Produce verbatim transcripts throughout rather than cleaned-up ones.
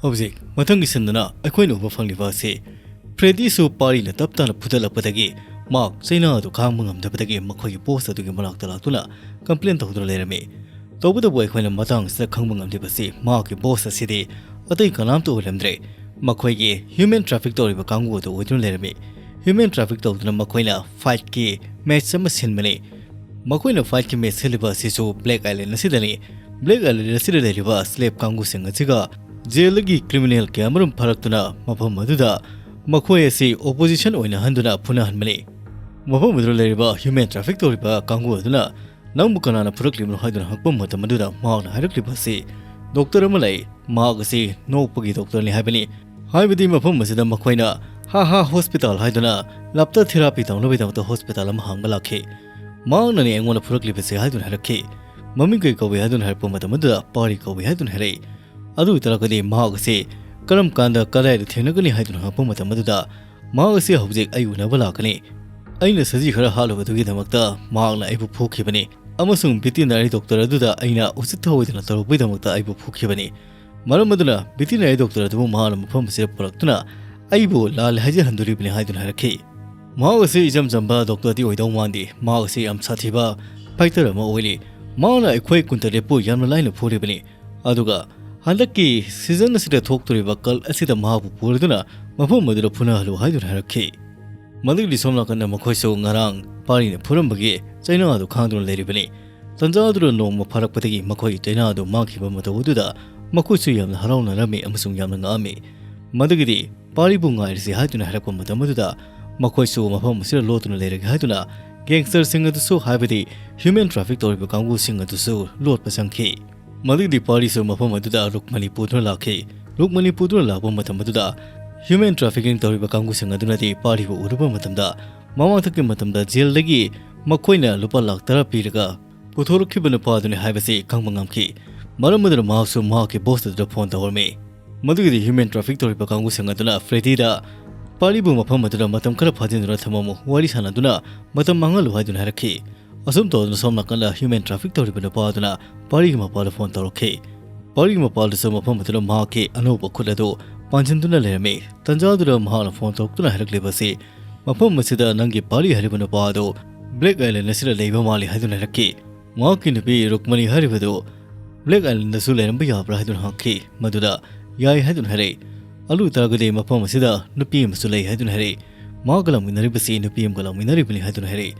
ꯍꯧꯖꯤꯛ ꯃꯊꯪꯒꯤ ꯁꯤꯟꯗꯅ ꯑꯩꯈꯣꯏꯅ ꯎꯕ ꯐꯪꯂꯤꯕ ꯑꯁꯤ ꯐ꯭ꯔꯦꯗꯤꯁꯨ ꯄꯥꯔꯤꯅ ꯇꯞ ꯇꯥꯅ ꯐꯨꯗꯠꯂꯛꯄꯗꯒꯤ ꯃꯥꯔꯛ ꯆꯩꯅꯥ ꯑꯗꯨ ꯈꯥꯡꯕ ꯉꯝꯗꯕꯗꯒꯤ ꯃꯈꯣꯏꯒꯤ ꯕꯣꯁ ꯑꯗꯨꯒꯤ ꯃꯅꯥꯛꯇ ꯂꯥꯛꯇꯨꯅ ꯀꯝꯄ꯭ꯂꯦꯟ ꯇꯧꯗꯨꯅ ꯂꯩꯔꯝꯃꯤ꯫ ꯇꯧꯕꯇꯕꯨ ꯑꯩꯈꯣꯏꯅ ꯃꯇꯥꯡ ꯑꯁꯤꯗ ꯈꯪꯕ ꯉꯝꯂꯤꯕꯁꯤ ꯃꯍꯥꯛꯀꯤ ꯕꯣꯁ ꯑꯁꯤꯗꯤ ꯑꯇꯩ ꯀꯅꯥꯝꯇ ꯑꯣꯏꯔꯝꯗ꯭ꯔꯦ, ꯃꯈꯣꯏꯒꯤ ꯍ꯭ꯌꯨꯃꯦꯟ ꯇ꯭ꯔꯥꯐꯤꯛ ꯇꯧꯔꯤꯕ ꯀꯥꯡꯕꯨ ꯑꯗꯨ ꯑꯣꯏꯗꯨꯅ ꯂꯩꯔꯝꯃꯤ꯫ ꯍ꯭ꯌꯨꯃꯦꯟ ꯇ꯭ꯔꯥꯐꯤꯛ ꯇꯧꯗꯨꯅ ꯃꯈꯣꯏꯅ ꯐꯥꯏꯠꯀꯤ ꯃꯦꯆ ꯑꯃ ꯁꯤꯟꯕꯅꯤ꯫ ꯃꯈꯣꯏꯅ ꯐꯥꯏꯠꯀꯤ ꯃꯦꯆ ꯁꯤꯜꯂꯤꯕ ꯑꯁꯤꯁꯨ ꯕ꯭ꯂꯦꯛ ꯑꯥꯏꯂꯦꯟ ꯑꯁꯤꯗꯅꯤ꯫ ꯕ꯭ꯂꯦꯛ ꯑꯥꯏꯂꯦꯟ ꯑꯁꯤꯗ ꯂꯩꯔꯤꯕ ꯁ꯭ꯂꯦꯕ ꯀꯥꯡꯕꯨꯁꯤꯡ ꯑꯁꯤꯒ ꯖꯦꯜꯗꯒꯤ ꯀ꯭ꯔꯤꯃꯤꯅꯦꯜ ꯀꯌꯥꯃꯔꯨꯝ ꯐꯥꯔꯛꯇꯨꯅ ꯃꯐꯝ ꯑꯗꯨꯗ ꯃꯈꯣꯏ ꯑꯁꯤ ꯑꯣꯄꯣꯖꯤꯁꯟ ꯑꯣꯏꯅ ꯍꯟꯗꯨꯅ ꯐꯨꯅꯍꯟꯕꯅꯤ꯫ ꯃꯐꯝ ꯑꯗꯨꯗ ꯂꯩꯔꯤꯕ ꯍ꯭ꯌꯨꯃꯦꯟ ꯇ꯭ꯔꯥꯐꯤꯛ ꯇꯧꯔꯤꯕ ꯀꯥꯡꯕꯨ ꯑꯗꯨꯅ, "ꯅꯪꯕꯨ ꯀꯅꯥꯅ ꯐꯨꯔꯛꯂꯤꯕꯅꯣ?" ꯍꯥꯏꯗꯨꯅ ꯍꯪꯉꯛꯄ ꯃꯇꯝ ꯑꯗꯨꯗ ꯃꯍꯥꯛꯅ ꯍꯥꯏꯔꯛꯂꯤꯕ ꯑꯁꯤ, "ꯗꯣꯛꯇꯔ ꯑꯃ ꯂꯩ, ꯃꯍꯥꯛ ꯑꯁꯤ ꯅꯣꯛꯄꯒꯤ ꯗꯣꯛꯇꯔꯅꯤ" ꯍꯥꯏꯕꯅꯤ꯫ ꯍꯥꯏꯕꯗꯤ ꯃꯐꯝ ꯑꯁꯤꯗ ꯃꯈꯣꯏꯅ "ꯍꯥ ꯍꯥ ꯍꯣꯁꯄꯤꯇꯥꯜ" ꯍꯥꯏꯗꯨꯅ ꯂꯥꯞꯇꯔ ꯊꯦꯔꯥꯄꯤ ꯇꯧꯅꯕꯒꯤꯗꯃꯛꯇ ꯍꯣꯁꯄꯤꯇꯥꯜ ꯑꯃ ꯍꯥꯡꯕ ꯂꯥꯛꯈꯤ꯫ ꯃꯍꯥꯛꯅꯅꯦ ꯑꯩꯉꯣꯟꯗ ꯐꯨꯔꯛꯂꯤꯕꯁꯦ ꯍꯥꯏꯗꯨꯅ ꯍꯥꯏꯔꯛꯈꯤ꯫ "ꯃꯃꯤꯡ ꯀꯩ ꯀꯧꯏ?" ꯍꯥꯏꯗꯨꯅ ꯍꯥꯏꯔꯛꯄ ꯃꯇꯝ ꯑꯗꯨꯗ "ꯄꯥꯔꯤ ꯀꯧꯏ" ꯍꯥꯏꯗꯨꯅ ꯍꯥꯏꯔꯛꯏ꯫ ꯑꯗꯨ ꯑꯣꯏꯇꯥꯔꯒꯗꯤ ꯃꯍꯥꯛ ꯑꯁꯤ ꯀꯔꯝ ꯀꯥꯟꯗ ꯀꯗꯥꯏꯗ ꯊꯦꯡꯅꯒꯅꯤ ꯍꯥꯏꯗꯨꯅ ꯍꯪꯉꯛꯄ ꯃꯇꯝ ꯑꯗꯨꯗ, "ꯃꯍꯥꯛ ꯑꯁꯤ ꯍꯧꯖꯤꯛ ꯑꯩ ꯎꯅꯕ ꯂꯥꯛꯀꯅꯤ꯫ ꯑꯩꯅ ꯁꯖꯤ ꯈꯔ ꯍꯥꯠꯂꯨꯕꯗꯨꯒꯤꯗꯃꯛꯇ ꯃꯍꯥꯛꯅ ꯑꯩꯕꯨ ꯐꯨꯈꯤꯕꯅꯤ ꯑꯃꯁꯨꯡ ꯚꯦꯇꯤꯅꯔꯤ ꯗꯣꯛꯇꯔ ꯑꯗꯨꯗ ꯑꯩꯅ ꯎꯁꯤꯠ ꯊꯑꯣꯏꯗꯅ ꯇꯧꯔꯨꯕꯒꯤꯗꯃꯛꯇ ꯑꯩꯕꯨ ꯐꯨꯈꯤꯕꯅꯤ꯫ ꯃꯔꯝ ꯑꯗꯨꯅ ꯚꯦꯇꯤꯅꯔꯤ ꯗꯣꯛꯇꯔ ꯑꯗꯨꯕꯨ ꯃꯍꯥꯛꯅ ꯃꯐꯝ ꯑꯁꯤꯗ ꯄꯨꯔꯛꯇꯨꯅ ꯑꯩꯕꯨ ꯂꯥꯜꯂꯦ ꯍꯥꯏꯖꯍꯟꯗꯣꯔꯤꯕꯅꯤ" ꯍꯥꯏꯗꯨꯅ ꯍꯥꯏꯔꯛꯈꯤ꯫ "ꯃꯍꯥꯛ ꯑꯁꯤ ꯏꯆꯝ ꯆꯝꯕ ꯗꯣꯛꯇꯔꯗꯤ ꯑꯣꯏꯗꯧ ꯃꯥꯟꯗꯦ꯫ ꯃꯍꯥꯛ ꯑꯁꯤ ꯌꯥꯝ ꯁꯥꯊꯤꯕ ꯐꯥꯏꯇꯔ ꯑꯃ ꯑꯣꯏꯔꯤ꯫ ꯃꯍꯥꯛꯅ ꯑꯩꯈꯣꯏ ꯀꯨꯟꯇꯔꯦꯠꯄꯨ ꯌꯥꯝꯅ ꯂꯥꯏꯅ ꯐꯨꯔꯤꯕꯅꯤ꯫ ꯑꯗꯨꯒ ꯍꯟꯗꯛꯀꯤ ꯁꯤꯖꯟ ꯑꯁꯤꯗ ꯊꯣꯛꯇꯣꯔꯤꯕ ꯀꯜ ꯑꯁꯤꯗ ꯃꯍꯥꯛꯄꯨ ꯄꯨꯔꯗꯨꯅ ꯃꯐꯝ ꯑꯗꯨꯗ ꯐꯨꯅꯍꯜꯂꯨ" ꯍꯥꯏꯗꯨꯅ ꯍꯥꯏꯔꯛꯈꯤ꯫ ꯃꯗꯨꯒꯤꯗꯤ ꯁꯣꯝ ꯅꯥꯀꯟꯗ ꯃꯈꯣꯏꯁꯨ ꯉꯔꯥꯡ ꯄꯥꯔꯤꯅ ꯐꯨꯔꯝꯕꯒꯤ ꯆꯩꯅꯥ ꯑꯗꯨ ꯈꯥꯡꯗꯨꯅ ꯂꯩꯔꯤꯕꯅꯤ꯫ ꯇꯟꯖꯥ ꯑꯗꯨꯗ ꯅꯣꯡꯃ ꯐꯥꯔꯛꯄꯗꯒꯤ ꯃꯈꯣꯏꯒꯤ ꯆꯩꯅꯥ ꯑꯗꯨ ꯃꯥꯡꯈꯤꯕ ꯃꯇꯧ ꯑꯗꯨꯗ ꯃꯈꯣꯏꯁꯨ ꯌꯥꯝꯅ ꯍꯔꯥꯎꯅꯔꯝꯃꯤ ꯑꯃꯁꯨꯡ ꯌꯥꯝꯅ ꯉꯛꯑꯝꯃꯤ꯫ ꯃꯗꯨꯒꯤꯗꯤ ꯄꯥꯔꯤꯕꯨ ꯉꯥꯏꯔꯤꯁꯤ ꯍꯥꯏꯗꯨꯅ ꯍꯥꯏꯔꯛꯄ ꯃꯇꯝ ꯑꯗꯨꯗ ꯃꯈꯣꯏꯁꯨ ꯃꯐꯝ ꯑꯁꯤꯗ ꯂꯣꯠꯇꯨꯅ ꯂꯩꯔꯒꯦ ꯍꯥꯏꯗꯨꯅ ꯒꯦꯡꯁꯇꯔꯁꯤꯡ ꯑꯗꯨꯁꯨ, ꯍꯥꯏꯕꯗꯤ ꯍ꯭ꯌꯨꯃꯦꯟ ꯇ꯭ꯔꯥꯐꯤꯛ ꯇꯧꯔꯤꯕ ꯀꯥꯡꯕꯨꯁꯤꯡ ꯑꯗꯨꯁꯨ ꯂꯣꯠꯄ ꯆꯪꯈꯤ꯫ ꯃꯗꯨꯒꯤꯗꯤ ꯄꯥꯔꯤꯁꯨ ꯃꯐꯝ ꯑꯗꯨꯗ ꯔꯨꯛꯃꯅꯤ ꯄꯨꯗꯨꯅ ꯂꯥꯛꯈꯤ꯫ ꯔꯨꯛꯃꯅꯤ ꯄꯨꯗꯨꯅ ꯂꯥꯛꯄ ꯃꯇꯝ ꯑꯗꯨꯗ ꯍ꯭ꯌꯨꯃꯦꯟ ꯇ꯭ꯔꯥꯐꯤꯀꯤꯡ ꯇꯧꯔꯤꯕ ꯀꯥꯡꯕꯨꯁꯤꯡ ꯑꯗꯨꯅꯗꯤ ꯄꯥꯔꯤꯕꯨ ꯎꯔꯨꯕ ꯃꯇꯝꯗ ꯃꯃꯥꯡꯊꯛꯀꯤ ꯃꯇꯝꯗ ꯖꯦꯜꯗꯒꯤ ꯃꯈꯣꯏꯅ ꯂꯨꯄꯥ ꯂꯥꯛ ꯇꯔꯥ ꯄꯤꯔꯒ ꯄꯨꯊꯣꯔꯛꯈꯤꯕ ꯅꯨꯄꯥ ꯑꯗꯨꯅꯤ ꯍꯥꯏꯕꯁꯤ ꯈꯪꯕ ꯉꯝꯈꯤ꯫ ꯃꯔꯝ ꯑꯗꯨꯅ ꯃꯍꯥꯛꯁꯨ ꯃꯍꯥꯛꯀꯤ ꯕꯣꯁ ꯑꯗꯨꯗ ꯐꯣꯟ ꯇꯧꯔꯝꯃꯤ꯫ ꯃꯗꯨꯒꯤꯗꯤ ꯍ꯭ꯌꯨꯃꯦꯟ ꯇ꯭ꯔꯥꯐꯤꯛ ꯇꯧꯔꯤꯕ ꯀꯥꯡꯕꯨꯁꯤꯡ ꯑꯗꯨꯅ ꯐ꯭ꯔꯦꯗꯤꯗ ꯄꯥꯔꯤꯕꯨ ꯃꯐꯝ ꯑꯗꯨꯗ ꯃꯇꯝ ꯈꯔ ꯐꯥꯖꯤꯟꯗꯨꯅ ꯊꯝꯃꯝꯃꯨ, ꯋꯥꯔꯤ ꯁꯥꯟꯅꯗꯨꯅ ꯃꯇꯝ ꯃꯥꯡꯍꯜꯂꯨ ꯍꯥꯏꯗꯨꯅ ꯍꯥꯏꯔꯛꯈꯤ꯫ ꯑꯁꯨꯝ ꯇꯧꯗꯨꯅ ꯁꯣꯝ ꯅꯥꯀꯟꯗ ꯍ꯭ꯌꯨꯃꯦꯟ ꯇ꯭ꯔꯥꯐꯤꯛ ꯇꯧꯔꯤꯕ ꯅꯨꯄꯥ ꯑꯗꯨꯅ ꯄꯥꯔꯤꯒꯤ ꯃꯄꯥꯗ ꯐꯣꯟ ꯇꯧꯔꯛꯈꯤ꯫ ꯄꯥꯔꯤ ꯃꯄꯥꯗꯨꯁꯨ ꯃꯐꯝ ꯑꯗꯨꯗ ꯃꯍꯥꯛꯀꯤ ꯑꯅꯧꯕ ꯈꯨꯠ ꯑꯗꯨ ꯄꯥꯟꯁꯤꯟꯗꯨꯅ ꯂꯩꯔꯝꯃꯤ꯫ ꯇꯟꯖꯥꯗꯨꯗ ꯃꯍꯥꯛꯅ ꯐꯣꯟ ꯇꯧꯔꯛꯇꯨꯅ ꯍꯥꯏꯔꯛꯂꯤꯕ ꯑꯁꯤ, "ꯃꯐꯝ ꯑꯁꯤꯗ ꯅꯪꯒꯤ ꯄꯥꯔꯤ ꯍꯥꯏꯔꯤꯕ ꯅꯨꯄꯥ ꯑꯗꯨ ꯕ꯭ꯂꯦꯛ ꯑꯥꯏꯂꯦꯟ ꯑꯁꯤꯗ ꯂꯩꯕ ꯃꯥꯜꯂꯤ" ꯍꯥꯏꯗꯨꯅ ꯍꯥꯏꯔꯛꯈꯤ꯫ ꯃꯍꯥꯛꯀꯤ ꯅꯨꯄꯤ ꯔꯨꯛꯃꯅꯤ ꯍꯥꯏꯔꯤꯕꯗꯨ ꯕ꯭ꯂꯦꯛ ꯑꯥꯏꯂꯦꯟꯗꯁꯨ ꯂꯩꯔꯝꯕ ꯌꯥꯕ꯭ꯔꯥ ꯍꯥꯏꯗꯨꯅ ꯍꯪꯈꯤ꯫ ꯃꯗꯨꯗ "ꯌꯥꯏ" ꯍꯥꯏꯗꯨꯅ ꯍꯥꯏꯔꯛꯏ꯫ "ꯑꯗꯨ ꯑꯣꯏꯇꯥꯔꯒꯗꯤ ꯃꯐꯝ ꯑꯁꯤꯗ ꯅꯨꯄꯤ ꯑꯃꯁꯨ ꯂꯩ" ꯍꯥꯏꯗꯨꯅ ꯍꯥꯏꯔꯛꯏ꯫ "ꯃꯍꯥꯛꯀ ꯂꯥꯛꯃꯤꯟꯅꯔꯤꯕꯁꯤ ꯅꯨꯄꯤ ꯑꯃꯒ ꯂꯥꯛꯃꯤꯟꯅꯔꯤꯕꯅꯤ" ꯍꯥꯏꯗꯨꯅ ꯍꯥꯏꯔꯛꯏ꯫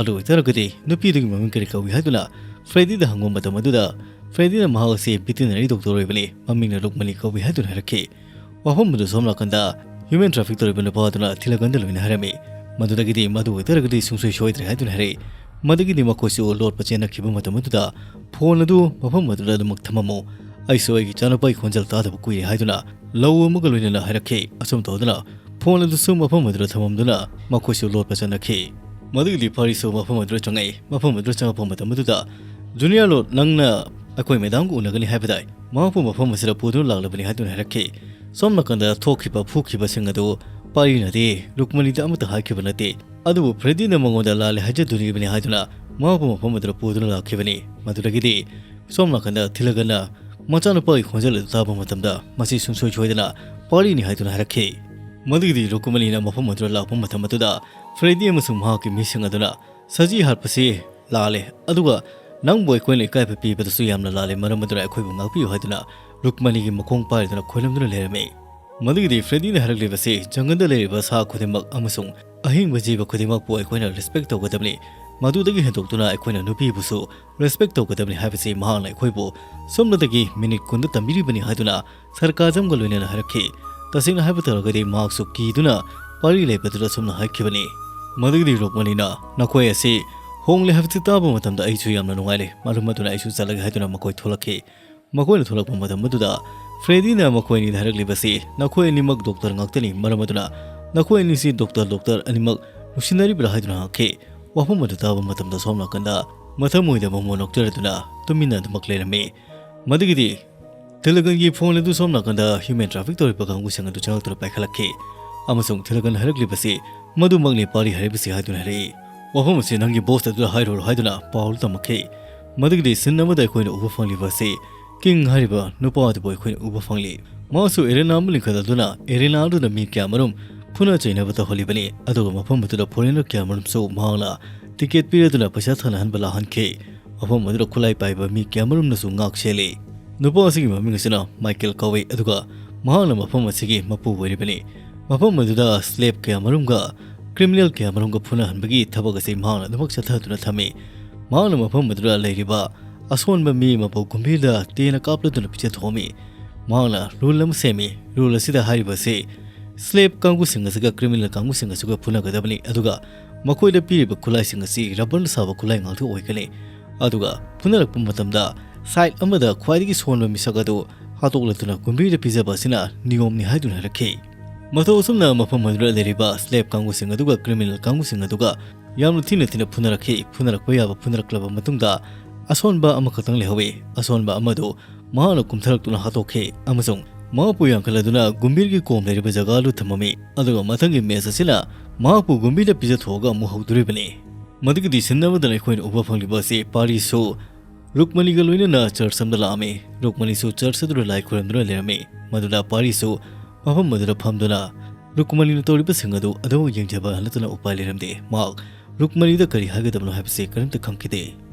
"ꯑꯗꯨ ꯑꯣꯏꯇꯥꯔꯒꯗꯤ ꯅꯨꯄꯤꯗꯨꯒꯤ ꯃꯃꯤꯡ ꯀꯔꯤ ꯀꯧꯏ?" ꯍꯥꯏꯗꯨꯅ ꯐ꯭ꯔꯦꯗꯤꯗ ꯍꯪꯕ ꯃꯇꯝ ꯑꯗꯨꯗ, ꯐ꯭ꯔꯦꯗꯤꯅ ꯃꯍꯥꯛ ꯑꯁꯤ ꯚꯦꯇꯤꯅꯔꯤ ꯗꯣꯛꯇꯔ ꯑꯣꯏꯕꯅꯤ, ꯃꯃꯤꯡꯅ ꯔꯨꯛꯃꯅꯤ ꯀꯧꯏ ꯍꯥꯏꯗꯨꯅ ꯍꯥꯏꯔꯛꯈꯤ꯫ ꯋꯥꯐꯝ ꯑꯗꯨ ꯁꯣꯝ ꯅꯥꯀꯟꯗ ꯍ꯭ꯌꯨꯃꯦꯟ ꯇ꯭ꯔꯥꯐꯤꯛ ꯇꯧꯔꯤꯕ ꯅꯨꯄꯥ ꯑꯗꯨꯅ ꯊꯤꯂꯒꯟꯗ ꯂꯣꯏꯅ ꯍꯥꯏꯔꯝꯃꯤ꯫ ꯃꯗꯨꯗꯒꯤꯗꯤ "ꯃꯗꯨ ꯑꯣꯏꯇꯥꯔꯒꯗꯤ ꯁꯨꯡꯁꯣꯏ ꯁꯣꯏꯗ꯭ꯔꯦ" ꯍꯥꯏꯗꯨꯅ ꯍꯥꯏꯔꯛꯏ꯫ ꯃꯗꯨꯒꯤꯗꯤ ꯃꯈꯣꯏꯁꯨ ꯂꯣꯠꯄ ꯆꯦꯟꯅꯈꯤꯕ ꯃꯇꯝ ꯑꯗꯨꯗ, "ꯐꯣꯟ ꯑꯗꯨ ꯃꯐꯝ ꯑꯗꯨꯗ ꯑꯗꯨꯃꯛ ꯊꯝꯃꯝꯃꯨ, ꯑꯩꯁꯨ ꯑꯩꯒꯤ ꯏꯆꯥꯅꯨꯄꯥꯒꯤ ꯈꯣꯟꯖꯦꯜ ꯇꯥꯗꯕ ꯀꯨꯏꯔꯦ" ꯍꯥꯏꯗꯨꯅ ꯂꯧ ꯑꯃꯒ ꯂꯣꯏꯅꯅ ꯍꯥꯏꯔꯛꯈꯤ꯫ ꯑꯁꯨꯝ ꯇꯧꯗꯨꯅ ꯐꯣꯟ ꯑꯗꯨꯁꯨ ꯃꯐꯝ ꯑꯗꯨꯗ ꯊꯝꯃꯝꯗꯨꯅ ꯃꯈꯣꯏꯁꯨ ꯂꯣꯠꯄ ꯆꯠꯅꯈꯤ꯫ ꯃꯗꯨꯒꯤꯗꯤ ꯐꯥꯔꯤꯁꯨ ꯃꯐꯝ ꯑꯗꯨꯗ ꯆꯪꯉꯛꯏ꯫ ꯃꯐꯝ ꯑꯗꯨꯗ ꯆꯪꯉꯛꯄ ꯃꯇꯝ ꯑꯗꯨꯗ, "ꯖꯨꯅꯤꯌꯔ ꯂꯣꯔꯗ, ꯅꯪꯅ ꯑꯩꯈꯣꯏ ꯃꯦꯗꯥꯝꯒ ꯎꯅꯒꯅꯤ ꯍꯥꯏꯕꯗꯥꯏ? ꯃꯍꯥꯛꯄꯨ ꯃꯐꯝ ꯑꯁꯤꯗ ꯄꯨꯗꯨꯅ ꯂꯥꯛꯂꯕꯅꯤ" ꯍꯥꯏꯗꯨꯅ ꯍꯥꯏꯔꯛꯈꯤ꯫ ꯁꯣꯝ ꯅꯥꯀꯟꯗ ꯊꯣꯛꯈꯤꯕ ꯐꯨꯈꯤꯕꯁꯤꯡ ꯑꯗꯨ ꯄꯥꯔꯤꯅꯗꯤ ꯔꯨꯛꯃꯅꯤꯗ ꯑꯃꯠꯇ ꯍꯥꯏꯈꯤꯕ ꯅꯠꯇꯦ꯫ ꯑꯗꯨꯕꯨ ꯐ꯭ꯔꯦꯗꯤꯅ ꯃꯉꯣꯟꯗ "ꯂꯥꯜꯂꯦ" ꯍꯥꯏꯖꯗꯣꯔꯤꯕꯅꯤ ꯍꯥꯏꯗꯨꯅ ꯃꯍꯥꯛꯄꯨ ꯃꯐꯝ ꯑꯗꯨꯗ ꯄꯨꯗꯨꯅ ꯂꯥꯛꯈꯤꯕꯅꯤ꯫ ꯃꯗꯨꯗꯒꯤꯗꯤ ꯁꯣꯝ ꯅꯥꯀꯟꯗ ꯊꯤꯂꯒꯅ ꯃꯆꯥꯅꯨꯄꯥꯒꯤ ꯈꯣꯟꯖꯦꯜ ꯑꯗꯨ ꯇꯥꯕ ꯃꯇꯝꯗ, "ꯃꯁꯤ ꯁꯨꯡꯁꯣꯏ ꯁꯣꯏꯗꯅ ꯄꯥꯔꯤꯅꯤ" ꯍꯥꯏꯗꯨꯅ ꯍꯥꯏꯔꯛꯈꯤ꯫ ꯃꯗꯨꯒꯤꯗꯤ ꯔꯨꯛꯃꯅꯤꯅ ꯃꯐꯝ ꯑꯗꯨꯗ ꯂꯥꯛꯄ ꯃꯇꯝ ꯑꯗꯨꯗ, ꯐ꯭ꯔꯦꯗꯤ ꯑꯃꯁꯨꯡ ꯃꯍꯥꯛꯀꯤ ꯃꯤꯁꯤꯡ ꯑꯗꯨꯅ, "ꯁꯖꯤ ꯍꯥꯠꯄꯁꯤ ꯂꯥꯜꯂꯦ, ꯑꯗꯨꯒ ꯅꯪꯕꯨ ꯑꯩꯈꯣꯏꯅ ꯏꯀꯥꯏꯕ ꯄꯤꯕꯗꯁꯨ ꯌꯥꯝꯅ ꯂꯥꯜꯂꯦ, ꯃꯔꯝ ꯑꯗꯨꯅ ꯑꯩꯈꯣꯏꯕꯨ ꯉꯥꯛꯄꯤꯌꯨ" ꯍꯥꯏꯗꯨꯅ ꯔꯨꯛꯃꯅꯤꯒꯤ ꯃꯈꯣꯡ ꯄꯥꯏꯔꯗꯨꯅ ꯈꯣꯏꯔꯝꯗꯨꯅ ꯂꯩꯔꯝꯃꯤ꯫ ꯃꯗꯨꯒꯤꯗꯤ ꯐ꯭ꯔꯦꯗꯤꯅ ꯍꯥꯏꯔꯛꯂꯤꯕꯁꯤ, "ꯖꯪꯒꯜꯗ ꯂꯩꯔꯤꯕ ꯁꯥ ꯈꯨꯗꯤꯡꯃꯛ ꯑꯃꯁꯨꯡ ꯑꯍꯤꯡꯕ ꯖꯤꯕ ꯈꯨꯗꯤꯡꯃꯛꯄꯨ ꯑꯩꯈꯣꯏꯅ ꯔꯦꯁꯄꯦꯛ ꯇꯧꯒꯗꯕꯅꯤ꯫ ꯃꯗꯨꯗꯒꯤ ꯍꯦꯟꯗꯣꯛꯇꯨꯅ ꯑꯩꯈꯣꯏꯅ ꯅꯨꯄꯤꯕꯨꯁꯨ ꯔꯦꯁꯄꯦꯛ ꯇꯧꯒꯗꯕꯅꯤ ꯍꯥꯏꯕꯁꯤ ꯃꯍꯥꯛꯅ ꯑꯩꯈꯣꯏꯕꯨ ꯁꯣꯝꯗꯇꯒꯤ ꯃꯤꯅꯤꯠ ꯀꯨꯟꯗ ꯇꯝꯕꯤꯔꯤꯕꯅꯤ" ꯍꯥꯏꯗꯨꯅ ꯁꯔꯀꯥꯖꯝꯒ ꯂꯣꯏꯅꯅ ꯍꯥꯏꯔꯛꯈꯤ꯫ ꯇꯁꯦꯡꯅ ꯍꯥꯏꯕ ꯇꯥꯔꯒꯗꯤ ꯃꯍꯥꯛꯁꯨ ꯀꯤꯗꯨꯅ ꯄꯥꯔꯤ ꯂꯩꯕꯗꯨꯗ ꯑꯁꯨꯝꯅ ꯍꯥꯏꯈꯤꯕꯅꯤ꯫ ꯃꯗꯨꯒꯤꯗꯤ ꯔꯨꯛꯃꯅꯤꯅ, "ꯅꯈꯣꯏ ꯑꯁꯤ ꯍꯣꯡꯂꯦ ꯍꯥꯏꯕꯁꯤ ꯇꯥꯕ ꯃꯇꯝꯗ ꯑꯩꯁꯨ ꯌꯥꯝꯅ ꯅꯨꯡꯉꯥꯏꯔꯦ, ꯃꯔꯝ ꯑꯗꯨꯅ ꯑꯩꯁꯨ ꯆꯠꯂꯒꯦ" ꯍꯥꯏꯗꯨꯅ ꯃꯈꯣꯏ ꯊꯣꯛꯂꯛꯈꯤ꯫ ꯃꯈꯣꯏꯅ ꯊꯣꯛꯂꯛꯄ ꯃꯇꯝ ꯑꯗꯨꯗ ꯐ꯭ꯔꯦꯗꯤꯅ ꯃꯈꯣꯏ ꯑꯅꯤꯗ ꯍꯥꯏꯔꯛꯂꯤꯕꯁꯤ, "ꯅꯈꯣꯏ ꯑꯅꯤꯃꯛ ꯗꯣꯛꯇꯔ ꯉꯥꯛꯇꯅꯤ, ꯃꯔꯝ ꯑꯗꯨꯅ ꯅꯈꯣꯏ ꯑꯅꯤꯁꯤ ꯗꯣꯛꯇꯔ, ꯗꯣꯛꯇꯔ ꯑꯅꯤꯃꯛ ꯅꯨꯡꯁꯤꯅꯔꯤꯕ꯭ꯔꯥ?" ꯍꯥꯏꯗꯨꯅ ꯍꯪꯉꯛꯈꯤ꯫ ꯋꯥꯐꯝ ꯑꯗꯨ ꯇꯥꯕ ꯃꯇꯝꯗ ꯁꯣꯝ ꯅꯥꯀꯟꯗ ꯃꯊꯃꯣꯏꯗ ꯃꯣꯃꯣꯟ ꯅꯣꯛꯆꯔꯗꯨꯅ ꯇꯨꯃꯤꯟꯅ ꯑꯗꯨꯃꯛ ꯂꯩꯔꯝꯃꯤ꯫ ꯃꯗꯨꯒꯤꯗꯤ ꯊꯤꯂꯒꯟꯒꯤ ꯐꯣꯟ ꯑꯗꯨ ꯁꯣꯝ ꯅꯥꯀꯟꯗ ꯍ꯭ꯌꯨꯃꯦꯟ ꯇ꯭ꯔꯥꯐꯤꯛ ꯇꯧꯔꯤꯕ ꯀꯥꯡꯕꯨꯁꯤꯡ ꯑꯗꯨ ꯆꯪꯂꯛꯇꯨꯅ ꯄꯥꯏꯈꯠꯂꯛꯈꯤ ꯑꯃꯁꯨꯡ ꯊꯤꯂꯒꯟ ꯍꯥꯏꯔꯛꯂꯤꯕꯁꯤ ꯃꯗꯨꯃꯛꯅꯤ ꯄꯥꯔꯤ ꯍꯥꯏꯔꯤꯕꯁꯤ ꯍꯥꯏꯗꯨꯅ ꯍꯥꯏꯔꯛꯏ꯫ "ꯋꯥꯐꯝ ꯑꯁꯤ ꯅꯪꯒꯤ ꯕꯣꯁ ꯑꯗꯨꯗ ꯍꯥꯏꯔꯨꯔꯣ" ꯍꯥꯏꯗꯨꯅ ꯄꯥꯎ ꯇꯝꯃꯛꯈꯤ꯫ ꯃꯗꯨꯒꯤꯗꯤ ꯁꯤꯟ ꯑꯃꯗ ꯑꯩꯈꯣꯏꯅ ꯎꯕ ꯐꯪꯂꯤꯕ ꯑꯁꯤ ꯀꯤꯡ ꯍꯥꯏꯔꯤꯕ ꯅꯨꯄꯥ ꯑꯗꯨꯕꯨ ꯑꯩꯈꯣꯏꯅ ꯎꯕ ꯐꯪꯂꯤ꯫ ꯃꯍꯥꯛꯁꯨ ꯑꯦꯔꯦꯅꯥ ꯑꯃ ꯂꯤꯡꯈꯠꯂꯗꯨꯅ ꯑꯦꯔꯦꯅꯥ ꯑꯗꯨꯗ ꯃꯤ ꯀꯌꯥ ꯃꯔꯨꯝ ꯐꯨꯅ ꯆꯩꯅꯕ ꯇꯧꯍꯜꯂꯤꯕꯅꯤ꯫ ꯑꯗꯨꯒ ꯃꯐꯝ ꯑꯗꯨꯗ ꯐꯣꯔꯦꯅꯔ ꯀꯌꯥ ꯃꯔꯨꯝꯁꯨ ꯃꯍꯥꯛꯅ ꯇꯤꯀꯦꯠ ꯄꯤꯔꯗꯨꯅ ꯄꯩꯁꯥ ꯊꯥꯅꯍꯟꯕ ꯂꯥꯛꯍꯟꯈꯤ꯫ ꯃꯐꯝ ꯑꯗꯨꯗ ꯈꯨꯠꯂꯥꯏ ꯄꯥꯏꯕ ꯃꯤ ꯀꯌꯥ ꯃꯔꯨꯝꯅꯁꯨ ꯉꯥꯛ ꯁꯦꯜꯂꯤ꯫ ꯅꯨꯄꯥ ꯑꯁꯤꯒꯤ ꯃꯃꯤꯡ ꯑꯁꯤꯅ ꯃꯥꯏꯀꯦꯜ ꯀꯧꯏ, ꯑꯗꯨꯒ ꯃꯍꯥꯛꯅ ꯃꯐꯝ ꯑꯁꯤꯒꯤ ꯃꯄꯨ ꯑꯣꯏꯔꯤꯕꯅꯤ꯫ ꯃꯐꯝ ꯑꯗꯨꯗ ꯁ꯭ꯂꯦꯞ ꯀꯌꯥ ꯃꯔꯨꯝꯒ ꯀ꯭ꯔꯤꯃꯤꯅꯦꯜ ꯀꯌꯥ ꯃꯔꯨꯝꯒ ꯐꯨꯅꯍꯟꯕꯒꯤ ꯊꯕꯛ ꯑꯁꯤ ꯃꯍꯥꯛꯅ ꯑꯗꯨꯃꯛ ꯆꯠꯊꯗꯨꯅ ꯊꯝꯃꯤ꯫ ꯃꯍꯥꯛꯅ ꯃꯐꯝ ꯑꯗꯨꯗ ꯂꯩꯔꯤꯕ ꯑꯁꯣꯟꯕ ꯃꯤ ꯑꯃꯕꯨ ꯒꯨꯝꯕꯤꯔꯗ ꯇꯦꯟꯅ ꯀꯥꯞꯂꯗꯨꯅ ꯄꯤꯖꯊꯣꯛꯑꯝꯃꯤ꯫ ꯃꯍꯥꯛꯅ ꯔꯨꯜ ꯑꯃ ꯁꯦꯝꯃꯤ꯫ ꯔꯨꯜ ꯑꯁꯤꯗ ꯍꯥꯏꯔꯤꯕ ꯑꯁꯤ ꯁ꯭ꯂꯦꯞ ꯀꯥꯡꯕꯨꯁꯤꯡ ꯑꯁꯤꯒ ꯀ꯭ꯔꯤꯃꯤꯅꯦꯜ ꯀꯥꯡꯕꯨꯁꯤꯡ ꯑꯁꯤꯒ ꯐꯨꯅꯒꯗꯕꯅꯤ, ꯑꯗꯨꯒ ꯃꯈꯣꯏꯗ ꯄꯤꯔꯤꯕ ꯈꯨꯠꯂꯥꯏꯁꯤꯡ ꯑꯁꯤ ꯔꯕꯔꯅ ꯁꯥꯕ ꯈꯨꯠꯂꯥꯏ ꯉꯥꯛꯇ ꯑꯣꯏꯒꯅꯤ꯫ ꯑꯗꯨꯒ ꯐꯨꯅꯔꯛꯄ ꯃꯇꯝꯗ ꯁꯥꯏꯠ ꯑꯃꯗ ꯈ꯭ꯋꯥꯏꯗꯒꯤ ꯁꯣꯟꯕ ꯃꯤꯁꯛ ꯑꯗꯨ ꯍꯥꯠꯇꯣꯛꯂꯗꯨꯅ ꯒꯨꯝꯕꯤꯔꯗ ꯄꯤꯖꯕ ꯑꯁꯤꯅ ꯅꯤꯌꯣꯝꯅꯤ ꯍꯥꯏꯗꯨꯅ ꯍꯥꯏꯔꯛꯈꯤ꯫ ꯃꯇꯧ ꯑꯁꯨꯝꯅ ꯃꯐꯝ ꯑꯗꯨꯗ ꯂꯩꯔꯤꯕ ꯁ꯭ꯂꯦꯞ ꯀꯥꯡꯕꯨꯁꯤꯡ ꯑꯗꯨꯒ ꯀ꯭ꯔꯤꯃꯤꯅꯦꯜ ꯀꯥꯡꯕꯨꯁꯤꯡ ꯑꯗꯨꯒ ꯌꯥꯝꯅ ꯊꯤꯅ ꯊꯤꯅ ꯐꯨꯅꯔꯛꯈꯤ꯫ ꯐꯨꯅꯔꯛꯄ ꯌꯥꯕ ꯐꯨꯅꯔꯛꯂꯕ ꯃꯇꯨꯡꯗ ꯑꯁꯣꯟꯕ ꯑꯃꯈꯛꯇꯪ ꯂꯩꯍꯧꯋꯤ꯫ ꯑꯁꯣꯟꯕ ꯑꯃꯗꯨ ꯃꯍꯥꯛꯅ ꯀꯨꯝꯊꯔꯛꯇꯨꯅ ꯍꯥꯠꯇꯣꯛꯈꯤ ꯑꯃꯁꯨꯡ ꯃꯍꯥꯛꯄꯨ ꯌꯥꯡꯈꯠꯂꯗꯨꯅ ꯒꯨꯝꯕꯤꯔꯒꯤ ꯀꯣꯝ ꯂꯩꯔꯤꯕ ꯖꯒꯥ ꯑꯗꯨ ꯊꯝꯃꯝꯃꯤ꯫ ꯑꯗꯨꯒ ꯃꯊꯪꯒꯤ ꯃꯦꯆ ꯑꯁꯤꯅ ꯃꯍꯥꯛꯄꯨ ꯒꯨꯝꯕꯤꯔꯗ ꯄꯤꯖꯊꯣꯛꯑꯒ ꯑꯃꯨꯛ ꯍꯧꯗꯣꯔꯤꯕꯅꯤ꯫ ꯃꯗꯨꯒꯤꯗꯤ ꯁꯤꯟꯅꯕꯗꯅ ꯑꯩꯈꯣꯏꯅ ꯎꯕ ꯐꯪꯂꯤꯕ ꯑꯁꯤ ꯄꯥꯔꯤꯁꯨ ꯔꯨꯛꯃꯅꯤꯒ ꯂꯣꯏꯅꯅ ꯆꯔꯆ ꯑꯃꯗ ꯂꯥꯛꯑꯝꯃꯤ꯫ ꯔꯨꯛꯃꯅꯤꯁꯨ ꯆꯔꯆ ꯑꯗꯨꯗ ꯂꯥꯏ ꯈꯨꯔꯨꯝꯗꯨꯅ ꯂꯩꯔꯝꯃꯤ꯫ ꯃꯗꯨꯗ ꯄꯥꯔꯤꯁꯨ ꯃꯐꯝ ꯑꯗꯨꯗ ꯐꯝꯗꯨꯅ ꯔꯨꯛꯃꯅꯤꯅ ꯇꯧꯔꯤꯕꯁꯤꯡ ꯑꯗꯨ ꯑꯗꯨꯃꯛ ꯌꯦꯡꯖꯕ ꯅꯠꯇꯅ ꯎꯄꯥꯏ ꯂꯩꯔꯝꯗꯦ꯫ ꯃꯍꯥꯛ ꯔꯨꯛꯃꯅꯤꯗ ꯀꯔꯤ ꯍꯥꯏꯒꯗꯕꯅꯣ ꯍꯥꯏꯕꯁꯤ ꯀꯔꯤꯝꯇ ꯈꯪꯈꯤꯗꯦ꯫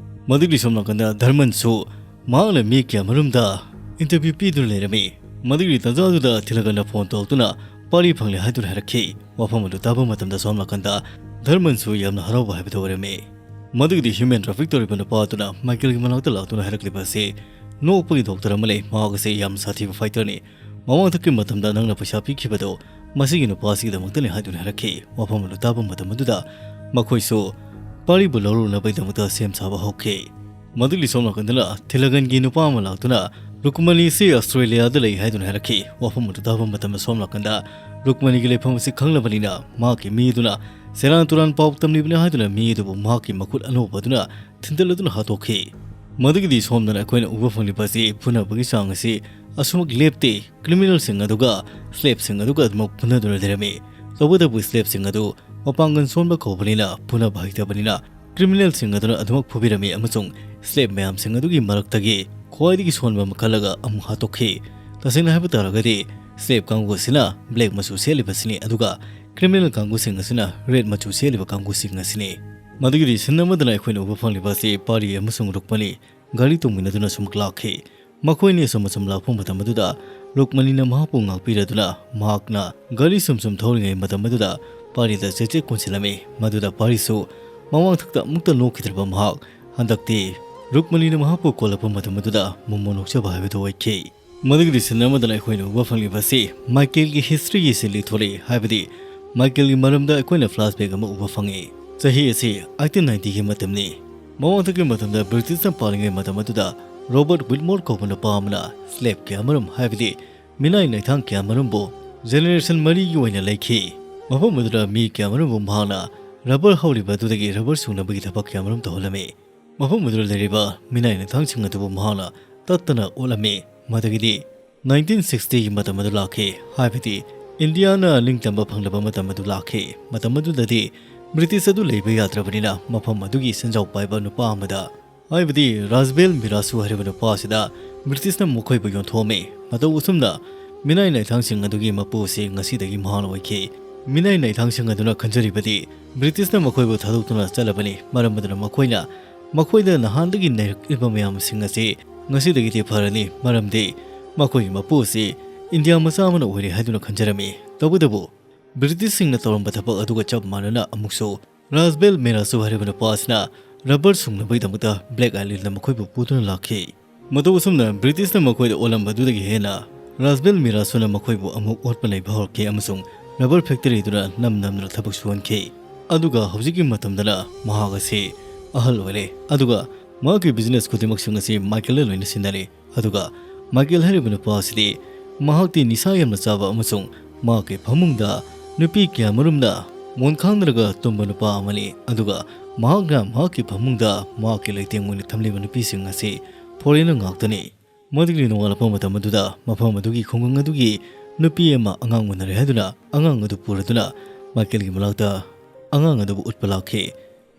ꯃꯗꯨꯒꯤ ꯁꯣꯝ ꯅꯥꯀꯟꯗ ꯙꯔꯃꯟꯁꯨ ꯃꯍꯥꯛꯅ ꯃꯤ ꯀꯌꯥ ꯃꯔꯨꯝꯗ ꯏꯟꯇꯔꯚ꯭ꯌꯨ ꯄꯤꯗꯨꯅ ꯂꯩꯔꯝꯃꯤ꯫ ꯃꯗꯨꯒꯤ ꯇꯥꯟꯖꯥꯗꯨꯗ ꯊꯤꯂꯒꯟꯅ ꯐꯣꯟ ꯇꯧꯔꯛꯇꯨꯅ ꯄꯥꯔꯤ ꯐꯪꯂꯦ ꯍꯥꯏꯗꯨꯅ ꯍꯥꯏꯔꯛꯈꯤ꯫ ꯋꯥꯐꯝ ꯑꯗꯨ ꯇꯥꯕ ꯃꯇꯝꯗ ꯁꯣꯝ ꯅꯥꯀꯟꯗ ꯙꯔꯃꯟꯁꯨ ꯌꯥꯝꯅ ꯍꯔꯥꯎꯕ ꯍꯥꯏꯕꯗꯨ ꯑꯣꯏꯔꯝꯃꯤ꯫ ꯃꯗꯨꯒꯤꯗꯤ ꯍ꯭ꯌꯨꯃꯦꯟ ꯇ꯭ꯔꯥꯐꯤꯛ ꯇꯧꯔꯤꯕ ꯅꯨꯄꯥ ꯑꯗꯨꯅ ꯃꯥꯏꯀꯦꯜꯒꯤ ꯃꯅꯥꯛꯇ ꯂꯥꯛꯇꯨꯅ ꯍꯥꯏꯔꯛꯂꯤꯕ ꯑꯁꯤ ꯅꯣꯛꯄꯒꯤ ꯗꯣꯛꯇꯔ ꯑꯃ ꯂꯩ, ꯃꯍꯥꯛ ꯑꯁꯤ ꯌꯥꯝꯅ ꯁꯥꯊꯤꯕ ꯐꯥꯏꯇꯔꯅꯤ꯫ ꯃꯃꯥꯡꯊꯛꯀꯤ ꯃꯇꯝꯗ ꯅꯪꯅ ꯄꯩꯁꯥ ꯄꯤꯈꯤꯕꯗꯨ ꯃꯁꯤꯒꯤ ꯅꯨꯄꯥ ꯑꯁꯤꯒꯤꯗꯃꯛꯇꯅꯤ ꯍꯥꯏꯗꯨꯅ ꯍꯥꯏꯔꯛꯈꯤ꯫ ꯋꯥꯐꯝ ꯑꯗꯨ ꯇꯥꯕ ꯃꯇꯝ ꯑꯗꯨꯗ ꯃꯈꯣꯏꯁꯨ ꯄꯥꯔꯤꯕꯨ ꯂꯧꯔꯨꯅꯕꯒꯤꯗꯃꯛꯇ ꯁꯦꯝ ꯁꯥꯕ ꯍꯧꯈꯤ꯫ ꯃꯗꯨꯒꯤ ꯁꯣꯝ ꯅꯥꯀꯟꯗꯅ ꯊꯤꯂꯒꯟꯒꯤ ꯅꯨꯄꯥ ꯑꯃ ꯂꯥꯛꯇꯨꯅ ꯔꯨꯛꯃꯅꯤ ꯑꯁꯤ ꯑꯁꯇ꯭ꯔꯦꯂꯤꯌꯥꯗ ꯂꯩ ꯍꯥꯏꯗꯨꯅ ꯍꯥꯏꯔꯛꯈꯤ꯫ ꯋꯥꯐꯝ ꯑꯗꯨ ꯇꯥꯕ ꯃꯇꯝꯗ ꯁꯣꯝ ꯅꯥꯀꯟꯗ ꯔꯨꯛꯃꯅꯤꯒꯤ ꯂꯩꯐꯝ ꯑꯁꯤ ꯈꯪꯂꯕꯅꯤꯅ ꯃꯍꯥꯛꯀꯤ ꯃꯤ ꯑꯗꯨꯅ ꯁꯦꯔꯥꯟ ꯇꯨꯔꯥꯟ ꯄꯥꯎ ꯇꯝꯂꯤꯕꯅꯤ ꯍꯥꯏꯗꯨꯅ ꯃꯤ ꯑꯗꯨꯕꯨ ꯃꯍꯥꯛꯀꯤ ꯃꯈꯨꯠ ꯑꯅꯧꯕ ꯑꯗꯨꯅ ꯊꯤꯟꯗꯠꯂꯗꯨꯅ ꯍꯥꯠꯇꯣꯛꯈꯤ꯫ ꯃꯗꯨꯒꯤꯗꯤ ꯁꯣꯝꯗꯅ ꯑꯩꯈꯣꯏꯅ ꯎꯕ ꯐꯪꯂꯤꯕ ꯑꯁꯤ ꯐꯨꯅꯕꯒꯤ ꯆꯥꯡ ꯑꯁꯤ ꯑꯁꯨꯃꯛ ꯂꯦꯞꯇꯦ꯫ ꯀ꯭ꯔꯤꯃꯤꯅꯦꯜꯁꯤꯡ ꯑꯗꯨꯒ ꯁ꯭ꯂꯦꯞꯁꯤꯡ ꯑꯗꯨꯒ ꯑꯗꯨꯃꯛ ꯐꯨꯅꯗꯨꯅ ꯂꯩꯔꯝꯃꯤ꯫ ꯇꯧꯕꯇꯕꯨ ꯁ꯭ꯂꯦꯞꯁꯤꯡ ꯑꯗꯨ ꯃꯄꯥꯡꯒꯜ ꯁꯣꯟꯕ ꯀꯧꯕꯅꯤꯅ ꯐꯨꯅꯕ ꯍꯩꯇꯕꯅꯤꯅ ꯀ꯭ꯔꯤꯃꯤꯅꯦꯜꯁꯤꯡ ꯑꯗꯨꯅ ꯑꯗꯨꯃꯛ ꯐꯨꯕꯤꯔꯝꯃꯤ ꯑꯃꯁꯨꯡ ꯁ꯭ꯂꯦꯞ ꯃꯌꯥꯝꯁꯤꯡ ꯑꯗꯨꯒꯤ ꯃꯔꯛꯇꯒꯤ ꯈ꯭ꯋꯥꯏꯗꯒꯤ ꯁꯣꯟꯕ ꯑꯃ ꯈꯜꯂꯒ ꯑꯃꯨꯛ ꯍꯥꯠꯇꯣꯛꯈꯤ꯫ ꯇꯁꯦꯡꯅ ꯍꯥꯏꯕ ꯇꯥꯔꯒꯗꯤ, slave ꯀꯥꯡꯕꯨ ꯑꯁꯤꯅ black ꯃꯆꯨ ꯁꯦꯠꯂꯤꯕꯁꯤꯅꯤ, ꯑꯗꯨꯒ criminal ꯀꯥꯡꯕꯨꯁꯤꯡ ꯑꯁꯤꯅ red ꯃꯆꯨ ꯁꯦꯠꯂꯤꯕ ꯀꯥꯡꯕꯨꯁꯤꯡ ꯑꯁꯤꯅꯤ꯫ ꯃꯗꯨꯒꯤ scene ꯑꯃꯗꯅ ꯑꯩꯈꯣꯏꯅ ꯎꯕ ꯐꯪꯂꯤꯕ ꯑꯁꯤ ꯄꯥꯔꯤ ꯑꯃꯁꯨꯡ ꯔꯨꯛꯃꯅꯤ ꯒꯥꯔꯤ ꯇꯣꯡꯃꯤꯟꯅꯗꯨꯅ ꯁꯨꯝ ꯂꯥꯛꯈꯤ꯫ ꯃꯈꯣꯏꯅꯤ ꯑꯁꯨꯝ ꯑꯁꯨꯝ ꯂꯥꯛꯄ ꯃꯇꯝ ꯑꯗꯨꯗ ꯔꯨꯛꯃꯅꯤꯅ ꯃꯍꯥꯛꯄꯨ ꯉꯥꯛꯄꯤꯔꯗꯨꯅ ꯃꯍꯥꯛꯅ ꯒꯥꯔꯤ ꯁꯨꯝ ꯁꯨꯝ ꯊꯧꯔꯤꯉꯩ ꯃꯇꯝ ꯑꯗꯨꯗ ꯄꯥꯔꯤꯗ ꯆꯦꯠꯆꯦꯠ ꯀꯣꯟꯁꯤꯜꯂꯝꯃꯤ꯫ ꯃꯗꯨꯗ ꯄꯥꯔꯤꯁꯨ ꯃꯃꯥꯡꯊꯛꯇ ꯑꯃꯨꯛꯇ ꯅꯣꯛꯈꯤꯗ꯭ꯔꯕ ꯃꯍꯥꯛ ꯍꯟꯗꯛꯇꯤ ꯔꯨꯛꯃꯅꯤꯅ ꯃꯍꯥꯛꯄꯨ ꯀꯣꯜꯂꯛꯄ ꯃꯇꯝ ꯑꯗꯨꯗ ꯃꯣꯃꯣ ꯅꯣꯛꯆꯕ ꯍꯥꯏꯕꯗꯨ ꯑꯣꯏꯈꯤ꯫ ꯃꯗꯨꯒꯤ scene ꯑꯃꯗꯅ ꯑꯩꯈꯣꯏꯅ ꯎꯕ ꯐꯪꯂꯤꯕ ꯑꯁꯤ ꯃꯥꯏꯀꯦꯜꯒꯤ historyꯒꯤ scene ꯂꯤꯊꯣꯔꯛꯏ, ꯍꯥꯏꯕꯗꯤ ꯃꯥꯏꯀꯦꯜꯒꯤ ꯃꯔꯝꯗ ꯑꯩꯈꯣꯏꯅ flashback ꯑꯃ ꯎꯕ ꯐꯪꯉꯤ꯫ ꯆꯍꯤ ꯑꯁꯤ eighteen ninetyꯒꯤ ꯃꯇꯝꯅꯤ꯫ ꯃꯃꯥꯡꯊꯛꯀꯤ ꯃꯇꯝꯗ Britishꯅ ꯄꯥꯜꯂꯤꯉꯩ ꯃꯇꯝ ꯑꯗꯨꯗ Robert Wilmore ꯀꯧꯕ ꯅꯨꯄꯥ ꯑꯃꯅ slave ꯀꯌꯥꯃꯔꯨꯝ, ꯍꯥꯏꯕꯗꯤ ꯃꯤꯅꯥꯏ ꯅꯥꯏꯊꯥꯡ ꯀꯌꯥꯃꯔꯨꯝꯕꯨ generation ꯃꯔꯤꯒꯤ ꯑꯣꯏꯅ ꯂꯩꯈꯤ꯫ ꯃꯐꯝ ꯑꯗꯨꯗ ꯃꯤ ꯀꯌꯥꯃꯔꯨꯝꯕꯨ ꯃꯍꯥꯛꯅ rubber ꯍꯧꯔꯤꯕ ꯑꯗꯨꯗꯒꯤ rubber ꯁꯨꯡꯅꯕꯒꯤ ꯊꯕꯛ ꯀꯌꯥꯃꯔꯨꯝ ꯇꯧꯍꯜꯂꯝꯃꯤ꯫ ꯃꯐꯝ ꯑꯗꯨꯗ ꯂꯩꯔꯤꯕ ꯃꯤꯅꯥꯏ ꯅꯥꯏꯊꯥꯡꯁꯤꯡ ꯑꯗꯨꯕꯨ ꯃꯍꯥꯛꯅ ꯇꯠꯇꯅ ꯑꯣꯠꯂꯝꯃꯤ꯫ ꯃꯗꯨꯒꯤꯗꯤ nineteen sixtyꯒꯤ ꯃꯇꯝ ꯑꯗꯨ ꯂꯥꯛꯈꯤ, ꯍꯥꯏꯕꯗꯤ ꯏꯟꯗꯤꯌꯥꯅ ꯅꯤꯡꯇꯝꯕ ꯐꯪꯂꯕ ꯃꯇꯝ ꯑꯗꯨ ꯂꯥꯛꯈꯤ꯫ ꯃꯇꯝ ꯑꯗꯨꯗꯗꯤ British ꯑꯗꯨ ꯂꯩꯕ ꯌꯥꯗ꯭ꯔꯕꯅꯤꯅ ꯃꯐꯝ ꯑꯗꯨꯒꯤ ꯁꯦꯟꯖꯥꯎ ꯄꯥꯏꯕ ꯅꯨꯄꯥ ꯑꯃꯗ, ꯍꯥꯏꯕꯗꯤ ꯔꯥꯖꯕꯦꯜ ꯃꯤꯔꯥꯁꯨ ꯍꯥꯏꯔꯤꯕ ꯅꯨꯄꯥ ꯑꯁꯤꯗ Britishꯅ ꯃꯈꯣꯏꯕꯨ ꯌꯣꯟꯊꯣꯛꯑꯝꯃꯤ꯫ ꯃꯇꯧ ꯑꯁꯨꯝꯅ ꯃꯤꯅꯥꯏ ꯅꯥꯏꯊꯥꯡꯁꯤꯡ ꯑꯗꯨꯒꯤ ꯃꯄꯨ ꯑꯁꯤ ꯉꯁꯤꯗꯒꯤ ꯃꯍꯥꯛꯅ ꯑꯣꯏꯈꯤ꯫ ꯃꯤꯅꯥꯏ ꯅꯥꯏꯊꯥꯡꯁꯤꯡ ꯑꯗꯨꯅ ꯈꯟꯖꯔꯤꯕꯗꯤ Britishꯅ ꯃꯈꯣꯏꯕꯨ ꯊꯥꯗꯣꯛꯇꯨꯅ ꯆꯠꯂꯕꯅꯤ, ꯃꯔꯝ ꯑꯗꯨꯅ ꯃꯈꯣꯏꯅ ꯃꯈꯣꯏꯗ ꯅꯍꯥꯟꯗꯒꯤ ꯅꯩꯔꯛꯂꯤꯕ ꯃꯌꯥꯝꯁꯤꯡ ꯑꯁꯤ ꯉꯁꯤꯗꯒꯤꯗꯤ ꯐꯔꯅꯤ, ꯃꯔꯝꯗꯤ ꯃꯈꯣꯏꯒꯤ ꯃꯄꯨ ꯑꯁꯤ ꯏꯟꯗꯤꯌꯥ ꯃꯆꯥ ꯑꯃꯅ ꯑꯣꯏꯔꯦ ꯍꯥꯏꯗꯨꯅ ꯈꯟꯖꯔꯝꯃꯤ꯫ ꯇꯧꯕꯇꯕꯨ Britishꯁꯤꯡꯅ ꯇꯧꯔꯝꯕ ꯊꯕꯛ ꯑꯗꯨꯒ ꯆꯞ ꯃꯥꯟꯅꯅ ꯑꯃꯨꯛꯁꯨ ꯔꯥꯖꯕꯦꯜ ꯃꯤꯔꯥꯁꯨ ꯍꯥꯏꯔꯤꯕ ꯅꯨꯄꯥ ꯑꯁꯤꯅ rubber ꯁꯨꯡꯅꯕꯒꯤꯗꯃꯛꯇ Black Islandꯗ ꯃꯈꯣꯏꯕꯨ ꯄꯨꯗꯨꯅ ꯂꯥꯛꯈꯤ꯫ ꯃꯇꯧ ꯑꯁꯨꯝꯅ Britishꯅ ꯃꯈꯣꯏꯗ ꯑꯣꯠꯂꯝꯕꯗꯨꯗꯒꯤ ꯍꯦꯟꯅ ꯔꯥꯖꯕꯦꯜ ꯃꯤꯔꯥꯁꯨꯅ ꯃꯈꯣꯏꯕꯨ ꯑꯃꯨꯛ ꯑꯣꯠꯄ ꯅꯩꯕ ꯍꯧꯔꯛꯈꯤ ꯑꯃꯁꯨꯡ rubber factoryꯗꯨꯗ ꯅꯝ ꯅꯝꯗꯨꯅ ꯊꯕꯛ ꯁꯨꯍꯟꯈꯤ꯫ ꯑꯗꯨꯒ ꯍꯧꯖꯤꯛꯀꯤ ꯃꯇꯝꯗꯅ ꯃꯍꯥꯛ ꯑꯁꯤ ꯑꯍꯜ ꯑꯣꯏꯔꯦ, ꯑꯗꯨꯒ ꯃꯍꯥꯛꯀꯤ business ꯈꯨꯗꯤꯡꯃꯛꯁꯤꯡ ꯑꯁꯤ ꯃꯥꯏꯀꯦꯜꯅ ꯂꯣꯏꯅ ꯁꯤꯟꯅꯔꯤ꯫ ꯑꯗꯨꯒ ꯃꯥꯏꯀꯦꯜ ꯍꯥꯏꯔꯤꯕ ꯅꯨꯄꯥ ꯑꯁꯤꯗꯤ ꯃꯍꯥꯛꯇꯤ ꯅꯤꯁꯥ ꯌꯥꯝꯅ ꯆꯥꯕ ꯑꯃꯁꯨꯡ ꯃꯍꯥꯛꯀꯤ ꯐꯃꯨꯡꯗ ꯅꯨꯄꯤ ꯀꯌꯥꯃꯔꯨꯝꯅ ꯃꯣꯟ ꯈꯥꯡꯗ꯭ꯔꯒ ꯇꯨꯝꯕ ꯅꯨꯄꯥ ꯑꯃꯅꯤ꯫ ꯑꯗꯨꯒ ꯃꯍꯥꯛꯅ ꯃꯍꯥꯛꯀꯤ ꯐꯃꯨꯡꯗ ꯃꯍꯥꯛꯀꯤ ꯂꯩꯇꯦꯡ ꯑꯣꯏꯅ ꯊꯝꯂꯤꯕ ꯅꯨꯄꯤꯁꯤꯡ ꯑꯁꯤ foreignꯔ ꯉꯥꯛꯇꯅꯤ꯫ ꯃꯗꯨꯒꯤ ꯅꯣꯡꯉꯥꯜꯂꯛꯄ ꯃꯇꯝ ꯑꯗꯨꯗ ꯃꯐꯝ ꯑꯗꯨꯒꯤ ꯈꯨꯡꯒꯪ ꯑꯗꯨꯒꯤ ꯅꯨꯄꯤ ꯑꯃ ꯑꯉꯥꯡ ꯎꯅꯔꯦ ꯍꯥꯏꯗꯨꯅ ꯑꯉꯥꯡ ꯑꯗꯨ ꯄꯨꯔꯗꯨꯅ ꯃꯥꯏꯀꯦꯜꯒꯤ ꯃꯅꯥꯛꯇ ꯑꯉꯥꯡ ꯑꯗꯨꯕꯨ ꯎꯠꯄ ꯂꯥꯛꯈꯤ꯫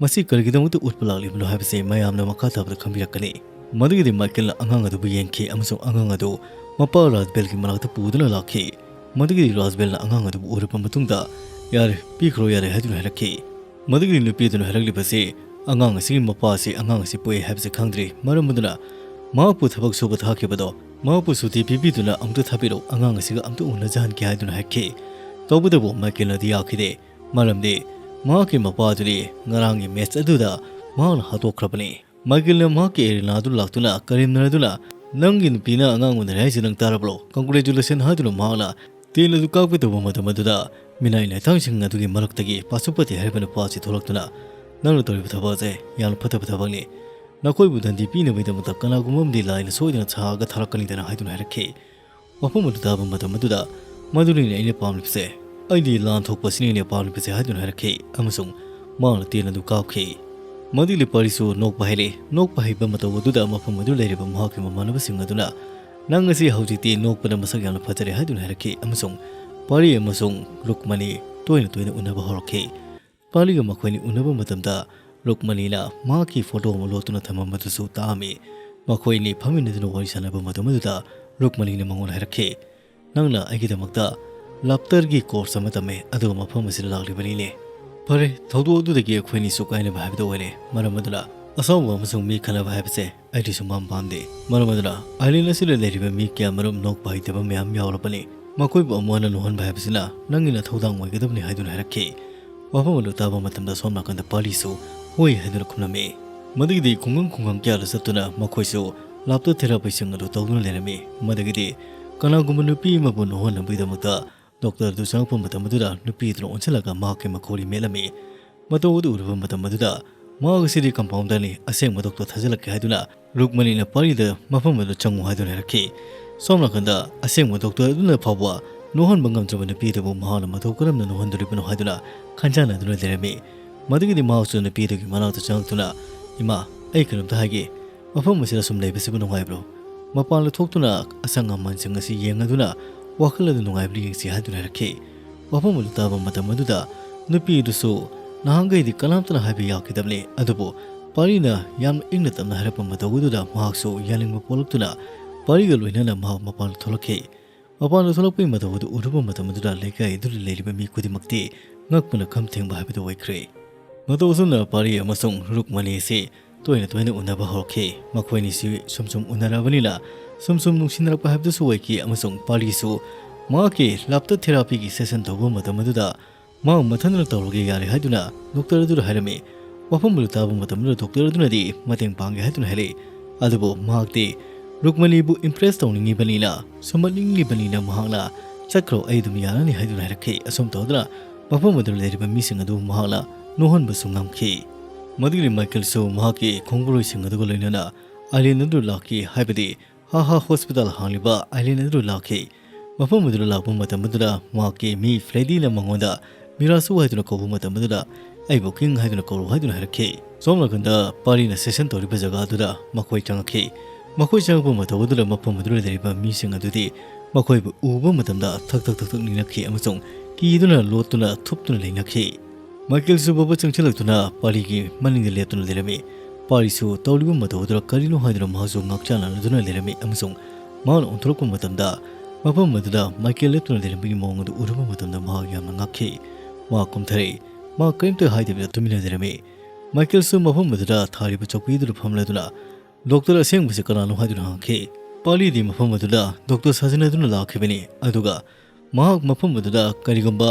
ꯃꯁꯤ ꯀꯔꯤꯒꯤꯗꯃꯛꯇ ꯎꯠꯄ ꯂꯥꯛꯂꯤꯕꯅꯣ ꯍꯥꯏꯕꯁꯤ ꯃꯌꯥꯝꯅ ꯃꯈꯥ ꯇꯥꯕꯗ ꯈꯪꯕꯤꯔꯛꯀꯅꯤ꯫ ꯃꯗꯨꯒꯤꯗꯤ ꯃꯥꯏꯀꯦꯜꯅ ꯑꯉꯥꯡ ꯑꯗꯨꯕꯨ ꯌꯦꯡꯈꯤ ꯑꯃꯁꯨꯡ ꯑꯉꯥꯡ ꯑꯗꯨ ꯃꯄꯥ ꯔꯥꯖꯕꯦꯜꯒꯤ ꯃꯅꯥꯛꯇ ꯄꯨꯗꯨꯅ ꯂꯥꯛꯈꯤ꯫ ꯃꯗꯨꯒꯤꯗꯤ ꯔꯥꯖꯕꯦꯜꯅ ꯑꯉꯥꯡ ꯑꯗꯨꯕꯨ ꯎꯔꯕ ꯃꯇꯨꯡꯗ, "ꯌꯥꯔꯦ, ꯄꯤꯈ꯭ꯔꯣ ꯌꯥꯔꯦ" ꯍꯥꯏꯗꯨꯅ ꯍꯥꯏꯔꯛꯈꯤ꯫ ꯃꯗꯨꯒꯤꯗꯤ ꯅꯨꯄꯤ ꯑꯗꯨꯅ ꯍꯥꯏꯔꯛꯂꯤꯕꯁꯤ, "ꯑꯉꯥꯡ ꯑꯁꯤꯒꯤ ꯃꯄꯥ ꯑꯁꯤ ꯑꯉꯥꯡ ꯑꯁꯤ ꯄꯣꯛꯑꯦ ꯍꯥꯏꯕꯁꯤ ꯈꯪꯗ꯭ꯔꯤ, ꯃꯔꯝ ꯑꯗꯨꯅ ꯃꯍꯥꯛꯄꯨ ꯊꯕꯛ ꯁꯨꯕ ꯊꯥꯈꯤꯕꯗꯣ ꯃꯍꯥꯛꯄꯨ ꯁꯨꯇꯤ ꯄꯤꯕꯤꯗꯨꯅ ꯑꯃꯨꯛꯇ ꯊꯥꯕꯤꯔꯛꯎ, ꯑꯉꯥꯡ ꯑꯁꯤꯒ ꯑꯃꯨꯛꯇ ꯎꯅꯖꯍꯟꯒꯦ" ꯍꯥꯏꯗꯨꯅ ꯍꯥꯏꯈꯤ꯫ ꯇꯧꯕꯇꯕꯨ ꯃꯥꯏꯀꯦꯜꯅꯗꯤ ꯌꯥꯈꯤꯗꯦ, ꯃꯔꯝꯗꯤ ꯃꯍꯥꯛꯀꯤ ꯃꯄꯥ ꯑꯗꯨꯗꯤ ꯉꯔꯥꯡꯒꯤ ꯃꯦꯠꯆ ꯑꯗꯨꯗ ꯃꯍꯥꯛꯅ ꯍꯥꯠꯇꯣꯛꯈ꯭ꯔꯕꯅꯤ꯫ ꯃꯥꯏꯀꯦꯜꯅ ꯃꯍꯥꯛꯀꯤ ꯑꯦꯔꯦꯅꯥ ꯑꯗꯨ ꯂꯥꯛꯇꯨꯅ ꯀꯔꯦꯝꯅꯗꯨꯅ, "ꯅꯪꯒꯤ ꯅꯨꯄꯤꯅ ꯑꯉꯥꯡ ꯎꯅꯔꯦ ꯍꯥꯏꯁꯤ ꯅꯪ ꯇꯥꯔꯕ꯭ꯔꯣ? Congratulation" ꯍꯥꯏꯗꯨꯅ ꯃꯍꯥꯛꯅ ꯇꯦꯟ ꯑꯗꯨ ꯀꯥꯞꯀꯦ ꯇꯧꯕ ꯃꯇꯝ ꯑꯗꯨꯗ ꯃꯤꯅꯥꯏ ꯂꯥꯏꯊꯥꯡꯁꯤꯡ ꯑꯗꯨꯒꯤ ꯃꯔꯛꯇꯒꯤ ꯄꯥꯁꯨꯄꯇꯤ ꯍꯥꯏꯔꯤꯕ ꯅꯨꯄꯥ ꯑꯁꯤ ꯊꯣꯛꯂꯛꯇꯨꯅ, "ꯅꯪꯅ ꯇꯧꯔꯤꯕ ꯊꯕꯛ ꯑꯁꯦ ꯌꯥꯝꯅ ꯐꯠꯇꯕ ꯊꯕꯛꯅꯤ꯫ ꯅꯈꯣꯏꯕꯨ ꯗꯟꯗꯤ ꯄꯤꯅꯕꯒꯤꯗꯃꯛꯇ ꯀꯅꯥꯒꯨꯝꯕ ꯑꯃꯗꯤ ꯂꯥꯏꯅ ꯁꯣꯏꯗꯅ ꯁꯥꯒ ꯊꯥꯔꯛꯀꯅꯤꯗꯅ" ꯍꯥꯏꯗꯨꯅ ꯍꯥꯏꯔꯛꯈꯤ꯫ ꯋꯥꯐꯝ ꯑꯗꯨ ꯇꯥꯕ ꯃꯇꯝ ꯑꯗꯨꯗ, "ꯃꯗꯨꯅꯤꯅꯦ ꯑꯩꯅ ꯄꯥꯝꯂꯤꯕꯁꯦ, ꯑꯩꯗꯤ ꯂꯥꯟ ꯊꯣꯛꯄꯁꯤꯅꯤꯅꯦ ꯄꯥꯝꯂꯤꯕꯁꯦ" ꯍꯥꯏꯗꯨꯅ ꯍꯥꯏꯔꯛꯈꯤ ꯑꯃꯁꯨꯡ ꯃꯍꯥꯛꯅ ꯇꯦꯟ ꯑꯗꯨ ꯀꯥꯞꯈꯤ꯫ ꯃꯗꯨꯒꯤ ꯄꯥꯔꯤꯁꯨ ꯅꯣꯛꯄ ꯍꯩꯔꯦ꯫ ꯅꯣꯛꯄ ꯍꯩꯕ ꯃꯇꯧ ꯑꯗꯨꯗ ꯃꯐꯝ ꯑꯗꯨ ꯂꯩꯔꯤꯕ ꯃꯍꯥꯛꯀꯤ ꯃꯃꯥꯟꯅꯕꯁꯤꯡ ꯑꯗꯨꯅ, "ꯅꯪ ꯑꯁꯤ ꯍꯧꯖꯤꯛꯇꯤ ꯅꯣꯛꯄꯗ ꯃꯁꯛ ꯌꯥꯝꯅ ꯐꯖꯔꯦ" ꯍꯥꯏꯗꯨꯅ ꯍꯥꯏꯔꯛꯈꯤ ꯑꯃꯁꯨꯡ ꯄꯥꯔꯤ ꯑꯃꯁꯨꯡ ꯔꯨꯛꯃꯅꯤ ꯇꯣꯏꯅ ꯇꯣꯏꯅ ꯎꯅꯕ ꯍꯧꯔꯛꯈꯤ꯫ ꯄꯥꯔꯤꯒ ꯃꯈꯣꯏꯅꯤ ꯎꯅꯕ ꯃꯇꯝꯗ ꯔꯨꯛꯃꯅꯤꯅ ꯃꯍꯥꯛꯀꯤ ꯐꯣꯇꯣ ꯑꯃ ꯂꯣꯠꯇꯨꯅ ꯊꯝꯃꯝꯕꯗꯨꯁꯨ ꯇꯥꯛꯑꯝꯃꯤ꯫ ꯃꯈꯣꯏ ꯑꯅꯤ ꯐꯝꯃꯤꯟꯅꯗꯨꯅ ꯋꯥꯔꯤ ꯁꯥꯟꯅꯕ ꯃꯇꯝ ꯑꯗꯨꯗ ꯔꯨꯛꯃꯅꯤꯅ ꯃꯉꯣꯟꯗ ꯍꯥꯏꯔꯛꯈꯤ, "ꯅꯪꯅ ꯑꯩꯒꯤꯗꯃꯛꯇ ꯂꯞꯇꯔꯒꯤ ꯀꯣꯔꯁ ꯑꯃ ꯇꯝꯃꯦ, ꯑꯗꯨꯒ ꯃꯐꯝ ꯑꯁꯤꯗ ꯂꯥꯛꯂꯤꯕꯅꯤꯅꯦ꯫ ꯐꯔꯦ, ꯊꯧꯗꯣꯛ ꯑꯗꯨꯗꯒꯤ ꯑꯩꯈꯣꯏ ꯑꯅꯤꯁꯨ ꯀꯥꯏꯅꯕ ꯍꯥꯏꯕꯗꯨ ꯑꯣꯏꯔꯦ꯫ ꯃꯔꯝ ꯑꯗꯨꯅ ꯑꯁꯥꯎꯕ ꯑꯃꯁꯨꯡ ꯃꯤ ꯈꯠꯅꯕ ꯍꯥꯏꯕꯁꯦ ꯑꯩꯗꯤ ꯁꯨꯡꯄꯥꯝ ꯄꯥꯝꯗꯦ꯫ ꯃꯔꯝ ꯑꯗꯨꯅ ꯑꯥꯏꯂꯦꯟ ꯑꯁꯤꯗ ꯂꯩꯔꯤꯕ ꯃꯤ ꯀꯌꯥꯃꯔꯨꯝ ꯅꯣꯛꯄ ꯍꯩꯇꯕ ꯃꯌꯥꯝ ꯌꯥꯎꯔꯕꯅꯤ꯫ ꯃꯈꯣꯏꯕꯨ ꯑꯃꯨꯛ ꯍꯟꯅ ꯅꯣꯛꯍꯟꯕ ꯍꯥꯏꯕꯁꯤꯅ ꯅꯪꯒꯤ ꯅꯊꯧꯗꯥꯡ ꯑꯣꯏꯒꯗꯕꯅꯤ" ꯍꯥꯏꯗꯨꯅ ꯍꯥꯏꯔꯛꯈꯤ꯫ ꯋꯥꯐꯝ ꯑꯗꯨ ꯇꯥꯕ ꯃꯇꯝꯗ ꯁꯣꯝ ꯅꯥꯀꯟꯗ ꯄꯥꯔꯤꯁꯨ "ꯍꯣꯏ" ꯍꯥꯏꯗꯨꯅ ꯈꯨꯝꯂꯝꯃꯤ꯫ ꯃꯗꯨꯒꯤꯗꯤ ꯈꯨꯡꯒꯪ ꯈꯨꯡꯒꯪ ꯀꯌꯥꯗ ꯆꯠꯇꯨꯅ ꯃꯈꯣꯏꯁꯨ ꯂꯥꯞꯇ ꯊꯦꯔꯥꯄꯩꯁꯤꯡ ꯑꯗꯨ ꯇꯧꯗꯨꯅ ꯂꯩꯔꯝꯃꯤ꯫ ꯃꯗꯨꯒꯤꯗꯤ ꯀꯅꯥꯒꯨꯝꯕ ꯅꯨꯄꯤ ꯑꯃꯕꯨ ꯅꯣꯛꯍꯟꯅꯕꯒꯤꯗꯃꯛꯇ ꯗꯣꯛꯇꯔ ꯑꯗꯨ ꯆꯪꯂꯛꯄ ꯃꯇꯝ ꯑꯗꯨꯗ ꯅꯨꯄꯤ ꯑꯗꯨꯅ ꯑꯣꯟꯁꯤꯜꯂꯒ ꯃꯍꯥꯛꯀꯤ ꯃꯈꯣꯔꯤ ꯃꯦꯠꯂꯝꯃꯤ꯫ ꯃꯇꯧ ꯑꯗꯨ ꯎꯔꯨꯕ ꯃꯇꯝ ꯑꯗꯨꯗ, "ꯃꯍꯥꯛ ꯑꯁꯤꯗꯤ ꯀꯝꯄꯥꯎꯟꯗꯔꯅꯤ, ꯑꯁꯦꯡꯕ ꯗꯣꯛꯇꯔ ꯊꯥꯖꯤꯜꯂꯛꯀꯦ" ꯍꯥꯏꯗꯨꯅ ꯔꯨꯛꯃꯅꯤꯅ ꯄꯥꯔꯤꯗ ꯃꯐꯝ ꯑꯗꯨꯗ ꯆꯪꯉꯨ ꯍꯥꯏꯗꯨꯅ ꯍꯥꯏꯔꯛꯈꯤ꯫ ꯁꯣꯝ ꯅꯥꯀꯟꯗ ꯑꯁꯦꯡꯕ ꯗꯣꯛꯇꯔ ꯑꯗꯨꯅ ꯐꯥꯎꯕ ꯅꯣꯛꯍꯟꯕ ꯉꯝꯗ꯭ꯔꯕ ꯅꯨꯄꯤ ꯑꯗꯨꯕꯨ ꯃꯍꯥꯛꯅ ꯃꯇꯧ ꯀꯔꯝꯅ ꯅꯣꯛꯍꯟꯗꯣꯔꯤꯕꯅꯣ ꯍꯥꯏꯗꯨꯅ ꯈꯟꯖꯥꯟꯅꯗꯨꯅ ꯂꯩꯔꯝꯃꯤ꯫ ꯃꯗꯨꯒꯤꯗꯤ ꯃꯍꯥꯛꯁꯨ ꯅꯨꯄꯤ ꯑꯗꯨꯒꯤ ꯃꯅꯥꯛꯇ ꯆꯪꯂꯛꯇꯨꯅ, "ꯏꯃꯥ, ꯑꯩ ꯀꯩꯅꯣꯝꯇ ꯍꯥꯏꯒꯦ꯫ ꯃꯐꯝ ꯑꯁꯤꯗ ꯁꯨꯝ ꯂꯩꯕꯁꯤꯕꯨ ꯅꯨꯡꯉꯥꯏꯕ꯭ꯔꯣ? ꯃꯄꯥꯟꯗ ꯊꯣꯛꯇꯨꯅ ꯑꯁꯪ ꯑꯃꯥꯟꯁꯤꯡ ꯑꯁꯤ ꯌꯦꯡꯉꯗꯨꯅ ꯋꯥꯈꯜ ꯑꯗꯨ ꯅꯨꯡꯉꯥꯏꯕ꯭ꯔꯥ ꯌꯦꯡꯁꯤ" ꯍꯥꯏꯗꯨꯅ ꯍꯥꯏꯔꯛꯈꯤ꯫ ꯋꯥꯐꯝ ꯑꯗꯨ ꯇꯥꯕ ꯃꯇꯝ ꯑꯗꯨꯗ ꯅꯨꯄꯤ ꯑꯗꯨꯁꯨ ꯅꯍꯥꯟꯈꯩꯗꯤ ꯀꯅꯥꯝꯇꯅ ꯍꯥꯏꯕ ꯌꯥꯈꯤꯗꯕꯅꯤ, ꯑꯗꯨꯕꯨ ꯄꯥꯔꯤꯅ ꯌꯥꯝꯅ ꯏꯪꯅ ꯇꯞꯅ ꯍꯥꯏꯔꯛꯄ ꯃꯇꯧ ꯑꯗꯨꯗ ꯃꯍꯥꯛꯁꯨ ꯌꯥꯅꯤꯡꯕ ꯄꯣꯛꯂꯛꯇꯨꯅ ꯄꯥꯔꯤꯒ ꯂꯣꯏꯅꯅ ꯃꯍꯥꯛ ꯃꯄꯥꯟꯗ ꯊꯣꯛꯂꯛꯈꯤ꯫ ꯃꯄꯥꯟꯗ ꯊꯣꯛꯂꯛꯄꯒꯤ ꯃꯇꯧ ꯑꯗꯨ ꯎꯔꯨꯕ ꯃꯇꯝ ꯑꯗꯨꯗ ꯂꯩꯀꯥꯏ ꯑꯗꯨꯗ ꯂꯩꯔꯤꯕ ꯃꯤ ꯈꯨꯗꯤꯡꯃꯛꯇꯤ ꯉꯛꯄꯅ ꯈꯝ ꯊꯦꯡꯕ ꯍꯥꯏꯕꯗꯨ ꯑꯣꯏꯈ꯭ꯔꯦ꯫ ꯃꯇꯧ ꯑꯁꯨꯝꯅ ꯄꯥꯔꯤ ꯑꯃꯁꯨꯡ ꯔꯨꯛꯃꯅꯤ ꯑꯁꯤ ꯇꯣꯏꯅ ꯇꯣꯏꯅ ꯎꯅꯕ ꯍꯧꯔꯛꯈꯤ꯫ ꯃꯈꯣꯏ ꯑꯅꯤꯁꯤ ꯁꯨꯝ ꯁꯨꯝ ꯎꯅꯔꯕꯅꯤꯅ ꯁꯨꯝ ꯁꯨꯝ ꯅꯨꯡꯁꯤꯅꯔꯛꯄ ꯍꯥꯏꯕꯗꯨꯁꯨ ꯑꯣꯏꯈꯤ, ꯑꯃꯁꯨꯡ ꯄꯥꯔꯤꯁꯨ ꯃꯍꯥꯛꯀꯤ ꯂꯥꯞꯇ ꯊꯦꯔꯥꯄꯤꯒꯤ ꯁꯦꯁꯟ ꯇꯧꯕ ꯃꯇꯝ ꯑꯗꯨꯗ ꯃꯍꯥꯛ ꯃꯊꯟꯇꯅ ꯇꯧꯔꯒꯦ ꯌꯥꯔꯦ ꯍꯥꯏꯗꯨꯅ ꯗꯣꯛꯇꯔ ꯑꯗꯨꯗ ꯍꯥꯏꯔꯝꯃꯤ꯫ ꯋꯥꯐꯝ ꯑꯗꯨ ꯇꯥꯕ ꯃꯇꯝꯗꯨꯗ ꯗꯣꯛꯇꯔ ꯑꯗꯨꯅꯗꯤ ꯃꯇꯦꯡ ꯄꯥꯡꯒꯦ ꯍꯥꯏꯗꯨꯅ ꯍꯥꯏꯔꯛꯏ꯫ ꯑꯗꯨꯕꯨ ꯃꯍꯥꯛꯇꯤ ꯔꯨꯛꯃꯅꯤꯕꯨ ꯏꯝꯄ꯭ꯔꯦꯁ ꯇꯧꯅꯤꯡꯉꯤꯕꯅꯤꯅ, ꯁꯨꯝꯍꯠꯅꯤꯡꯂꯤꯕꯅꯤꯅ ꯃꯍꯥꯛꯅ "ꯆꯠꯈ꯭ꯔꯣ, ꯑꯩ ꯑꯗꯨꯝ ꯌꯥꯔꯅꯤ" ꯍꯥꯏꯗꯨꯅ ꯍꯥꯏꯔꯛꯈꯤ꯫ ꯑꯁꯨꯝ ꯇꯧꯗꯨꯅ ꯃꯐꯝ ꯑꯗꯨꯗ ꯂꯩꯔꯤꯕ ꯃꯤꯁꯤꯡ ꯑꯗꯨ ꯃꯍꯥꯛꯅ ꯅꯣꯛꯍꯟꯕꯁꯨ ꯉꯝꯈꯤ꯫ ꯃꯗꯨꯒꯤ ꯃꯥꯏꯀꯦꯜꯁꯨ ꯃꯍꯥꯛꯀꯤ ꯈꯣꯡꯕꯨꯔꯣꯏꯁꯤꯡ ꯑꯗꯨꯒ ꯂꯣꯏꯅꯅ ꯑꯥꯏꯂꯦꯟ ꯑꯗꯨ ꯂꯥꯛꯈꯤ, ꯍꯥꯏꯕꯗꯤ ꯍꯥ ꯍꯥ ꯍꯣꯁꯄꯤꯇꯥꯜ ꯍꯥꯡꯂꯤꯕ ꯑꯥꯏꯂꯦꯟ ꯑꯗꯨ ꯂꯥꯛꯈꯤ꯫ ꯃꯐꯝ ꯑꯗꯨꯗ ꯂꯥꯛꯄ ꯃꯇꯝ ꯑꯗꯨꯗ ꯃꯍꯥꯛꯀꯤ ꯃꯤ ꯐ꯭ꯔꯦꯗꯤꯅ ꯃꯉꯣꯟꯗ "ꯃꯤꯔꯥꯁꯨ" ꯍꯥꯏꯗꯨꯅ ꯀꯧꯕ ꯃꯇꯝ ꯑꯗꯨꯗ "ꯑꯩꯕꯨ ꯀꯤꯡ ꯍꯥꯏꯗꯨꯅ ꯀꯧꯔꯨ" ꯍꯥꯏꯗꯨꯅ ꯍꯥꯏꯔꯛꯈꯤ꯫ ꯁꯣꯝ ꯅꯥꯀꯟꯗ ꯄꯥꯔꯤꯅ ꯁꯦꯁꯟ ꯇꯧꯔꯤꯕ ꯖꯒꯥ ꯑꯗꯨꯗ ꯃꯈꯣꯏ ꯆꯪꯉꯛꯈꯤ꯫ ꯃꯈꯣꯏ ꯆꯪꯉꯛꯄ ꯃꯇꯝ ꯑꯗꯨꯗ ꯃꯐꯝ ꯑꯗꯨꯗ ꯂꯩꯔꯤꯕ ꯃꯤꯁꯤꯡ ꯑꯗꯨꯗꯤ ꯃꯈꯣꯏꯕꯨ ꯎꯕ ꯃꯇꯝꯗ ꯊꯛ ꯊꯛ ꯊꯛ ꯊꯛ ꯅꯤꯛꯅꯈꯤ ꯑꯃꯁꯨꯡ ꯀꯤꯗꯨꯅ ꯂꯣꯠꯇꯨꯅ ꯊꯨꯞꯇꯨꯅ ꯂꯩꯅꯈꯤ꯫ ꯃꯥꯏꯀꯦꯜꯁꯨ ꯕꯕ ꯆꯪꯁꯤꯜꯂꯛꯇꯨꯅ ꯄꯥꯔꯤꯒꯤ ꯃꯅꯤꯡꯗ ꯂꯦꯞꯇꯨꯅ ꯂꯩꯔꯝꯃꯤ꯫ ꯄꯥꯔꯤꯁꯨ ꯇꯧꯔꯤꯕ ꯃꯇꯧ ꯑꯗꯨꯗ ꯀꯔꯤꯅꯣ ꯍꯥꯏꯗꯨꯅ ꯃꯍꯥꯛꯁꯨ ꯉꯥꯛꯆꯥꯟꯅꯗꯨꯅ ꯂꯩꯔꯝꯃꯤ ꯑꯃꯁꯨꯡ ꯃꯍꯥꯛꯅ ꯑꯣꯟꯊꯣꯔꯛꯄ ꯃꯇꯝꯗ ꯃꯐꯝ ꯑꯗꯨꯗ ꯃꯥꯏꯀꯦꯜ ꯂꯦꯞꯇꯨꯅ ꯂꯩꯔꯝꯕꯒꯤ ꯃꯑꯣꯡ ꯑꯗꯨ ꯎꯔꯨꯕ ꯃꯇꯝꯗ ꯃꯍꯥꯛ ꯌꯥꯝꯅ ꯉꯛꯈꯤ꯫ ꯃꯍꯥꯛ ꯀꯨꯝꯊꯔꯛꯏ꯫ ꯃꯍꯥꯛ ꯀꯔꯤꯝꯇ ꯍꯥꯏꯗꯕꯤꯗ ꯇꯨꯃꯤꯟꯅ ꯂꯩꯔꯝꯃꯤ꯫ ꯃꯥꯏꯀꯦꯜꯁꯨ ꯃꯐꯝ ꯑꯗꯨꯗ ꯊꯥꯔꯤꯕ ꯆꯧꯀ꯭ꯔꯤ ꯑꯗꯨꯗ ꯐꯝꯂꯗꯨꯅ ꯗꯣꯛꯇꯔ ꯑꯁꯦꯡꯕꯁꯤ ꯀꯅꯥꯅꯣ ꯍꯥꯏꯗꯨꯅ ꯍꯪꯈꯤ꯫ ꯄꯥꯔꯤꯗꯤ ꯃꯐꯝ ꯑꯗꯨꯗ ꯗꯣꯛꯇꯔ ꯁꯥꯖꯤꯟꯅꯗꯨꯅ ꯂꯥꯛꯈꯤꯕꯅꯤ, ꯑꯗꯨꯒ ꯃꯍꯥꯛ ꯃꯐꯝ ꯑꯗꯨꯗ ꯀꯔꯤꯒꯨꯝꯕ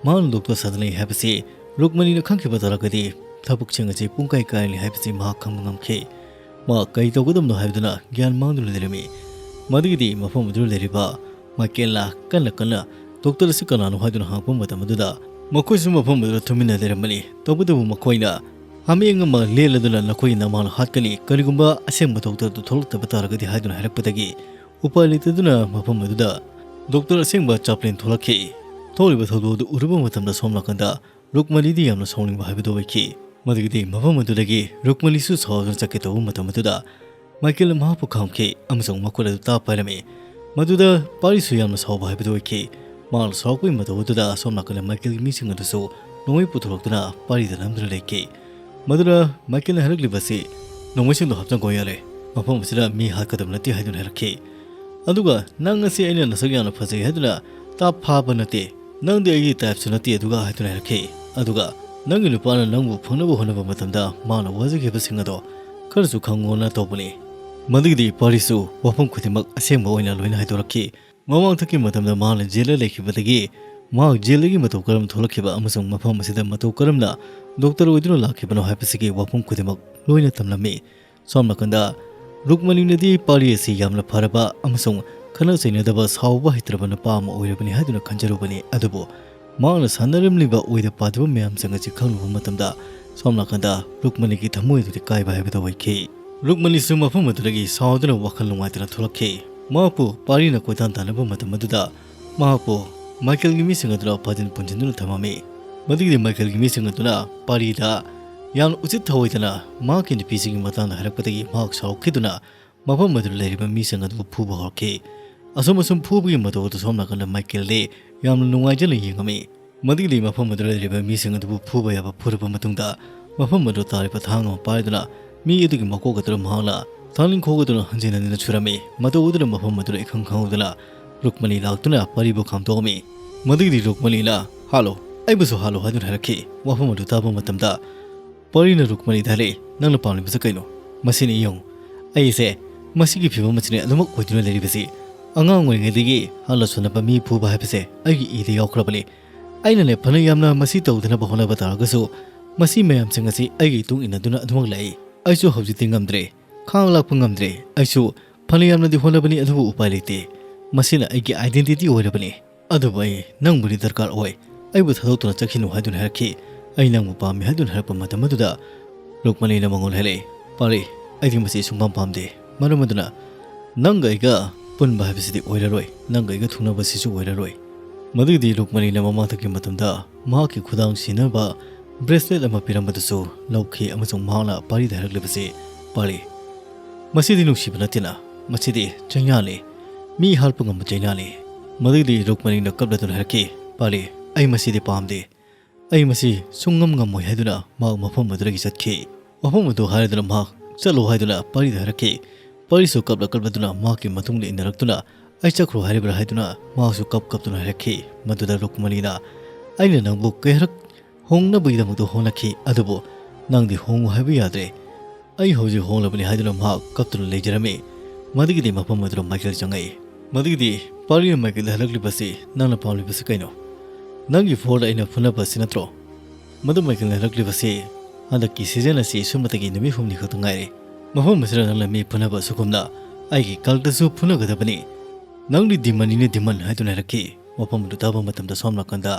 ꯃꯍꯥꯛꯅ ꯗꯣꯛꯇꯔ ꯁꯥꯖꯤꯟꯅꯩ ꯍꯥꯏꯕꯁꯤ ꯔꯨꯛꯃꯅꯤꯅ ꯈꯪꯈꯤꯕ ꯇꯥꯔꯒꯗꯤ ꯊꯕꯛꯁꯤꯡ ꯑꯁꯤ ꯄꯨꯡꯀꯥꯏ ꯀꯥꯏꯔꯅꯤ ꯍꯥꯏꯕꯁꯤ ꯃꯍꯥꯛ ꯈꯪꯕ ꯉꯝꯈꯤ꯫ ꯃꯍꯥꯛ ꯀꯔꯤ ꯇꯧꯒꯗꯕꯅꯣ ꯍꯥꯏꯕꯗꯨꯅ ꯒ꯭ꯌꯥꯟ ꯃꯥꯡꯗꯨꯅ ꯂꯩꯔꯝꯃꯤ꯫ ꯃꯗꯨꯒꯤꯗꯤ ꯃꯐꯝ ꯑꯗꯨꯗ ꯂꯩꯔꯤꯕ ꯃꯥꯏꯀꯦꯜꯅ ꯀꯟꯅ ꯀꯟꯅ ꯗꯣꯛꯇꯔ ꯑꯁꯤ ꯀꯅꯥꯅꯣ ꯍꯥꯏꯗꯨꯅ ꯍꯪꯉꯛꯄ ꯃꯇꯝ ꯑꯗꯨꯗ ꯃꯈꯣꯏꯁꯨ ꯃꯐꯝ ꯑꯗꯨꯗ ꯇꯨꯃꯤꯟꯅ ꯂꯩꯔꯝꯕꯅꯤ꯫ ꯇꯧꯕꯇꯕꯨ ꯃꯈꯣꯏꯅ ꯍꯥꯃꯦꯡ ꯑꯃ ꯂꯦꯜꯂꯗꯨꯅ "ꯅꯈꯣꯏꯒꯤ ꯅꯃꯥꯅ ꯍꯥꯠꯀꯅꯤ, ꯀꯔꯤꯒꯨꯝꯕ ꯑꯁꯦꯡꯕ ꯗꯣꯛꯇꯔꯗꯨ ꯊꯣꯛꯂꯛꯇꯕ ꯇꯥꯔꯒꯗꯤ" ꯍꯥꯏꯗꯨꯅ ꯍꯥꯏꯔꯛꯄꯗꯒꯤ ꯎꯄꯥꯏ ꯂꯩꯇꯗꯨꯅ ꯃꯐꯝ ꯑꯗꯨꯗ ꯗꯣꯛꯇꯔ ꯑꯁꯦꯡꯕ ꯆꯥꯄ꯭ꯂꯤꯟ ꯊꯣꯛꯂꯛꯈꯤ꯫ ꯊꯣꯛꯂꯤꯕ ꯊꯧꯗꯣꯛ ꯑꯗꯨ ꯎꯔꯨꯕ ꯃꯇꯝꯗ ꯁꯣꯝ ꯅꯥꯀꯟꯗ ꯔꯨꯛꯃꯅꯤꯗꯤ ꯌꯥꯝꯅ ꯁꯥꯎꯅꯤꯡꯕ ꯍꯥꯏꯕꯗꯨ ꯑꯣꯏꯈꯤ꯫ ꯃꯗꯨꯒꯤꯗꯤ ꯃꯐꯝ ꯑꯗꯨꯗꯒꯤ ꯔꯨꯛꯃꯅꯤꯁꯨ ꯁꯥꯎꯗꯨꯅ ꯆꯠꯀꯦ ꯇꯧꯕ ꯃꯇꯝ ꯑꯗꯨꯗ ꯃꯥꯏꯀꯦꯜꯅ ꯃꯍꯥꯛꯄꯨ ꯈꯥꯝꯈꯤ ꯑꯃꯁꯨꯡ ꯃꯈꯨꯠ ꯑꯗꯨ ꯇꯥꯞ ꯄꯥꯏꯔꯝꯃꯤ꯫ ꯃꯗꯨꯗ ꯄꯥꯔꯤꯁꯨ ꯌꯥꯝꯅ ꯁꯥꯎꯕ ꯍꯥꯏꯕꯗꯨ ꯑꯣꯏꯈꯤ꯫ ꯃꯍꯥꯛꯅ ꯁꯥꯎꯔꯛꯄꯒꯤ ꯃꯇꯧ ꯑꯗꯨꯗ ꯑꯁꯣꯝ ꯅꯥꯀꯟꯗ ꯃꯥꯏꯀꯦꯜꯒꯤ ꯃꯤꯁꯤꯡ ꯑꯗꯨꯁꯨ ꯅꯣꯡꯃꯩ ꯄꯨꯊꯣꯔꯛꯇꯨꯅ ꯄꯥꯔꯤꯗ ꯅꯝꯗꯨꯅ ꯂꯩꯈꯤ꯫ ꯃꯗꯨꯅ ꯃꯥꯏꯀꯦꯜꯅ ꯍꯥꯏꯔꯛꯂꯤꯕꯁꯤ, "ꯅꯣꯡꯃꯩꯁꯤꯡꯗꯣ ꯍꯥꯞꯆꯤꯟꯈꯣ ꯌꯥꯔꯦ, ꯃꯐꯝ ꯑꯁꯤꯗ ꯃꯤ ꯍꯥꯠꯀꯗꯕ ꯅꯠꯇꯦ" ꯍꯥꯏꯗꯨꯅ ꯍꯥꯏꯔꯛꯈꯤ꯫ ꯑꯗꯨꯒ, "ꯅꯪ ꯑꯁꯤ ꯑꯩꯅ ꯅꯁꯛ ꯌꯥꯝꯅ ꯐꯖꯩ ꯍꯥꯏꯗꯨꯅ ꯇꯥꯞ ꯐꯥꯕ ꯅꯠꯇꯦ, ꯅꯪꯗꯤ ꯑꯩꯒꯤ ꯇꯥꯏꯞꯁꯨ ꯅꯠꯇꯦ ꯑꯗꯨꯒ" ꯍꯥꯏꯗꯨꯅ ꯍꯥꯏꯔꯛꯈꯤ꯫ ꯑꯗꯨꯒ, "ꯅꯪꯒꯤ ꯅꯨꯄꯥꯅ ꯅꯪꯕꯨ ꯐꯪꯅꯕ ꯍꯣꯠꯅꯕ ꯃꯇꯝꯗ ꯃꯥꯅ ꯋꯥꯖꯈꯤꯕꯁꯤꯡ ꯑꯗꯣ ꯈꯔꯁꯨ ꯈꯪꯉꯣꯅ ꯇꯧꯕꯅꯤ"꯫ ꯃꯗꯨꯒꯤꯗꯤ ꯄꯥꯔꯤꯁꯨ ꯋꯥꯐꯝ ꯈꯨꯗꯤꯡꯃꯛ ꯑꯁꯦꯡꯕ ꯑꯣꯏꯅ ꯂꯣꯏꯅ ꯍꯥꯏꯗꯣꯔꯛꯈꯤ꯫ ꯃꯃꯥꯡꯊꯛꯀꯤ ꯃꯇꯝꯗ ꯃꯍꯥꯛꯅ ꯖꯦꯜꯗ ꯂꯩꯈꯤꯕꯗꯒꯤ ꯃꯍꯥꯛ ꯖꯦꯜꯗꯒꯤ ꯃꯇꯧ ꯀꯔꯝꯅ ꯊꯣꯛꯂꯛꯈꯤꯕ ꯑꯃꯁꯨꯡ ꯃꯐꯝ ꯑꯁꯤꯗ ꯃꯇꯧ ꯀꯔꯝꯅ ꯗꯣꯛꯇꯔ ꯑꯣꯏꯗꯨꯅ ꯂꯥꯛꯈꯤꯕꯅꯣ ꯍꯥꯏꯕꯁꯤꯒꯤ ꯋꯥꯐꯝ ꯈꯨꯗꯤꯡꯃꯛ ꯂꯣꯏꯅ ꯇꯝꯂꯝꯃꯤ꯫ ꯁꯣꯝ ꯅꯥꯀꯟꯗ ꯔꯨꯛꯃꯅꯤꯅꯗꯤ ꯄꯥꯔꯤ ꯑꯁꯤ ꯌꯥꯝꯅ ꯐꯔꯕ ꯑꯃꯁꯨꯡ ꯈꯠꯅ ꯆꯩꯅꯗꯕ, ꯁꯥꯎꯕ ꯍꯩꯇ꯭ꯔꯕ ꯅꯨꯄꯥ ꯑꯃ ꯑꯣꯏꯔꯕꯅꯤ ꯍꯥꯏꯗꯨꯅ ꯈꯟꯖꯔꯨꯕꯅꯤ, ꯑꯗꯨꯕꯨ ꯃꯍꯥꯛꯅ ꯁꯥꯟꯅꯔꯝꯂꯤꯕ ꯑꯣꯏꯗ ꯄꯥꯗꯕ ꯃꯌꯥꯝꯁꯤꯡ ꯑꯁꯤ ꯈꯪꯂꯨꯕ ꯃꯇꯝꯗ ꯁꯣꯝ ꯅꯥꯀꯟꯗ ꯔꯨꯛꯃꯅꯤꯒꯤ ꯊꯃꯣꯏ ꯑꯗꯨꯗꯤ ꯀꯥꯏꯕ ꯍꯥꯏꯕꯗꯨ ꯑꯣꯏꯈꯤ꯫ ꯔꯨꯛꯃꯅꯤꯁꯨ ꯃꯐꯝ ꯑꯗꯨꯗꯒꯤ ꯁꯥꯎꯗꯨꯅ ꯋꯥꯈꯜ ꯅꯨꯡꯉꯥꯏꯇꯅ ꯊꯣꯛꯂꯛꯈꯤ꯫ ꯃꯍꯥꯛꯄꯨ ꯄꯥꯔꯤꯅ ꯀꯣꯏꯇꯥꯟ ꯇꯥꯟꯅꯕ ꯃꯇꯝ ꯑꯗꯨꯗ ꯃꯍꯥꯛꯄꯨ ꯃꯥꯏꯀꯦꯜꯒꯤ ꯃꯤꯁꯤꯡ ꯑꯗꯨꯅ ꯐꯥꯖꯤꯟ ꯄꯨꯟꯁꯤꯟꯗꯨꯅ ꯊꯝꯃꯝꯃꯤ꯫ ꯃꯗꯨꯒꯤꯗꯤ ꯃꯥꯏꯀꯦꯜꯒꯤ ꯃꯤꯁꯤꯡ ꯑꯗꯨꯅ ꯄꯥꯔꯤꯗ ꯌꯥꯝꯅ ꯎꯆꯤꯠ ꯊꯑꯣꯏꯗꯅ ꯃꯍꯥꯛꯀꯤ ꯅꯨꯄꯤꯁꯤꯡꯒꯤ ꯃꯇꯥꯡꯗ ꯍꯥꯏꯔꯛꯄꯗꯒꯤ ꯃꯍꯥꯛ ꯁꯥꯎꯈꯤꯗꯨꯅ ꯃꯐꯝ ꯑꯗꯨꯗ ꯂꯩꯔꯤꯕ ꯃꯤꯁꯤꯡ ꯑꯗꯨꯕꯨ ꯐꯨꯕ ꯍꯧꯔꯛꯈꯤ꯫ ꯑꯁꯨꯝ ꯑꯁꯨꯝ ꯐꯨꯕꯒꯤ ꯃꯇꯧ ꯑꯗꯨ ꯁꯣꯝ ꯅꯥꯀꯟꯗ ꯃꯥꯏꯀꯦꯜꯗꯤ ꯌꯥꯝꯅ ꯅꯨꯡꯉꯥꯏꯖꯅ ꯌꯦꯡꯉꯝꯃꯤ꯫ ꯃꯗꯨꯒꯤꯗꯤ ꯃꯐꯝ ꯑꯗꯨꯗ ꯂꯩꯔꯤꯕ ꯃꯤꯁꯤꯡ ꯑꯗꯨꯕꯨ ꯐꯨꯕ ꯌꯥꯕ ꯐꯨꯔꯕ ꯃꯇꯨꯡꯗ ꯃꯐꯝ ꯑꯗꯨꯗ ꯇꯥꯔꯤꯕ ꯊꯥꯡ ꯑꯃ ꯄꯥꯏꯗꯨꯅ ꯃꯤ ꯑꯗꯨꯒꯤ ꯃꯀꯣꯛ ꯑꯗꯨꯗ ꯃꯍꯥꯛꯅ ꯊꯥꯡꯅꯤꯡꯈꯣꯛ ꯑꯗꯨꯅ ꯍꯟꯖꯤꯟ ꯍꯟꯖꯤꯟ ꯁꯨꯔꯝꯃꯤ꯫ ꯃꯇꯧ ꯑꯗꯨꯅ ꯃꯐꯝ ꯑꯗꯨꯗ ꯏꯈꯪ ꯈꯪꯍꯧꯗꯅ ꯔꯨꯛꯃꯅꯤ ꯂꯥꯛꯇꯨꯅ ꯄꯥꯔꯤꯕꯨ ꯈꯥꯝꯗꯣꯛꯑꯝꯃꯤ꯫ ꯃꯗꯨꯒꯤꯗꯤ ꯔꯨꯛꯃꯅꯤꯅ, "ꯍꯥꯠꯂꯣ, ꯑꯩꯕꯨꯁꯨ ꯍꯥꯠꯂꯣ" ꯍꯥꯏꯗꯨꯅ ꯍꯥꯏꯔꯛꯈꯤ꯫ ꯋꯥꯐꯝ ꯑꯗꯨ ꯇꯥꯕ ꯃꯇꯝꯗ ꯄꯥꯔꯤꯅ ꯔꯨꯛꯃꯅꯤꯗ ꯍꯥꯏꯔꯛꯏ, "ꯅꯪꯅ ꯄꯥꯝꯂꯤꯕꯁꯤ ꯀꯩꯅꯣ? ꯃꯁꯤꯅꯤ ꯌꯦꯡꯉꯨ, ꯑꯩꯁꯦ ꯃꯁꯤꯒꯤ ꯐꯤꯕꯝ ꯑꯁꯤꯅ ꯑꯗꯨꯃꯛ ꯑꯣꯏꯗꯨꯅ ꯂꯩꯔꯤꯕꯁꯤ꯫ ꯑꯉꯥꯡ ꯑꯣꯏꯔꯤꯉꯩꯗꯒꯤ ꯍꯥꯠꯂ ꯁꯣꯟꯅꯕ ꯃꯤ ꯐꯨꯕ ꯍꯥꯏꯕꯁꯦ ꯑꯩꯒꯤ ꯏꯗ ꯌꯥꯎꯈ꯭ꯔꯕꯅꯤ꯫ ꯑꯩꯅꯅꯦ ꯐꯅ ꯌꯥꯝꯅ ꯃꯁꯤ ꯇꯧꯗꯅꯕ ꯍꯣꯠꯅꯕ ꯇꯥꯔꯒꯁꯨ ꯃꯁꯤ ꯃꯌꯥꯝꯁꯤꯡ ꯑꯁꯤ ꯑꯩꯒꯤ ꯏꯇꯨꯡ ꯏꯟꯅꯗꯨꯅ ꯑꯗꯨꯃꯛ ꯂꯥꯛꯏ꯫ ꯑꯩꯁꯨ ꯍꯧꯖꯤꯛꯇꯤ ꯉꯝꯗ꯭ꯔꯦ, ꯈꯥꯡ ꯂꯥꯛꯄ ꯉꯝꯗ꯭ꯔꯦ꯫ ꯑꯩꯁꯨ ꯐꯅ ꯌꯥꯝꯅꯗꯤ ꯍꯣꯠꯅꯕꯅꯤ, ꯑꯗꯨꯕꯨ ꯎꯄꯥꯏ ꯂꯩꯇꯦ꯫ ꯃꯁꯤꯅ ꯑꯩꯒꯤ identity ꯑꯣꯏꯔꯕꯅꯤ꯫ ꯑꯗꯨꯕꯨ ꯑꯩ ꯅꯪꯕꯨꯗꯤ ꯗꯔꯀꯥꯔ ꯑꯣꯏ꯫ ꯑꯩꯕꯨ ꯊꯥꯗꯣꯛꯇꯨꯅ ꯆꯠꯈꯤꯅꯨ" ꯍꯥꯏꯗꯨꯅ ꯍꯥꯏꯔꯛꯈꯤ꯫ "ꯑꯩ ꯅꯪꯕꯨ ꯄꯥꯝꯃꯤ" ꯍꯥꯏꯗꯨꯅ ꯍꯥꯏꯔꯛꯄ ꯃꯇꯝ ꯑꯗꯨꯗ ꯔꯨꯛꯃꯅꯤꯅ ꯃꯉꯣꯟꯗ ꯍꯥꯏꯔꯛꯏ, "ꯄꯥꯔꯤ, ꯑꯩꯗꯤ ꯃꯁꯤ ꯁꯨꯡꯄꯥꯝ ꯄꯥꯝꯗꯦ꯫ ꯃꯔꯝ ꯑꯗꯨꯅ ꯅꯪꯒ ꯑꯩꯒ ꯄꯨꯟꯕ ꯍꯥꯏꯕꯁꯤꯗꯤ ꯑꯣꯏꯔꯔꯣꯏ, ꯅꯪꯒ ꯑꯩꯒ ꯊꯨꯡꯅꯕꯁꯤꯁꯨ ꯑꯣꯏꯔꯔꯣꯏ"꯫ ꯃꯗꯨꯒꯤꯗꯤ ꯔꯨꯛꯃꯅꯤꯅ ꯃꯃꯥꯡꯊꯛꯀꯤ ꯃꯇꯝꯗ ꯃꯍꯥꯛꯀꯤ ꯈꯨꯗꯥꯡ ꯁꯤꯅꯕ bracelet ꯑꯃ ꯄꯤꯔꯝꯕꯗꯨꯁꯨ ꯂꯧꯈꯤ ꯑꯃꯁꯨꯡ ꯃꯍꯥꯛꯅ ꯄꯥꯔꯤꯗ ꯍꯥꯏꯔꯛꯂꯤꯕꯁꯤ, "ꯄꯥꯔꯤ, ꯃꯁꯤꯗꯤ ꯅꯨꯡꯁꯤꯕ ꯅꯠꯇꯦꯅ, ꯃꯁꯤꯗꯤ ꯆꯩꯅꯥꯅꯤ, ꯃꯤ ꯍꯥꯠꯄ ꯉꯝꯕ ꯆꯩꯅꯥꯅꯤ"꯫ ꯃꯗꯨꯒꯤꯗꯤ ꯔꯨꯛꯃꯅꯤꯅ ꯀꯞꯂꯗꯨꯅ ꯍꯥꯏꯔꯛꯈꯤ, "ꯄꯥꯔꯤ, ꯑꯩ ꯃꯁꯤꯗꯤ ꯄꯥꯝꯗꯦ꯫ "ꯑꯩ ꯃꯁꯤ ꯁꯨꯡꯉꯝ ꯉꯝꯃꯣꯏ" ꯍꯥꯏꯗꯨꯅ ꯃꯍꯥꯛ ꯃꯐꯝ ꯑꯗꯨꯗꯒꯤ ꯆꯠꯈꯤ꯫ ꯃꯐꯝ ꯑꯗꯨ ꯍꯥꯏꯔꯗꯨꯅ ꯃꯍꯥꯛ "ꯆꯠꯂꯣ" ꯍꯥꯏꯗꯨꯅ ꯄꯥꯔꯤꯗ ꯍꯥꯏꯔꯛꯈꯤ꯫ ꯄꯥꯔꯤꯁꯨ ꯀꯞꯂ ꯀꯞꯂꯗꯨꯅ ꯃꯍꯥꯛꯀꯤ ꯃꯇꯨꯡꯗ ꯏꯟꯅꯔꯛꯇꯨꯅ "ꯑꯩ ꯆꯠꯈ꯭ꯔꯣ ꯍꯥꯏꯔꯤꯕ꯭ꯔꯥ?" ꯍꯥꯏꯗꯨꯅ ꯃꯍꯥꯛꯁꯨ ꯀꯞ ꯀꯞꯇꯨꯅ ꯍꯥꯏꯔꯛꯈꯤ꯫ ꯃꯗꯨꯗ ꯔꯨꯛꯃꯅꯤꯅ "ꯑꯩꯅ ꯅꯪꯕꯨ ꯀꯌꯥꯔꯛ ꯍꯣꯡꯅꯕꯒꯤꯗꯃꯛꯇ ꯍꯣꯠꯅꯈꯤ, ꯑꯗꯨꯕꯨ ꯅꯪꯗꯤ ꯍꯣꯡꯉꯨ ꯍꯥꯏꯕ ꯌꯥꯗ꯭ꯔꯦ꯫ ꯑꯩ ꯍꯧꯖꯤꯛ ꯍꯣꯡꯂꯕꯅꯤ" ꯍꯥꯏꯗꯨꯅ ꯃꯍꯥꯛ ꯀꯞꯇꯨꯅ ꯂꯩꯖꯔꯝꯃꯤ꯫ ꯃꯗꯨꯒꯤꯗꯤ ꯃꯐꯝ ꯑꯗꯨꯗ ꯃꯥꯏꯀꯦꯜ ꯆꯪꯉꯛꯏ꯫ ꯃꯗꯨꯒꯤꯗꯤ ꯄꯥꯔꯤꯅ ꯃꯥꯏꯀꯦꯜꯗ ꯍꯜꯂꯛꯂꯤꯕꯁꯤ "ꯅꯪꯅ ꯄꯥꯝꯂꯤꯕꯁꯤ ꯀꯩꯅꯣ? ꯅꯪꯒꯤ ꯐꯣꯔꯗ ꯑꯩꯅ ꯐꯨꯅꯕꯁꯤ ꯅꯠꯇ꯭ꯔꯣ?" ꯃꯗꯨ ꯃꯥꯏꯀꯦꯜꯅ ꯍꯜꯂꯛꯂꯤꯕꯁꯤ ꯍꯟꯗꯛꯀꯤ ꯁꯤꯖꯟ ꯑꯁꯤ ꯁꯨꯞꯅꯇꯒꯤ ꯅꯨꯃꯤꯠ ꯍꯨꯝꯅꯤ ꯈꯛꯇ ꯉꯥꯏꯔꯦ꯫ ꯃꯐꯝ ꯑꯁꯤꯗ ꯅꯪꯅ ꯃꯤ ꯐꯨꯅꯕ ꯑꯁꯨꯒꯨꯝꯅ ꯑꯩꯒꯤ ꯀꯜꯇꯁꯨ ꯐꯨꯅꯒꯗꯕꯅꯤ꯫ "ꯅꯪꯗꯤ ꯗꯤꯃꯟꯅꯤꯅꯦ, ꯗꯤꯃꯟ" ꯍꯥꯏꯗꯨꯅ ꯍꯥꯏꯔꯛꯈꯤ꯫ ꯃꯐꯝ ꯑꯗꯨ ꯇꯥꯕ ꯃꯇꯝꯗ ꯁꯣꯝ ꯅꯥꯀꯟꯗ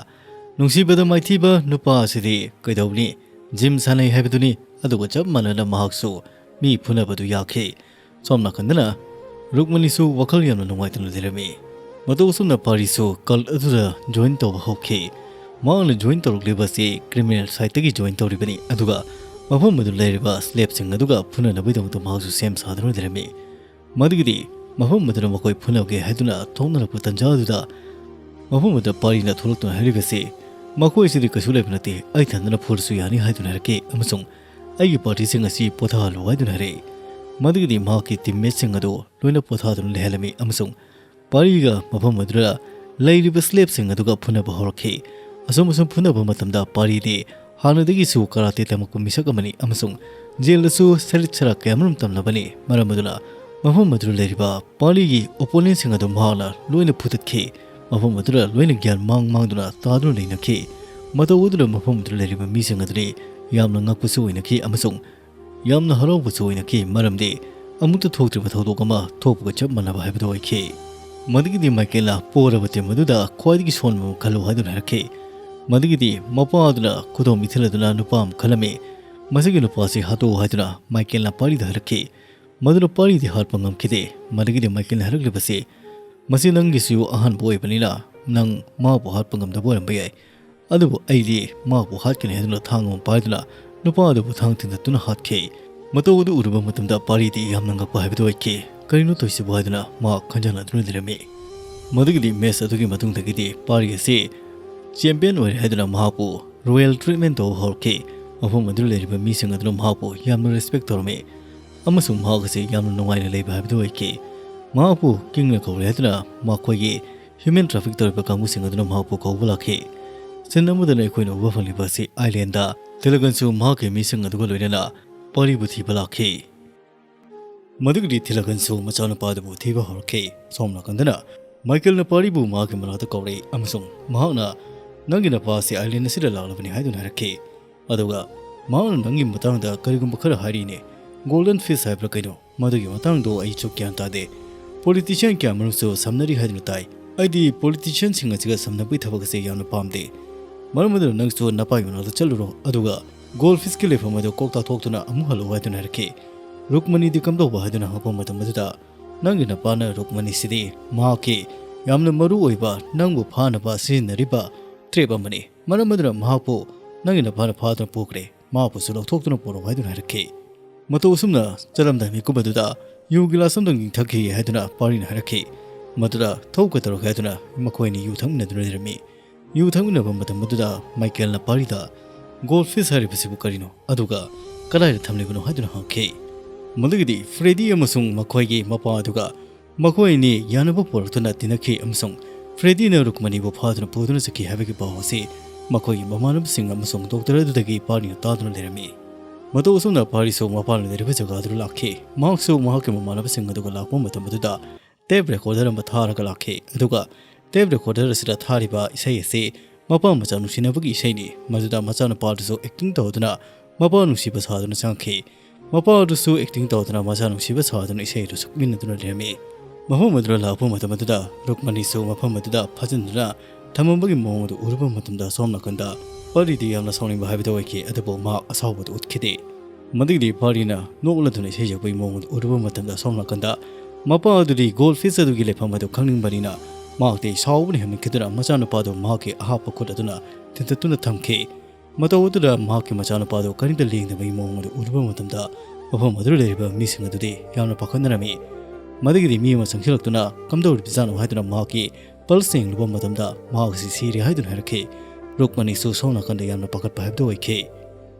ꯅꯨꯡꯁꯤꯕꯗ ꯃꯥꯏꯊꯤꯕ ꯅꯨꯄꯥ ꯑꯁꯤꯗꯤ ꯀꯩꯗꯧꯅꯤ? ꯖꯤꯝ ꯁꯥꯟꯅꯩ ꯍꯥꯏꯕꯗꯨꯅꯤ꯫ ꯑꯗꯨꯒ ꯆꯞ ꯃꯥꯟꯅꯅ ꯃꯍꯥꯛꯁꯨ ꯃꯤ ꯐꯨꯅꯕꯗꯨ ꯌꯥꯈꯤ꯫ ꯁꯣꯝ ꯅꯥꯀꯟꯗꯅ ꯔꯨꯛꯃꯅꯤꯁꯨ ꯋꯥꯈꯜ ꯌꯥꯝꯅ ꯅꯨꯡꯉꯥꯏꯇꯅ ꯂꯩꯔꯝꯃꯤ꯫ ꯃꯇꯧ ꯑꯁꯨꯝꯅ ꯄꯥꯔꯤꯁꯨ ꯀꯜ ꯑꯗꯨꯗ ꯖꯣꯏꯟ ꯇꯧꯕ ꯍꯧꯈꯤ꯫ ꯃꯍꯥꯛꯅ ꯖꯣꯏꯟ ꯇꯧꯔꯛꯂꯤꯕꯁꯤ ꯀ꯭ꯔꯤꯃꯤꯅꯦꯜ ꯁꯥꯏꯠꯇꯒꯤ ꯖꯣꯏꯟ ꯇꯧꯔꯤꯕꯅꯤ, ꯑꯗꯨꯒ ꯃꯐꯝ ꯑꯗꯨꯗ ꯂꯩꯔꯤꯕ ꯁ꯭ꯂꯦꯕꯁꯤꯡ ꯑꯗꯨꯒ ꯐꯨꯅꯅꯕꯒꯤꯗꯃꯛꯇ ꯃꯍꯥꯛꯁꯨ ꯁꯦꯝ ꯁꯥꯗꯨꯅ ꯂꯩꯔꯝꯃꯤ꯫ ꯃꯗꯨꯒꯤꯗꯤ ꯃꯐꯝ ꯑꯗꯨꯗ ꯃꯈꯣꯏ ꯐꯨꯅꯕꯒꯦ ꯍꯥꯏꯗꯨꯅ ꯊꯣꯛꯅꯔꯛꯄ ꯇꯟꯖꯥ ꯑꯗꯨꯗ ꯃꯐꯝ ꯑꯗꯨꯗ ꯄꯥꯔꯤꯅ ꯊꯣꯛꯂꯛꯇꯨꯅ ꯍꯥꯏꯔꯤꯕꯁꯤ, "ꯃꯈꯣꯏꯁꯤꯗꯤ ꯀꯩꯁꯨ ꯂꯩꯕ ꯅꯠꯇꯦ, ꯑꯩ ꯊꯟꯗꯅ ꯐꯨꯔꯁꯨ ꯌꯥꯅꯤ" ꯍꯥꯏꯗꯨꯅ ꯍꯥꯏꯔꯛꯈꯤ ꯑꯃꯁꯨꯡ "ꯑꯩꯒꯤ ꯄꯥꯔꯇꯤꯁꯤꯡ ꯑꯁꯤ ꯄꯣꯊꯥꯍꯜꯂꯨ" ꯍꯥꯏꯗꯨꯅ ꯍꯥꯏꯔꯛꯏ꯫ ꯃꯗꯨꯒꯤꯗꯤ ꯃꯍꯥꯛꯀꯤ ꯇꯤꯝꯃꯦꯠꯁꯤꯡ ꯑꯗꯨ ꯂꯣꯏꯅ ꯄꯣꯊꯥꯗꯨꯅ ꯂꯩꯍꯜꯂꯝꯃꯤ ꯑꯃꯁꯨꯡ ꯄꯥꯔꯤꯒ ꯃꯐꯝ ꯑꯗꯨꯗ ꯂꯩꯔꯤꯕ ꯁ꯭ꯂꯦꯕꯁꯤꯡ ꯑꯗꯨꯒ ꯐꯨꯅꯕ ꯍꯧꯔꯛꯈꯤ꯫ ꯑꯁꯨꯝ ꯑꯁꯨꯝ ꯐꯨꯅꯕ ꯃꯇꯝꯗ ꯄꯥꯔꯤꯗꯤ ꯍꯥꯟꯅꯗꯒꯤꯁꯨ ꯀꯔꯥꯇꯦ ꯇꯝꯃꯛꯄ ꯃꯤꯁꯛ ꯑꯃꯅꯤ ꯑꯃꯁꯨꯡ ꯖꯦꯜꯗꯁꯨ ꯁꯔꯤꯠ ꯁꯔꯥꯛ ꯀꯌꯥꯃꯔꯨꯝ ꯇꯝꯂꯕꯅꯤ꯫ ꯃꯔꯝ ꯑꯗꯨꯅ ꯃꯐꯝ ꯑꯗꯨꯗ ꯂꯩꯔꯤꯕ ꯄꯥꯔꯤꯒꯤ ꯑꯣꯄꯣꯅꯦꯟꯁꯤꯡ ꯑꯗꯨ ꯃꯍꯥꯛꯅ ꯂꯣꯏꯅ ꯐꯨꯗꯠꯈꯤ꯫ ꯃꯐꯝ ꯑꯗꯨꯗ ꯂꯣꯏꯅ ꯒ꯭ꯌꯥꯟ ꯃꯥꯡ ꯃꯥꯡꯗꯨꯅ ꯇꯥꯗꯨꯅ ꯂꯩꯅꯈꯤ꯫ ꯃꯇꯧ ꯑꯗꯨꯗ ꯃꯐꯝ ꯑꯗꯨꯗ ꯂꯩꯔꯤꯕ ꯃꯤꯁꯤꯡ ꯑꯗꯨꯗꯤ ꯌꯥꯝꯅ ꯉꯛꯄꯁꯨ ꯑꯣꯏꯅꯈꯤ ꯑꯃꯁꯨꯡ ꯌꯥꯝꯅ ꯍꯔꯥꯎꯕꯁꯨ ꯑꯣꯏꯅꯈꯤ, ꯃꯔꯝꯗꯤ ꯑꯃꯨꯛꯇ ꯊꯣꯛꯇ꯭ꯔꯤꯕ ꯊꯧꯗꯣꯛ ꯑꯃ ꯊꯣꯛꯄꯒ ꯆꯞ ꯃꯥꯟꯅꯕ ꯍꯥꯏꯕꯗꯨ ꯑꯣꯏꯈꯤ꯫ ꯃꯗꯨꯒꯤꯗꯤ ꯃꯥꯏꯀꯦꯜꯅ ꯄꯣꯔꯕ ꯇꯤꯝ ꯑꯗꯨꯗ ꯈ꯭ꯋꯥꯏꯗꯒꯤ ꯁꯣꯟꯕ ꯑꯃ ꯈꯜꯂꯨ ꯍꯥꯏꯗꯨꯅ ꯍꯥꯏꯔꯛꯈꯤ꯫ ꯃꯗꯨꯒꯤꯗꯤ ꯃꯄꯥ ꯑꯗꯨꯅ ꯈꯨꯗꯣꯝ ꯏꯊꯤꯜ ꯑꯗꯨꯅ ꯅꯨꯄꯥ ꯑꯃ ꯈꯜꯂꯝꯃꯤ꯫ "ꯃꯁꯤꯒꯤ ꯅꯨꯄꯥꯁꯤ ꯍꯥꯠꯇꯣꯛꯎ" ꯍꯥꯏꯗꯨꯅ ꯃꯥꯏꯀꯦꯜꯅ ꯄꯥꯔꯤꯗ ꯍꯥꯏꯔꯛꯈꯤ꯫ ꯃꯗꯨꯅ ꯄꯥꯔꯤꯗꯤ ꯍꯥꯠꯄ ꯉꯝꯈꯤꯗꯦ꯫ ꯃꯗꯨꯒꯤꯗꯤ ꯃꯥꯏꯀꯦꯜꯅ ꯍꯥꯏꯔꯛꯂꯤꯕꯁꯤ, "ꯃꯁꯤ ꯅꯪꯒꯤꯁꯨ ꯑꯍꯥꯟꯕ ꯑꯣꯏꯕꯅꯤꯅ ꯅꯪ ꯃꯥꯕꯨ ꯍꯥꯠꯄ ꯉꯝꯗꯕ ꯑꯣꯏꯔꯝꯕ ꯌꯥꯏ, ꯑꯗꯨꯕꯨ ꯑꯩꯗꯤ ꯃꯥꯕꯨ ꯍꯥꯠꯀꯅꯤ" ꯍꯥꯏꯗꯨꯅ ꯊꯥꯡ ꯑꯃ ꯄꯥꯏꯗꯨꯅ ꯅꯨꯄꯥ ꯑꯗꯨꯕꯨ ꯊꯥꯡ ꯊꯤꯟꯗꯠꯇꯨꯅ ꯍꯥꯠꯈꯤ꯫ ꯃꯇꯧ ꯑꯗꯨ ꯎꯔꯨꯕ ꯃꯇꯝꯗ ꯄꯥꯔꯤꯗꯤ ꯌꯥꯝꯅ ꯉꯛꯄ ꯍꯥꯏꯕꯗꯨ ꯑꯣꯏꯈꯤ꯫ "ꯀꯔꯤꯅꯣ ꯇꯧꯔꯤꯁꯤꯕꯨ?" ꯍꯥꯏꯗꯨꯅ ꯃꯍꯥꯛ ꯈꯟꯖꯥꯟꯅꯗꯨꯅ ꯂꯩꯔꯝꯃꯤ꯫ ꯃꯗꯨꯒꯤꯗꯤ ꯃꯦꯆ ꯑꯗꯨꯒꯤ ꯃꯇꯨꯡꯗꯒꯤꯗꯤ ꯄꯥꯔꯤ ꯑꯁꯤ ꯆꯦꯝꯄꯤꯌꯟ ꯑꯣꯏꯔꯦ ꯍꯥꯏꯗꯨꯅ ꯃꯍꯥꯛꯄꯨ ꯔꯣꯌꯦꯜ ꯇ꯭ꯔꯤꯠꯃꯦꯟ ꯇꯧꯕ ꯍꯧꯔꯛꯈꯤ꯫ ꯃꯐꯝ ꯑꯗꯨꯗ ꯂꯩꯔꯤꯕ ꯃꯤꯁꯤꯡ ꯑꯗꯨꯅ ꯃꯍꯥꯛꯄꯨ ꯌꯥꯝꯅ ꯔꯦꯁꯄꯦꯛ ꯇꯧꯔꯝꯃꯤ ꯑꯃꯁꯨꯡ ꯃꯍꯥꯛ ꯑꯁꯤ ꯌꯥꯝꯅ ꯅꯨꯡꯉꯥꯏꯅ ꯂꯩꯕ ꯍꯥꯏꯕꯗꯨ ꯑꯣꯏꯈꯤ꯫ ꯃꯍꯥꯛꯄꯨ ꯀꯤꯡꯅ ꯀꯧꯔꯦ ꯍꯥꯏꯗꯨꯅ ꯃꯈꯣꯏꯒꯤ ꯍ꯭ꯌꯨꯃꯦꯟ ꯇ꯭ꯔꯥꯐꯤꯛ ꯇꯧꯔꯤꯕ ꯀꯥꯡꯕꯨꯁꯤꯡ ꯑꯗꯨꯅ ꯃꯍꯥꯛꯄꯨ ꯀꯧꯕ ꯂꯥꯛꯈꯤ꯫ ꯁꯤꯟ ꯑꯃꯗꯅ ꯑꯩꯈꯣꯏꯅ ꯎꯕ ꯐꯪꯂꯤꯕ ꯑꯁꯤ ꯑꯥꯏꯂꯦꯟꯗ ꯊꯤꯂꯒꯟꯁꯨ ꯃꯍꯥꯛꯀꯤ ꯃꯤꯁꯤꯡ ꯑꯗꯨꯒ ꯂꯣꯏꯅꯅ ꯄꯥꯔꯤꯕꯨ ꯊꯤꯕ ꯂꯥꯛꯈꯤ꯫ ꯃꯗꯨꯒꯤꯗꯤ ꯊꯤꯂꯒꯟꯁꯨ ꯃꯆꯥꯅꯨꯄꯥꯗꯨꯕꯨ ꯊꯤꯕ ꯍꯧꯔꯛꯈꯤ꯫ ꯁꯣꯝ ꯅꯥꯀꯟꯗꯅ ꯃꯥꯏꯀꯦꯜꯅ ꯄꯥꯔꯤꯕꯨ ꯃꯍꯥꯛꯀꯤ ꯃꯅꯥꯛꯇ ꯀꯧꯔꯛꯏ ꯑꯃꯁꯨꯡ ꯃꯍꯥꯛꯅ, "ꯅꯪꯒꯤ ꯅꯄꯥ ꯑꯁꯤ ꯑꯥꯏꯂꯦꯟ ꯑꯁꯤꯗ ꯂꯥꯛꯂꯕꯅꯤ" ꯍꯥꯏꯗꯨꯅ ꯍꯥꯏꯔꯛꯈꯤ꯫ ꯑꯗꯨꯒ ꯃꯍꯥꯛꯅ ꯅꯪꯒꯤ ꯃꯇꯥꯡꯗ ꯀꯔꯤꯒꯨꯝꯕ ꯈꯔ ꯍꯥꯏꯔꯤꯅꯦ꯫ ꯒꯣꯜꯗꯟ ꯐꯤꯁ ꯍꯥꯏꯕ꯭ꯔꯥ ꯀꯩꯅꯣ? ꯃꯗꯨꯒꯤ ꯃꯇꯥꯡꯗꯣ ꯑꯩꯁꯨ ꯒ꯭ꯌꯥꯟ ꯇꯥꯗꯦ꯫ ꯄꯣꯂꯤꯇꯤꯁꯤꯌꯥꯟ ꯀꯌꯥ ꯃꯔꯨꯝꯁꯨ ꯁꯝꯅꯔꯤ ꯍꯥꯏꯗꯨꯅ ꯇꯥꯏ꯫ ꯑꯩꯗꯤ ꯄꯣꯂꯤꯇꯤꯁꯤꯌꯥꯟꯁꯤꯡ ꯑꯁꯤꯒ ꯁꯝꯅꯕꯒꯤ ꯊꯕꯛ ꯑꯁꯤ ꯌꯥꯝꯅ ꯄꯥꯝꯗꯦ꯫ ꯃꯔꯝ ꯑꯗꯨꯅ ꯅꯪꯁꯨ ꯅꯄꯥꯒꯤ ꯃꯅꯥꯛꯇ ꯆꯠꯂꯨꯔꯣ, ꯑꯗꯨꯒ ꯒꯣꯜ ꯐꯤꯁꯀꯤ ꯂꯩꯐꯝ ꯑꯗꯨ ꯀꯣꯛ ꯇꯥꯊꯣꯛꯇꯨꯅ ꯑꯃꯨꯛ ꯍꯜꯂꯛꯎ ꯍꯥꯏꯗꯨꯅ ꯍꯥꯏꯔꯛꯈꯤ꯫ ꯔꯨꯛꯃꯅꯤꯗꯤ ꯀꯝꯗꯧꯕ ꯍꯥꯏꯗꯨꯅ ꯍꯪꯉꯛꯄ ꯃꯇꯝ ꯑꯗꯨꯗ, "ꯅꯪꯒꯤ ꯅꯄꯥꯅ ꯔꯨꯛꯃꯅꯤꯁꯤꯗꯤ ꯃꯍꯥꯛꯀꯤ ꯌꯥꯝꯅ ꯃꯔꯨ ꯑꯣꯏꯕ ꯅꯪꯕꯨ ꯐꯥꯅꯕ ꯁꯤꯖꯤꯟꯅꯔꯤꯕ ꯇ꯭ꯔꯦꯞ ꯑꯃꯅꯤ꯫ ꯃꯔꯝ ꯑꯗꯨꯅ ꯃꯍꯥꯛꯄꯨ ꯅꯪꯒꯤ ꯅꯄꯥꯅ ꯐꯥꯗꯨꯅ ꯄꯨꯈ꯭ꯔꯦ꯫ ꯃꯍꯥꯛꯄꯨꯁꯨ ꯂꯧꯊꯣꯛꯇꯨꯅ ꯄꯨꯔꯛꯎ" ꯍꯥꯏꯗꯨꯅ ꯍꯥꯏꯔꯛꯈꯤ꯫ ꯃꯇꯧ ꯑꯁꯨꯝꯅ ꯆꯠꯂꯝꯗꯥꯏ ꯃꯤꯀꯨꯞ ꯑꯗꯨꯗ ꯌꯨ ꯒꯤꯂꯥꯁ ꯑꯃꯇꯪ ꯏꯪꯊꯛꯈꯤ ꯍꯥꯏꯗꯨꯅ ꯄꯥꯔꯤꯅ ꯍꯥꯏꯔꯛꯈꯤ꯫ ꯃꯗꯨꯗ ꯊꯧ ꯀꯩꯗꯧꯔꯒꯦ ꯍꯥꯏꯗꯨꯅ ꯃꯈꯣꯏ ꯑꯅꯤ ꯌꯨ ꯊꯛꯃꯤꯟꯅꯗꯨꯅ ꯂꯩꯔꯝꯃꯤ꯫ ꯌꯨ ꯊꯛꯃꯤꯟꯅꯕ ꯃꯇꯝ ꯑꯗꯨꯗ ꯃꯥꯏꯀꯦꯜꯅ ꯄꯥꯔꯤꯗ, "ꯒꯣꯜ ꯐꯤꯁ ꯍꯥꯏꯔꯤꯕꯁꯤꯕꯨ ꯀꯔꯤꯅꯣ? ꯑꯗꯨꯒ ꯀꯗꯥꯏꯗ ꯊꯝꯂꯤꯕꯅꯣ?" ꯍꯥꯏꯗꯨꯅ ꯍꯪꯈꯤ꯫ ꯃꯗꯨꯒꯤꯗꯤ ꯐ꯭ꯔꯦꯗꯤ ꯑꯃꯁꯨꯡ ꯃꯈꯣꯏꯒꯤ ꯃꯄꯥ ꯑꯗꯨꯒ ꯃꯈꯣꯏ ꯑꯅꯤ ꯌꯥꯅꯕ ꯄꯨꯔꯛꯇꯨꯅ ꯇꯤꯟꯅꯈꯤ ꯑꯃꯁꯨꯡ ꯐ꯭ꯔꯦꯗꯤꯅ ꯔꯨꯛꯃꯅꯤꯕꯨ ꯐꯥꯗꯨꯅ ꯄꯨꯗꯨꯅ ꯆꯠꯈꯤ ꯍꯥꯏꯕꯒꯤ ꯄꯥꯎ ꯑꯁꯤ ꯃꯈꯣꯏꯒꯤ ꯃꯃꯥꯟꯅꯕꯁꯤꯡ ꯑꯃꯁꯨꯡ ꯗꯣꯛꯇꯔ ꯑꯗꯨꯗꯒꯤ ꯄꯥꯔꯤꯅ ꯇꯥꯗꯨꯅ ꯂꯩꯔꯝꯃꯤ꯫ ꯃꯇꯧ ꯑꯁꯨꯝꯅ ꯄꯥꯔꯤꯁꯨ ꯃꯄꯥꯟ ꯂꯩꯔꯤꯕ ꯖꯒꯥꯗꯨꯗ ꯂꯥꯛꯈꯤ꯫ ꯃꯍꯥꯛꯁꯨ ꯃꯍꯥꯛꯀꯤ ꯃꯃꯥꯟꯅꯕꯁꯤꯡ ꯑꯗꯨꯒ ꯂꯥꯛꯄ ꯃꯇꯝ ꯑꯗꯨꯗ ꯇꯦꯞ ꯔꯦꯀꯣꯔꯗꯔ ꯑꯃ ꯊꯥꯔꯒ ꯂꯥꯛꯈꯤ꯫ ꯑꯗꯨꯒ ꯇꯦꯞ ꯔꯦꯀꯣꯔꯗꯔ ꯑꯁꯤꯗ ꯊꯥꯔꯤꯕ ꯏꯁꯩ ꯑꯁꯤ ꯃꯄꯥ ꯃꯆꯥ ꯅꯨꯡꯁꯤꯅꯕꯒꯤ ꯏꯁꯩꯅꯤ꯫ ꯃꯗꯨꯗ ꯃꯆꯥꯅꯨꯄꯥꯗꯨꯁꯨ ꯑꯦꯛꯇꯤꯡ ꯇꯧꯗꯨꯅ ꯃꯄꯥ ꯅꯨꯡꯁꯤꯕ ꯁꯥꯗꯨꯅ ꯆꯪꯈꯤ꯫ ꯃꯄꯥ ꯑꯗꯨꯁꯨ ꯑꯦꯛꯇꯤꯡ ꯇꯧꯗꯨꯅ ꯃꯆꯥ ꯅꯨꯡꯁꯤꯕ ꯁꯥꯗꯨꯅ ꯏꯁꯩ ꯑꯗꯨ ꯁꯛꯃꯤꯟꯅꯗꯨꯅ ꯂꯩꯔꯝꯃꯤ꯫ ꯃꯐꯝ ꯑꯗꯨꯗ ꯂꯥꯛꯄ ꯃꯇꯝ ꯑꯗꯨꯗ ꯔꯨꯛꯃꯅꯤꯁꯨ ꯃꯐꯝ ꯑꯗꯨꯗ ꯐꯥꯖꯤꯟꯗꯨꯅ ꯊꯝꯃꯝꯕꯒꯤ ꯃꯑꯣꯡ ꯑꯗꯨ ꯎꯔꯨꯕ ꯃꯇꯝꯗ ꯁꯣꯝ ꯅꯥꯀꯟꯗ ꯄꯥꯔꯤꯗꯤ ꯌꯥꯝꯅ ꯁꯥꯎꯅꯤꯡꯕ ꯍꯥꯏꯕꯗꯨ ꯑꯣꯏꯈꯤ, ꯑꯗꯨꯕꯨ ꯃꯍꯥꯛ ꯑꯁꯥꯎꯕꯗꯨ ꯎꯠꯈꯤꯗꯦ꯫ ꯃꯗꯨꯒꯤꯗꯤ ꯄꯥꯔꯤꯅ ꯅꯣꯛꯂꯗꯨꯅ ꯏꯁꯩ ꯁꯛꯄꯒꯤ ꯃꯑꯣꯡ ꯑꯗꯨ ꯎꯔꯨꯕ ꯃꯇꯝꯗ ꯁꯣꯝ ꯅꯥꯀꯟꯗ ꯃꯄꯥ ꯑꯗꯨꯗꯤ ꯒꯣꯜ ꯐꯤꯁ ꯑꯗꯨꯒꯤ ꯂꯩꯐꯝ ꯑꯗꯨ ꯈꯪꯅꯤꯡꯕꯅꯤꯅ ꯃꯍꯥꯛꯇꯤ ꯁꯥꯎꯕꯅ ꯍꯦꯟꯃꯟꯈꯤꯗꯨꯅ ꯃꯆꯥꯅꯨꯄꯥꯗꯨ ꯃꯍꯥꯛꯀꯤ ꯑꯍꯥꯞꯄ ꯈꯨꯠ ꯑꯗꯨꯅ ꯊꯤꯟꯇꯠꯇꯨꯅ ꯊꯝꯈꯤ꯫ ꯃꯇꯧ ꯑꯗꯨꯗ ꯃꯍꯥꯛꯀꯤ ꯃꯆꯥꯅꯨꯄꯥꯗꯨ ꯀꯔꯤꯝꯇ ꯂꯦꯡꯗꯕꯒꯤ ꯃꯑꯣꯡ ꯑꯗꯨ ꯎꯔꯨꯕ ꯃꯇꯝꯗ ꯃꯐꯝ ꯑꯗꯨꯗ ꯂꯩꯔꯤꯕ ꯃꯤꯁꯤꯡ ꯑꯗꯨꯗꯤ ꯌꯥꯝꯅ ꯄꯥꯈꯠꯅꯔꯝꯃꯤ꯫ ꯃꯗꯨꯒꯤꯗꯤ ꯃꯤ ꯑꯃ ꯆꯪꯁꯤꯜꯂꯛꯇꯨꯅ ꯀꯝꯗꯧꯔꯤꯕꯖꯥꯠꯅꯣ ꯍꯥꯏꯗꯨꯅ ꯃꯍꯥꯛꯀꯤ ꯄꯜꯁ ꯌꯦꯡꯂꯨꯕ ꯃꯇꯝꯗ ꯃꯍꯥꯛ ꯑꯁꯤ ꯁꯤꯔꯦ ꯍꯥꯏꯗꯨꯅ ꯍꯥꯏꯔꯛꯈꯤ꯫ ꯔꯨꯛꯃꯅꯤꯁꯨ ꯁꯣꯝ ꯅꯥꯀꯟꯗ ꯌꯥꯝꯅ ꯄꯥꯈꯠꯄ ꯍꯥꯏꯕꯗꯨ ꯑꯣꯏꯈꯤ꯫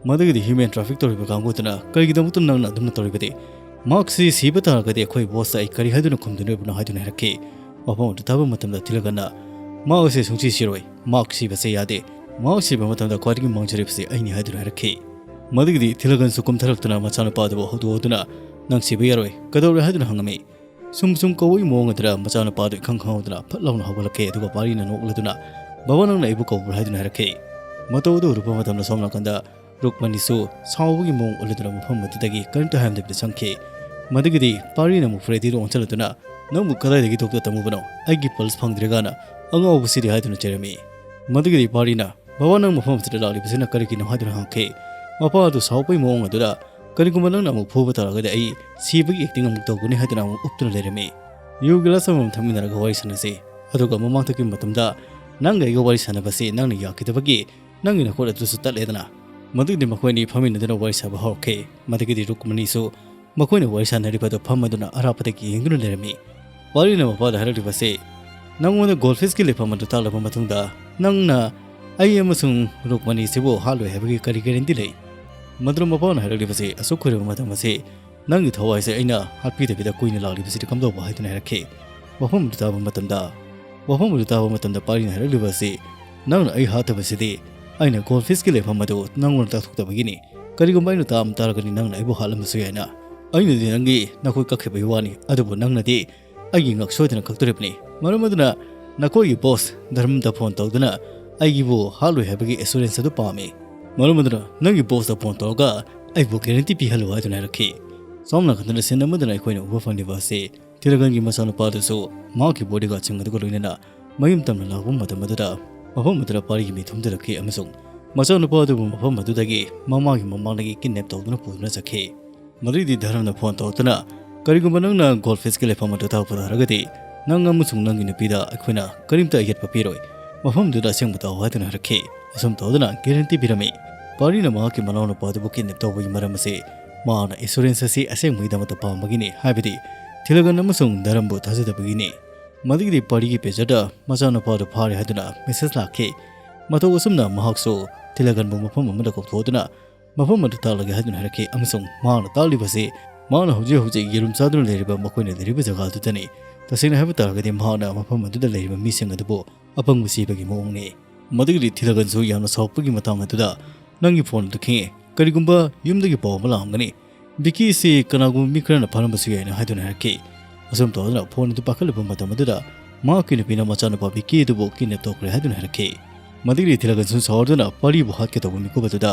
ꯃꯗꯨꯒꯤꯗꯤ human traffic ꯇꯧꯔꯤꯕ ꯀꯥꯡꯕꯨꯗꯨꯅ, "ꯀꯔꯤꯒꯤꯗꯃꯛꯇ ꯅꯪꯅ ꯑꯗꯨꯝꯅ ꯇꯧꯔꯤꯕꯗꯤ? ꯃꯍꯥꯛꯁꯤ ꯁꯤꯕ ꯇꯥꯔꯒꯗꯤ ꯑꯩꯈꯣꯏ boss ꯇ ꯑꯩ ꯀꯔꯤ ꯍꯥꯏꯗꯨꯅ ꯈꯨꯝꯗꯣꯏꯅꯣ?" ꯍꯥꯏꯗꯨꯅ ꯍꯥꯏꯔꯛꯈꯤ꯫ ꯋꯥꯐꯝ ꯑꯗꯨ ꯇꯥꯕ ꯃꯇꯝꯗ ꯊꯤꯂꯒꯟꯅ, "ꯃꯍꯥꯛ ꯑꯁꯤ ꯁꯨꯡꯁꯤ ꯁꯤꯔꯣꯏ, ꯃꯍꯥꯛ ꯁꯤꯕꯁꯦ ꯌꯥꯗꯦ, ꯃꯍꯥꯛ ꯁꯤꯕ ꯃꯇꯝꯗ ꯈ꯭ꯋꯥꯏꯗꯒꯤ ꯃꯥꯡꯖꯔꯤꯕꯁꯤ ꯑꯩꯅꯤ" ꯍꯥꯏꯗꯨꯅ ꯍꯥꯏꯔꯛꯈꯤ꯫ ꯃꯗꯨꯒꯤꯗꯤ ꯊꯤꯂꯒꯟꯁꯨ ꯀꯨꯝꯊꯔꯛꯇꯨꯅ ꯃꯆꯥꯅꯨꯄꯥ ꯑꯗꯨꯕꯨ ꯍꯧꯗꯣꯛꯍꯧꯗꯨꯅ, "ꯅꯪ ꯁꯤꯕ ꯌꯥꯔꯣꯏ, ꯀꯩꯗꯧꯔꯦ?" ꯍꯥꯏꯗꯨꯅ ꯍꯪꯉꯝꯃꯤ꯫ ꯁꯨꯝ ꯁꯨꯝ ꯀꯧꯕꯒꯤ ꯃꯑꯣꯡ ꯑꯗꯨꯗ ꯃꯆꯥꯅꯨꯄꯥ ꯑꯗꯨ ꯏꯈꯪ ꯈꯪꯍꯧꯗꯅ ꯐꯠ ꯂꯥꯎꯅ ꯍꯧꯒꯠꯂꯛꯈꯤ꯫ ꯑꯗꯨꯒ ꯄꯥꯔꯤꯅ ꯅꯣꯛꯂꯗꯨꯅ, "ꯕꯕꯥ, ꯅꯪꯅ ꯑꯩꯕꯨ ꯀꯧꯕ꯭ꯔꯥ?" ꯍꯥꯏꯗꯨꯅ ꯍꯥꯏꯔꯛꯈꯤ꯫ ꯃꯇꯧ ꯑꯗꯨ ꯎꯔꯨꯕ ꯃꯇꯝꯗ ꯁꯣꯝ ꯅꯥꯀꯟꯗ ꯔꯨꯛꯃꯅꯤꯁꯨ ꯁꯥꯎꯕꯒꯤ ꯃꯑꯣꯡ ꯎꯠꯂꯗꯨꯅ ꯃꯐꯝ ꯑꯗꯨꯗꯒꯤ ꯀꯔꯤꯝꯇ ꯍꯥꯏꯔꯝꯗꯕꯤꯗ ꯆꯪꯈꯤ꯫ ꯃꯗꯨꯒꯤꯗꯤ ꯄꯥꯔꯤꯅ ꯑꯃꯨꯛ ꯐ꯭ꯔꯦꯗꯤꯗ ꯑꯣꯟꯁꯤꯜꯂꯗꯨꯅ, "ꯅꯪꯕꯨ ꯀꯗꯥꯏꯗꯒꯤ ꯗꯣꯛꯇꯔ ꯇꯝꯃꯨꯕꯅꯣ? ꯑꯩꯒꯤ pulse ꯐꯪꯗ꯭ꯔꯤꯒꯥꯅ ꯑꯉꯥꯎꯕꯁꯤꯗꯤ" ꯍꯥꯏꯗꯨꯅ ꯆꯩꯔꯝꯃꯤ꯫ ꯃꯗꯨꯒꯤꯗꯤ ꯄꯥꯔꯤꯅ, "ꯕꯕꯥ, ꯅꯪ ꯃꯐꯝ ꯑꯁꯤꯗ ꯂꯥꯛꯂꯤꯕꯁꯤꯅ ꯀꯔꯤꯒꯤꯅꯣ?" ꯍꯥꯏꯗꯨꯅ ꯍꯪꯈꯤ꯫ ꯃꯄꯥ ꯑꯗꯨ ꯁꯥꯎꯕꯒꯤ ꯃꯑꯣꯡ ꯑꯗꯨꯗ, "ꯀꯔꯤꯒꯨꯝꯕ ꯅꯪꯅ ꯑꯃꯨꯛ ꯐꯨꯕ ꯇꯥꯔꯒꯗꯤ ꯑꯩ ꯁꯤꯕꯒꯤ acting ꯑꯃꯨꯛ ꯇꯧꯒꯅꯤ" ꯍꯥꯏꯗꯨꯅ ꯑꯃꯨꯛ ꯎꯞꯇꯨꯅ ꯂꯩꯔꯝꯃꯤ꯫ "ꯌꯨ ꯒꯤꯂꯥꯁ ꯑꯃꯃꯝ ꯊꯛꯃꯤꯟꯅꯔꯒ ꯋꯥꯔꯤ ꯁꯥꯟꯅꯁꯤ꯫ ꯑꯗꯨꯒ ꯃꯃꯥꯡꯗꯒꯤ ꯃꯇꯝꯗ ꯅꯪꯒ ꯑꯩꯒ ꯋꯥꯔꯤ ꯁꯥꯟꯅꯕꯁꯤ ꯅꯪꯅ ꯌꯥꯈꯤꯗꯕꯒꯤ ꯅꯪꯒꯤ ꯅꯈꯨꯠ ꯑꯗꯨꯁꯨ ꯇꯠꯂꯦꯗꯅ?" ꯃꯗꯨꯒꯤꯗꯤ ꯃꯈꯣꯏ ꯑꯅꯤ ꯐꯝꯃꯤꯟꯅꯗꯨꯅ ꯋꯥꯔꯤ ꯁꯥꯕ ꯍꯧꯔꯛꯈꯤ꯫ ꯃꯗꯨꯒꯤꯗꯤ ꯔꯨꯛꯃꯅꯤꯁꯨ ꯃꯈꯣꯏꯅ ꯋꯥꯔꯤ ꯁꯥꯟꯅꯔꯤꯕ ꯑꯗꯨ ꯐꯝꯃꯗꯨꯅ ꯑꯔꯥꯞꯄꯗꯒꯤ ꯌꯦꯡꯗꯨꯅ ꯂꯩꯔꯝꯃꯤ꯫ ꯄꯥꯔꯤꯅ ꯃꯄꯥꯗ ꯍꯥꯏꯔꯛꯂꯤꯕꯁꯤ, "ꯅꯪꯉꯣꯟꯗ ꯒꯣꯜꯐꯤꯁꯀꯤ ꯂꯩꯐꯝ ꯑꯗꯨ ꯇꯥꯛꯂꯕ ꯃꯇꯨꯡꯗ ꯅꯪꯅ ꯑꯩ ꯑꯃꯁꯨꯡ ꯔꯨꯛꯃꯅꯤꯁꯤꯕꯨ ꯍꯥꯠꯂꯣꯏ ꯍꯥꯏꯕꯒꯤ ꯀꯔꯤ guarantee ꯂꯩ?" ꯃꯗꯨꯅ ꯃꯄꯥꯅ ꯍꯥꯏꯔꯛꯂꯤꯕꯁꯤ ꯑꯁꯨꯛ ꯀꯨꯏꯔꯕ ꯃꯇꯝ ꯑꯁꯤ ꯅꯪꯒꯤ ꯊꯋꯥꯏꯁꯦ ꯑꯩꯅ ꯍꯥꯠꯄꯤꯗꯕꯤꯗ ꯀꯨꯏꯅ ꯂꯥꯛꯂꯤꯕꯁꯤꯗꯤ ꯀꯝꯗꯧꯕ ꯍꯥꯏꯗꯨꯅ ꯍꯥꯏꯔꯛꯈꯤ꯫ ꯋꯥꯐꯝ ꯑꯗꯨ ꯇꯥꯕ ꯃꯇꯝꯗ, ꯋꯥꯐꯝ ꯑꯗꯨ ꯇꯥꯕ ꯃꯇꯝꯗ ꯄꯥꯔꯤꯅ ꯍꯥꯏꯔꯛꯂꯤꯕ ꯑꯁꯤ, "ꯅꯪꯅ ꯑꯩ ꯍꯥꯠꯇꯕꯁꯤꯗꯤ ꯑꯩꯅ ꯒꯣꯜꯐꯤꯁꯀꯤ ꯂꯩꯐꯝ ꯑꯗꯨ ꯅꯪꯉꯣꯟꯗ ꯇꯥꯛꯊꯣꯛꯇꯕꯒꯤꯅꯤ꯫ ꯀꯔꯤꯒꯨꯝꯕ ꯑꯩꯅ ꯇꯥꯛꯑꯝ ꯇꯥꯔꯒꯗꯤ ꯅꯪꯅ ꯑꯩꯕꯨ ꯍꯥꯠꯂꯝꯕꯁꯨ ꯌꯥꯏꯅ꯫ ꯑꯩꯅꯗꯤ ꯅꯪꯒꯤ ꯅꯈꯨꯠ ꯀꯛꯈꯤꯕꯒꯤ ꯋꯥꯅꯤ, ꯑꯗꯨꯕꯨ ꯅꯪꯅꯗꯤ ꯑꯩꯒꯤ ꯉꯛ ꯁꯣꯏꯗꯅ ꯀꯛꯇꯣꯔꯤꯕꯅꯤ꯫ ꯃꯔꯝ ꯑꯗꯨꯅ ꯅꯈꯣꯏꯒꯤ boss ꯙꯔꯃꯗ phone ꯇꯧꯗꯨꯅ ꯑꯩꯒꯤꯕꯨ ꯍꯥꯠꯂꯣꯏ ꯍꯥꯏꯕꯒꯤ assurance ꯑꯗꯨ ꯄꯥꯝꯃꯤ꯫ ꯃꯔꯝ ꯑꯗꯨꯅ ꯅꯪꯒꯤ boss ꯇ phone ꯇꯧꯔꯒ ꯑꯩꯕꯨ guarantee ꯄꯤꯍꯜꯂꯨ" ꯍꯥꯏꯗꯨꯅ ꯍꯥꯏꯔꯛꯈꯤ꯫ ꯁꯣꯝ ꯅꯥꯀꯟꯗ scene ꯑꯃꯗꯅ ꯑꯩꯈꯣꯏꯅ ꯎꯕ ꯐꯪꯂꯤꯕ ꯑꯁꯤ ꯊꯤꯂꯒꯟꯒꯤ ꯃꯆꯥꯅꯨꯄꯥꯗꯨꯁꯨ ꯃꯍꯥꯛꯀꯤ bodyguard ꯁꯤꯡ ꯑꯗꯨꯒ ꯂꯣꯏꯅꯅ ꯃꯌꯨꯝ ꯇꯝꯅ ꯂꯥꯛꯄ ꯃꯇꯝ ꯑꯗꯨꯗ ꯃꯐꯝ ꯑꯗꯨꯗ ꯄꯥꯔꯤꯒꯤ ꯃꯤ ꯊꯨꯝꯖꯤꯜꯂꯛꯈꯤ ꯑꯃꯁꯨꯡ ꯃꯆꯥꯅꯨꯄꯥ ꯑꯗꯨꯕꯨ ꯃꯐꯝ ꯑꯗꯨꯗꯒꯤ ꯃꯃꯥꯒꯤ ꯃꯃꯥꯡꯗꯒꯤ kidnap ꯇꯧꯗꯨꯅ ꯄꯨꯗꯨꯅ ꯆꯠꯈꯤ꯫ ꯃꯗꯨꯗꯤ ꯙꯔꯝꯅ phone ꯇꯧꯔꯛꯇꯨꯅ, "ꯀꯔꯤꯒꯨꯝꯕ ꯅꯪꯅ ꯒꯣꯜꯐꯤꯁꯀꯤ ꯂꯩꯐꯝ ꯑꯗꯨ ꯇꯥꯛꯄ ꯇꯥꯔꯒꯗꯤ ꯅꯪ ꯑꯃꯁꯨꯡ ꯅꯪꯒꯤ ꯅꯨꯄꯤꯗ ꯑꯩꯈꯣꯏꯅ ꯀꯔꯤꯝꯇ ꯑꯌꯦꯠꯄ ꯄꯤꯔꯣꯏ꯫ ꯃꯐꯝꯗꯨꯗ ꯑꯁꯦꯡꯕ ꯇꯥꯛꯑꯣ" ꯍꯥꯏꯗꯨꯅ ꯍꯥꯏꯔꯛꯈꯤ꯫ ꯑꯁꯨꯝ ꯇꯧꯗꯨꯅ guarantee ꯄꯤꯔꯝꯃꯤ꯫ ꯄꯥꯔꯤꯅ ꯃꯍꯥꯛꯀꯤ ꯃꯅꯥꯎꯅꯨꯄꯥ ꯑꯗꯨꯕꯨ kidnap ꯇꯧꯕꯒꯤ ꯃꯔꯝ ꯑꯁꯤ ꯃꯍꯥꯛꯅ assurance ꯑꯁꯤ ꯑꯁꯦꯡꯕꯒꯤꯗꯃꯛꯇ ꯄꯥꯝꯕꯒꯤꯅꯤ, ꯍꯥꯏꯕꯗꯤ ꯊꯤꯂꯒꯟ ꯑꯃꯁꯨꯡ ꯙꯔꯝꯕꯨ ꯊꯥꯖꯗꯕꯒꯤꯅꯤ꯫ ꯃꯗꯨꯒꯤꯗꯤ ꯄꯥꯔꯤꯒꯤ pager ꯗ ꯃꯆꯥꯅꯨꯄꯥ ꯑꯗꯨ ꯐꯥꯔꯦ ꯍꯥꯏꯗꯨꯅ message ꯂꯥꯛꯈꯤ꯫ ꯃꯇꯧ ꯑꯁꯨꯝꯅ ꯃꯍꯥꯛꯁꯨ ꯊꯤꯂꯒꯟꯕꯨ ꯃꯐꯝ ꯑꯃꯗ ꯀꯧꯊꯣꯛꯇꯨꯅ ꯃꯐꯝ ꯑꯗꯨ ꯇꯥꯛꯂꯒꯦ ꯍꯥꯏꯗꯨꯅ ꯍꯥꯏꯔꯛꯈꯤ, ꯑꯃꯁꯨꯡ ꯃꯍꯥꯛꯅ ꯇꯥꯛꯂꯤꯕꯁꯤ ꯃꯍꯥꯛꯅ ꯍꯧꯖꯤꯛ ꯍꯧꯖꯤꯛ ꯌꯦꯔꯨꯝ ꯆꯥꯗꯨꯅ ꯂꯩꯔꯤꯕ ꯃꯈꯣꯏꯅ ꯂꯩꯔꯤꯕ ꯖꯒꯥꯗꯨꯗꯅꯤ꯫ ꯇꯁꯦꯡꯅ ꯍꯥꯏꯕ ꯇꯥꯔꯒꯗꯤ ꯃꯍꯥꯛꯅ ꯃꯐꯝ ꯑꯗꯨꯗ ꯂꯩꯔꯤꯕ ꯃꯤꯁꯤꯡ ꯑꯗꯨꯕꯨ ꯑꯄꯪꯕ ꯁꯤꯕꯒꯤ ꯃꯑꯣꯡꯅꯤ꯫ ꯃꯗꯨꯒꯤꯗꯤ ꯊꯤꯂꯒꯟꯁꯨ ꯌꯥꯝꯅ ꯁꯥꯎꯔꯛꯄꯒꯤ ꯃꯇꯥꯡ ꯑꯗꯨꯗ ꯅꯪꯒꯤ ꯐꯣꯟ ꯑꯗꯨ ꯈꯤꯡꯉꯦ꯫ ꯀꯔꯤꯒꯨꯝꯕ ꯌꯨꯝꯗꯒꯤ ꯄꯥꯎ ꯑꯃ ꯂꯥꯛꯑꯝꯒꯅꯤ꯫ ꯕꯤꯀꯤ ꯑꯁꯤ ꯀꯅꯥꯒꯨꯝꯕ ꯃꯤ ꯈꯔꯅ ꯐꯥꯔꯝꯕꯁꯨ ꯌꯥꯏꯅ ꯍꯥꯏꯗꯨꯅ ꯍꯥꯏꯔꯛꯈꯤ꯫ ꯑꯁꯨꯝ ꯇꯧꯗꯨꯅ ꯐꯣꯟ ꯑꯗꯨ ꯄꯥꯏꯈꯠꯂꯨꯕ ꯃꯇꯝ ꯑꯗꯨꯗ ꯃꯍꯥꯛꯀꯤ ꯅꯨꯄꯤꯅ ꯃꯆꯥꯅꯨꯄꯥ ꯕꯤꯀꯤ ꯑꯗꯨꯕꯨ ꯀꯤꯗꯅꯦꯞ ꯇꯧꯈ꯭ꯔꯦ ꯍꯥꯏꯗꯨꯅ ꯍꯥꯏꯔꯛꯈꯤ꯫ ꯃꯗꯨꯒꯤꯗꯤ ꯊꯤꯂꯒꯟꯁꯨ ꯁꯥꯎꯔꯗꯨꯅ ꯄꯥꯔꯤꯕꯨ ꯍꯥꯠꯀꯦ ꯇꯧꯕ ꯃꯤꯀꯨꯞ ꯑꯗꯨꯗ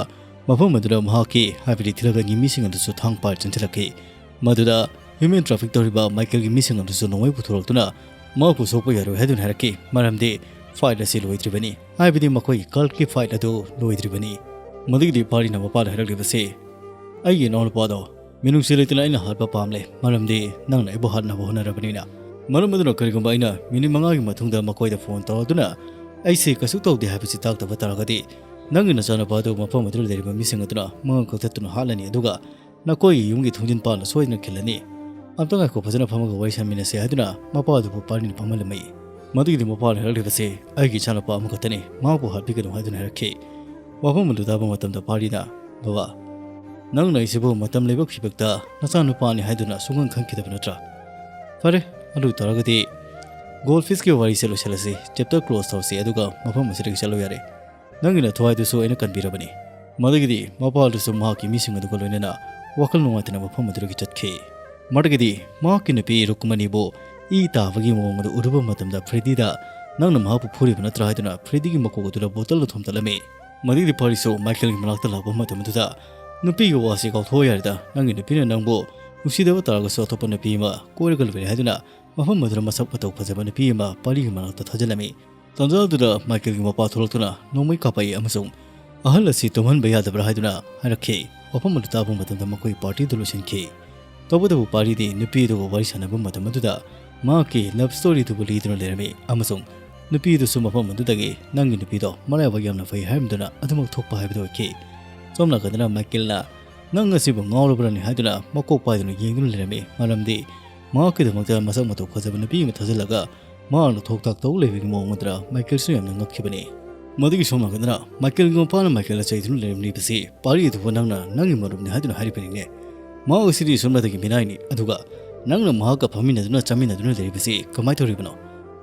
ꯃꯐꯝ ꯑꯗꯨꯗ ꯃꯍꯥꯛꯀꯤ, ꯍꯥꯏꯕꯗꯤ ꯊꯤꯂꯒꯟꯒꯤ ꯃꯤꯁꯤꯡ ꯑꯗꯨꯁꯨ ꯊꯥꯡ ꯄꯥꯏꯔ ꯆꯦꯟꯁꯤꯜꯂꯛꯈꯤ꯫ ꯃꯗꯨꯗ ꯍ꯭ꯌꯨꯃꯦꯟ ꯇ꯭ꯔꯥꯐꯤꯛ ꯇꯧꯔꯤꯕ ꯃꯥꯏꯀꯦꯜꯒꯤ ꯃꯤꯁꯤꯡ ꯑꯗꯨꯁꯨ ꯅꯣꯡꯃꯩ ꯄꯨꯊꯣꯔꯛꯇꯨꯅ ꯃꯍꯥꯛꯄꯨ ꯁꯣꯛꯄ ꯌꯥꯔꯣꯏ ꯍꯥꯏꯗꯨꯅ ꯍꯥꯏꯔꯛꯈꯤ, ꯃꯔꯝꯗꯤ ꯐꯥꯏꯠ ꯑꯁꯤ ꯂꯣꯏꯗ꯭ꯔꯤꯕꯅꯤ, ꯍꯥꯏꯕꯗꯤ ꯃꯈꯣꯏꯒꯤ ꯀꯜꯠꯀꯤ ꯐꯥꯏꯠ ꯑꯗꯨ ꯂꯣꯏꯗ꯭ꯔꯤꯕꯅꯤ꯫ ꯃꯗꯨꯒꯤꯗꯤ ꯄꯥꯔꯤꯅ ꯃꯄꯥꯗ ꯍꯥꯏꯔꯛꯂꯤꯕꯁꯤ, "ꯑꯩꯒꯤ ꯏꯅꯥꯎꯅꯨꯄꯥꯗꯣ ꯃꯤꯅꯨꯡꯁꯤ ꯂꯩꯇꯅ ꯑꯩꯅ ꯍꯥꯠꯄ ꯄꯥꯝꯂꯦ, ꯃꯔꯝꯗꯤ ꯅꯪꯅ ꯑꯩꯕꯨ ꯍꯥꯠꯅꯕ ꯍꯣꯠꯅꯔꯕꯅꯤꯅ꯫ ꯃꯔꯝ ꯑꯗꯨꯅ ꯀꯔꯤꯒꯨꯝꯕ ꯑꯩꯅ ꯃꯤꯅꯤꯠ ꯃꯉꯥꯒꯤ ꯃꯇꯨꯡꯗ ꯃꯈꯣꯏꯗ ꯐꯣꯟ ꯇꯧꯔꯗꯨꯅ ꯑꯩꯁꯦ ꯀꯩꯁꯨ ꯇꯧꯗꯦ ꯍꯥꯏꯕꯁꯤ ꯇꯥꯛꯇꯕ ꯇꯥꯔꯒꯗꯤ, ꯅꯪꯒꯤ ꯅꯆꯥꯅꯨꯄꯥ ꯑꯗꯨ ꯃꯐꯝ ꯑꯗꯨꯗ ꯂꯩꯔꯤꯕ ꯃꯤꯁꯤꯡ ꯑꯗꯨꯅ ꯃꯉꯛ ꯀꯛꯊꯠꯇꯨꯅ ꯍꯥꯠꯂꯅꯤ, ꯑꯗꯨꯒ ꯅꯈꯣꯏꯒꯤ ꯌꯨꯝꯒꯤ ꯊꯣꯡꯖꯤꯟ ꯄꯥꯟꯗ ꯁꯣꯏꯗꯅ ꯈꯤꯜꯂꯅꯤ꯫ ꯑꯝꯇ ꯉꯥꯏꯈꯣ, ꯐꯖꯅ ꯐꯝꯃꯒ ꯋꯥꯔꯤ ꯁꯥꯃꯤꯟꯅꯁꯦ" ꯍꯥꯏꯗꯨꯅ ꯃꯄꯥ ꯑꯗꯨꯕꯨ ꯄꯥꯔꯤꯅ ꯐꯝꯍꯜꯂꯝꯃꯤ꯫ ꯃꯗꯨꯒꯤꯗꯤ ꯃꯄꯥꯅ ꯍꯥꯏꯔꯛꯂꯤꯕꯁꯤ, "ꯑꯩꯒꯤ ꯏꯆꯥꯅꯨꯄꯥ ꯑꯃꯈꯛꯇꯅꯤ, ꯃꯍꯥꯛꯄꯨ ꯍꯥꯠꯄꯤꯒꯅꯨ" ꯍꯥꯏꯗꯨꯅ ꯍꯥꯏꯔꯛꯈꯤ꯫ ꯋꯥꯐꯝ ꯑꯗꯨ ꯇꯥꯕ ꯃꯇꯝꯗ ꯄꯥꯔꯤꯅ, "ꯕꯕꯥ, ꯅꯪꯅ ꯑꯩꯁꯤꯕꯨ ꯃꯇꯝ ꯂꯩꯕ ꯐꯤꯕꯛꯇ ꯅꯆꯥꯅꯨꯄꯥꯅꯤ ꯍꯥꯏꯗꯨꯅ ꯁꯨꯡꯈꯪ ꯈꯪꯈꯤꯗꯕ ꯅꯠꯇ꯭ꯔꯥ? ꯐꯔꯦ, ꯑꯗꯨ ꯑꯣꯏꯇꯥꯔꯒꯗꯤ ꯒꯣꯜ ꯐꯤꯁꯀꯤ ꯋꯥꯔꯤꯁꯦ ꯂꯣꯏꯁꯤꯜꯂꯁꯤ, ꯆꯦꯞꯇꯔ ꯀ꯭ꯂꯣꯖ ꯇꯧꯔꯁꯤ, ꯑꯗꯨꯒ ꯃꯐꯝ ꯑꯁꯤꯗꯒꯤ ꯆꯠꯂꯨ ꯌꯥꯔꯦ꯫ ꯅꯪꯒꯤ ꯅꯊꯋꯥꯏꯗꯨꯁꯨ ꯑꯩꯅ ꯀꯟꯕꯤꯔꯕꯅꯤ"꯫ ꯃꯗꯨꯒꯤꯗꯤ ꯃꯄꯥꯗꯨꯁꯨ ꯃꯍꯥꯛꯀꯤ ꯃꯤꯁꯤꯡ ꯑꯗꯨꯒ ꯂꯣꯏꯅꯅ ꯋꯥꯈꯜ ꯅꯨꯡꯉꯥꯏꯇꯅ ꯃꯐꯝ ꯑꯗꯨꯗꯒꯤ ꯆꯠꯈꯤ꯫ ꯃꯗꯨꯒꯤꯗꯤ ꯃꯍꯥꯛꯀꯤ ꯅꯨꯄꯤ ꯔꯨꯛꯃꯅꯤꯕꯨ ꯏ ꯇꯥꯕꯒꯤ ꯃꯑꯣꯡ ꯑꯗꯨ ꯎꯔꯨꯕ ꯃꯇꯝꯗ ꯐ꯭ꯔꯦꯗꯤꯗ, "ꯅꯪꯅ ꯃꯍꯥꯛꯄꯨ ꯐꯨꯔꯤꯕ ꯅꯠꯇ꯭ꯔꯥ?" ꯍꯥꯏꯗꯨꯅ ꯐ꯭ꯔꯦꯗꯤꯒꯤ ꯃꯀꯣꯛ ꯑꯗꯨꯗ ꯕꯣꯇꯜꯅ ꯊꯣꯝꯇꯠꯂꯝꯃꯤ꯫ ꯃꯗꯨꯒꯤꯗꯤ ꯄꯥꯔꯤꯁꯨ ꯃꯥꯏꯀꯦꯜꯒꯤ ꯃꯅꯥꯛꯇ ꯂꯥꯛꯄ ꯃꯇꯝ ꯑꯗꯨꯗ ꯅꯨꯄꯤꯒꯤ ꯋꯥꯁꯤ ꯀꯥꯎꯊꯣꯛꯑꯣ ꯌꯥꯔꯦꯗ, ꯅꯪꯒꯤ ꯅꯨꯄꯤꯅ ꯅꯪꯕꯨ ꯅꯨꯡꯁꯤꯗꯕ ꯇꯥꯔꯒꯁꯨ ꯑꯇꯣꯞꯄ ꯅꯨꯄꯤ ꯑꯃ ꯀꯣꯏꯔꯒ ꯂꯣꯏꯔꯦ ꯍꯥꯏꯗꯨꯅ ꯃꯐꯝ ꯑꯗꯨꯗ ꯃꯁꯛ ꯃꯇꯧ ꯐꯖꯕ ꯅꯨꯄꯤ ꯑꯃ ꯄꯥꯔꯤꯒꯤ ꯃꯅꯥꯛꯇ ꯊꯥꯖꯤꯜꯂꯝꯃꯤ꯫ ꯇꯥꯟꯖꯥ ꯑꯗꯨꯗ ꯃꯥꯏꯀꯦꯜꯒꯤ ꯃꯄꯥ ꯊꯣꯛꯂꯛꯇꯨꯅ ꯅꯣꯡꯃꯩ ꯀꯥꯞꯄꯛꯏ ꯑꯃꯁꯨꯡ ꯑꯍꯜ ꯑꯁꯤ ꯇꯨꯝꯍꯟꯕ ꯌꯥꯗꯕ꯭ꯔꯥ ꯍꯥꯏꯗꯨꯅ ꯍꯥꯏꯔꯛꯈꯤ꯫ ꯋꯥꯐꯝ ꯑꯗꯨ ꯇꯥꯕ ꯃꯇꯝꯗ ꯃꯈꯣꯏ ꯄꯥꯔꯇꯤꯗꯨ ꯂꯣꯏꯁꯤꯟꯈꯤ꯫ ꯇꯧꯕꯇꯕꯨ ꯄꯥꯔꯤꯗꯤ ꯅꯨꯄꯤ ꯑꯗꯨꯒ ꯋꯥꯔꯤ ꯁꯥꯟꯅꯕ ꯃꯇꯝ ꯑꯗꯨꯗ ꯃꯍꯥꯛꯀꯤ ꯂꯚ ꯁ꯭ꯇꯣꯔꯤꯗꯨꯕꯨ ꯂꯤꯗꯨꯅ ꯂꯩꯔꯝꯃꯤ ꯑꯃꯁꯨꯡ ꯅꯨꯄꯤ ꯑꯗꯨꯁꯨ ꯃꯐꯝ ꯑꯗꯨꯗꯒꯤ ꯅꯪꯒꯤ ꯅꯨꯄꯤꯗꯣ ꯃꯔꯥꯏꯕꯛ ꯌꯥꯝꯅ ꯐꯩ ꯍꯥꯏꯔꯝꯗꯨꯅ ꯑꯗꯨꯃꯛ ꯊꯣꯛꯄ ꯍꯥꯏꯕꯗꯨ ꯑꯣꯏꯈꯤ꯫ ꯁꯣꯝ ꯅꯥꯀꯟꯗꯅ ꯃꯥꯏꯀꯦꯜꯅ, "ꯅꯪ ꯑꯁꯤꯕꯨ ꯉꯥꯎꯔꯕ꯭ꯔꯅꯦ?" ꯍꯥꯏꯗꯨꯅ ꯃꯀꯣꯛ ꯄꯥꯏꯗꯨꯅ ꯌꯦꯡꯗꯨꯅ ꯂꯩꯔꯝꯃꯤ, ꯃꯔꯝꯗꯤ ꯃꯍꯥꯛꯀꯤꯗꯃꯛꯇ ꯃꯁꯛ ꯃꯇꯧ ꯐꯖꯕ ꯅꯨꯄꯤ ꯑꯃ ꯊꯥꯖꯤꯜꯂꯒ ꯃꯍꯥꯛꯅ ꯊꯣꯛ ꯊꯥꯛ ꯇꯧ ꯂꯩꯕꯒꯤ ꯃꯑꯣꯡ ꯑꯗꯨꯗ ꯃꯥꯏꯀꯦꯜꯁꯨ ꯌꯥꯝꯅ ꯉꯛꯈꯤꯕꯅꯤ꯫ ꯃꯗꯨꯒꯤ ꯁꯣꯝ ꯅꯥꯀꯟꯗꯅ ꯃꯥꯏꯀꯦꯜꯒꯤ ꯃꯄꯥꯅ ꯃꯥꯏꯀꯦꯜꯗ ꯆꯩꯗꯨꯅ ꯂꯩꯔꯝꯂꯤꯕꯁꯤ ꯄꯥꯔꯤ ꯑꯗꯨꯕꯨ ꯅꯪꯅ ꯅꯪꯒꯤ ꯃꯔꯨꯞꯅꯤ ꯍꯥꯏꯗꯨꯅ ꯍꯥꯏꯔꯤꯕꯅꯤꯅꯦ꯫ ꯃꯍꯥꯛ ꯑꯁꯤꯗꯤ ꯁꯨꯞꯅꯇꯒꯤ ꯃꯤꯅꯥꯏꯅꯤ, ꯑꯗꯨꯒ ꯅꯪꯅ ꯃꯍꯥꯛꯀ ꯐꯝꯃꯤꯟꯅꯗꯨꯅ ꯆꯥꯃꯤꯟꯅꯗꯨꯅ ꯂꯩꯔꯤꯕꯁꯤ ꯀꯃꯥꯏꯅ ꯇꯧꯔꯤꯕꯅꯣ?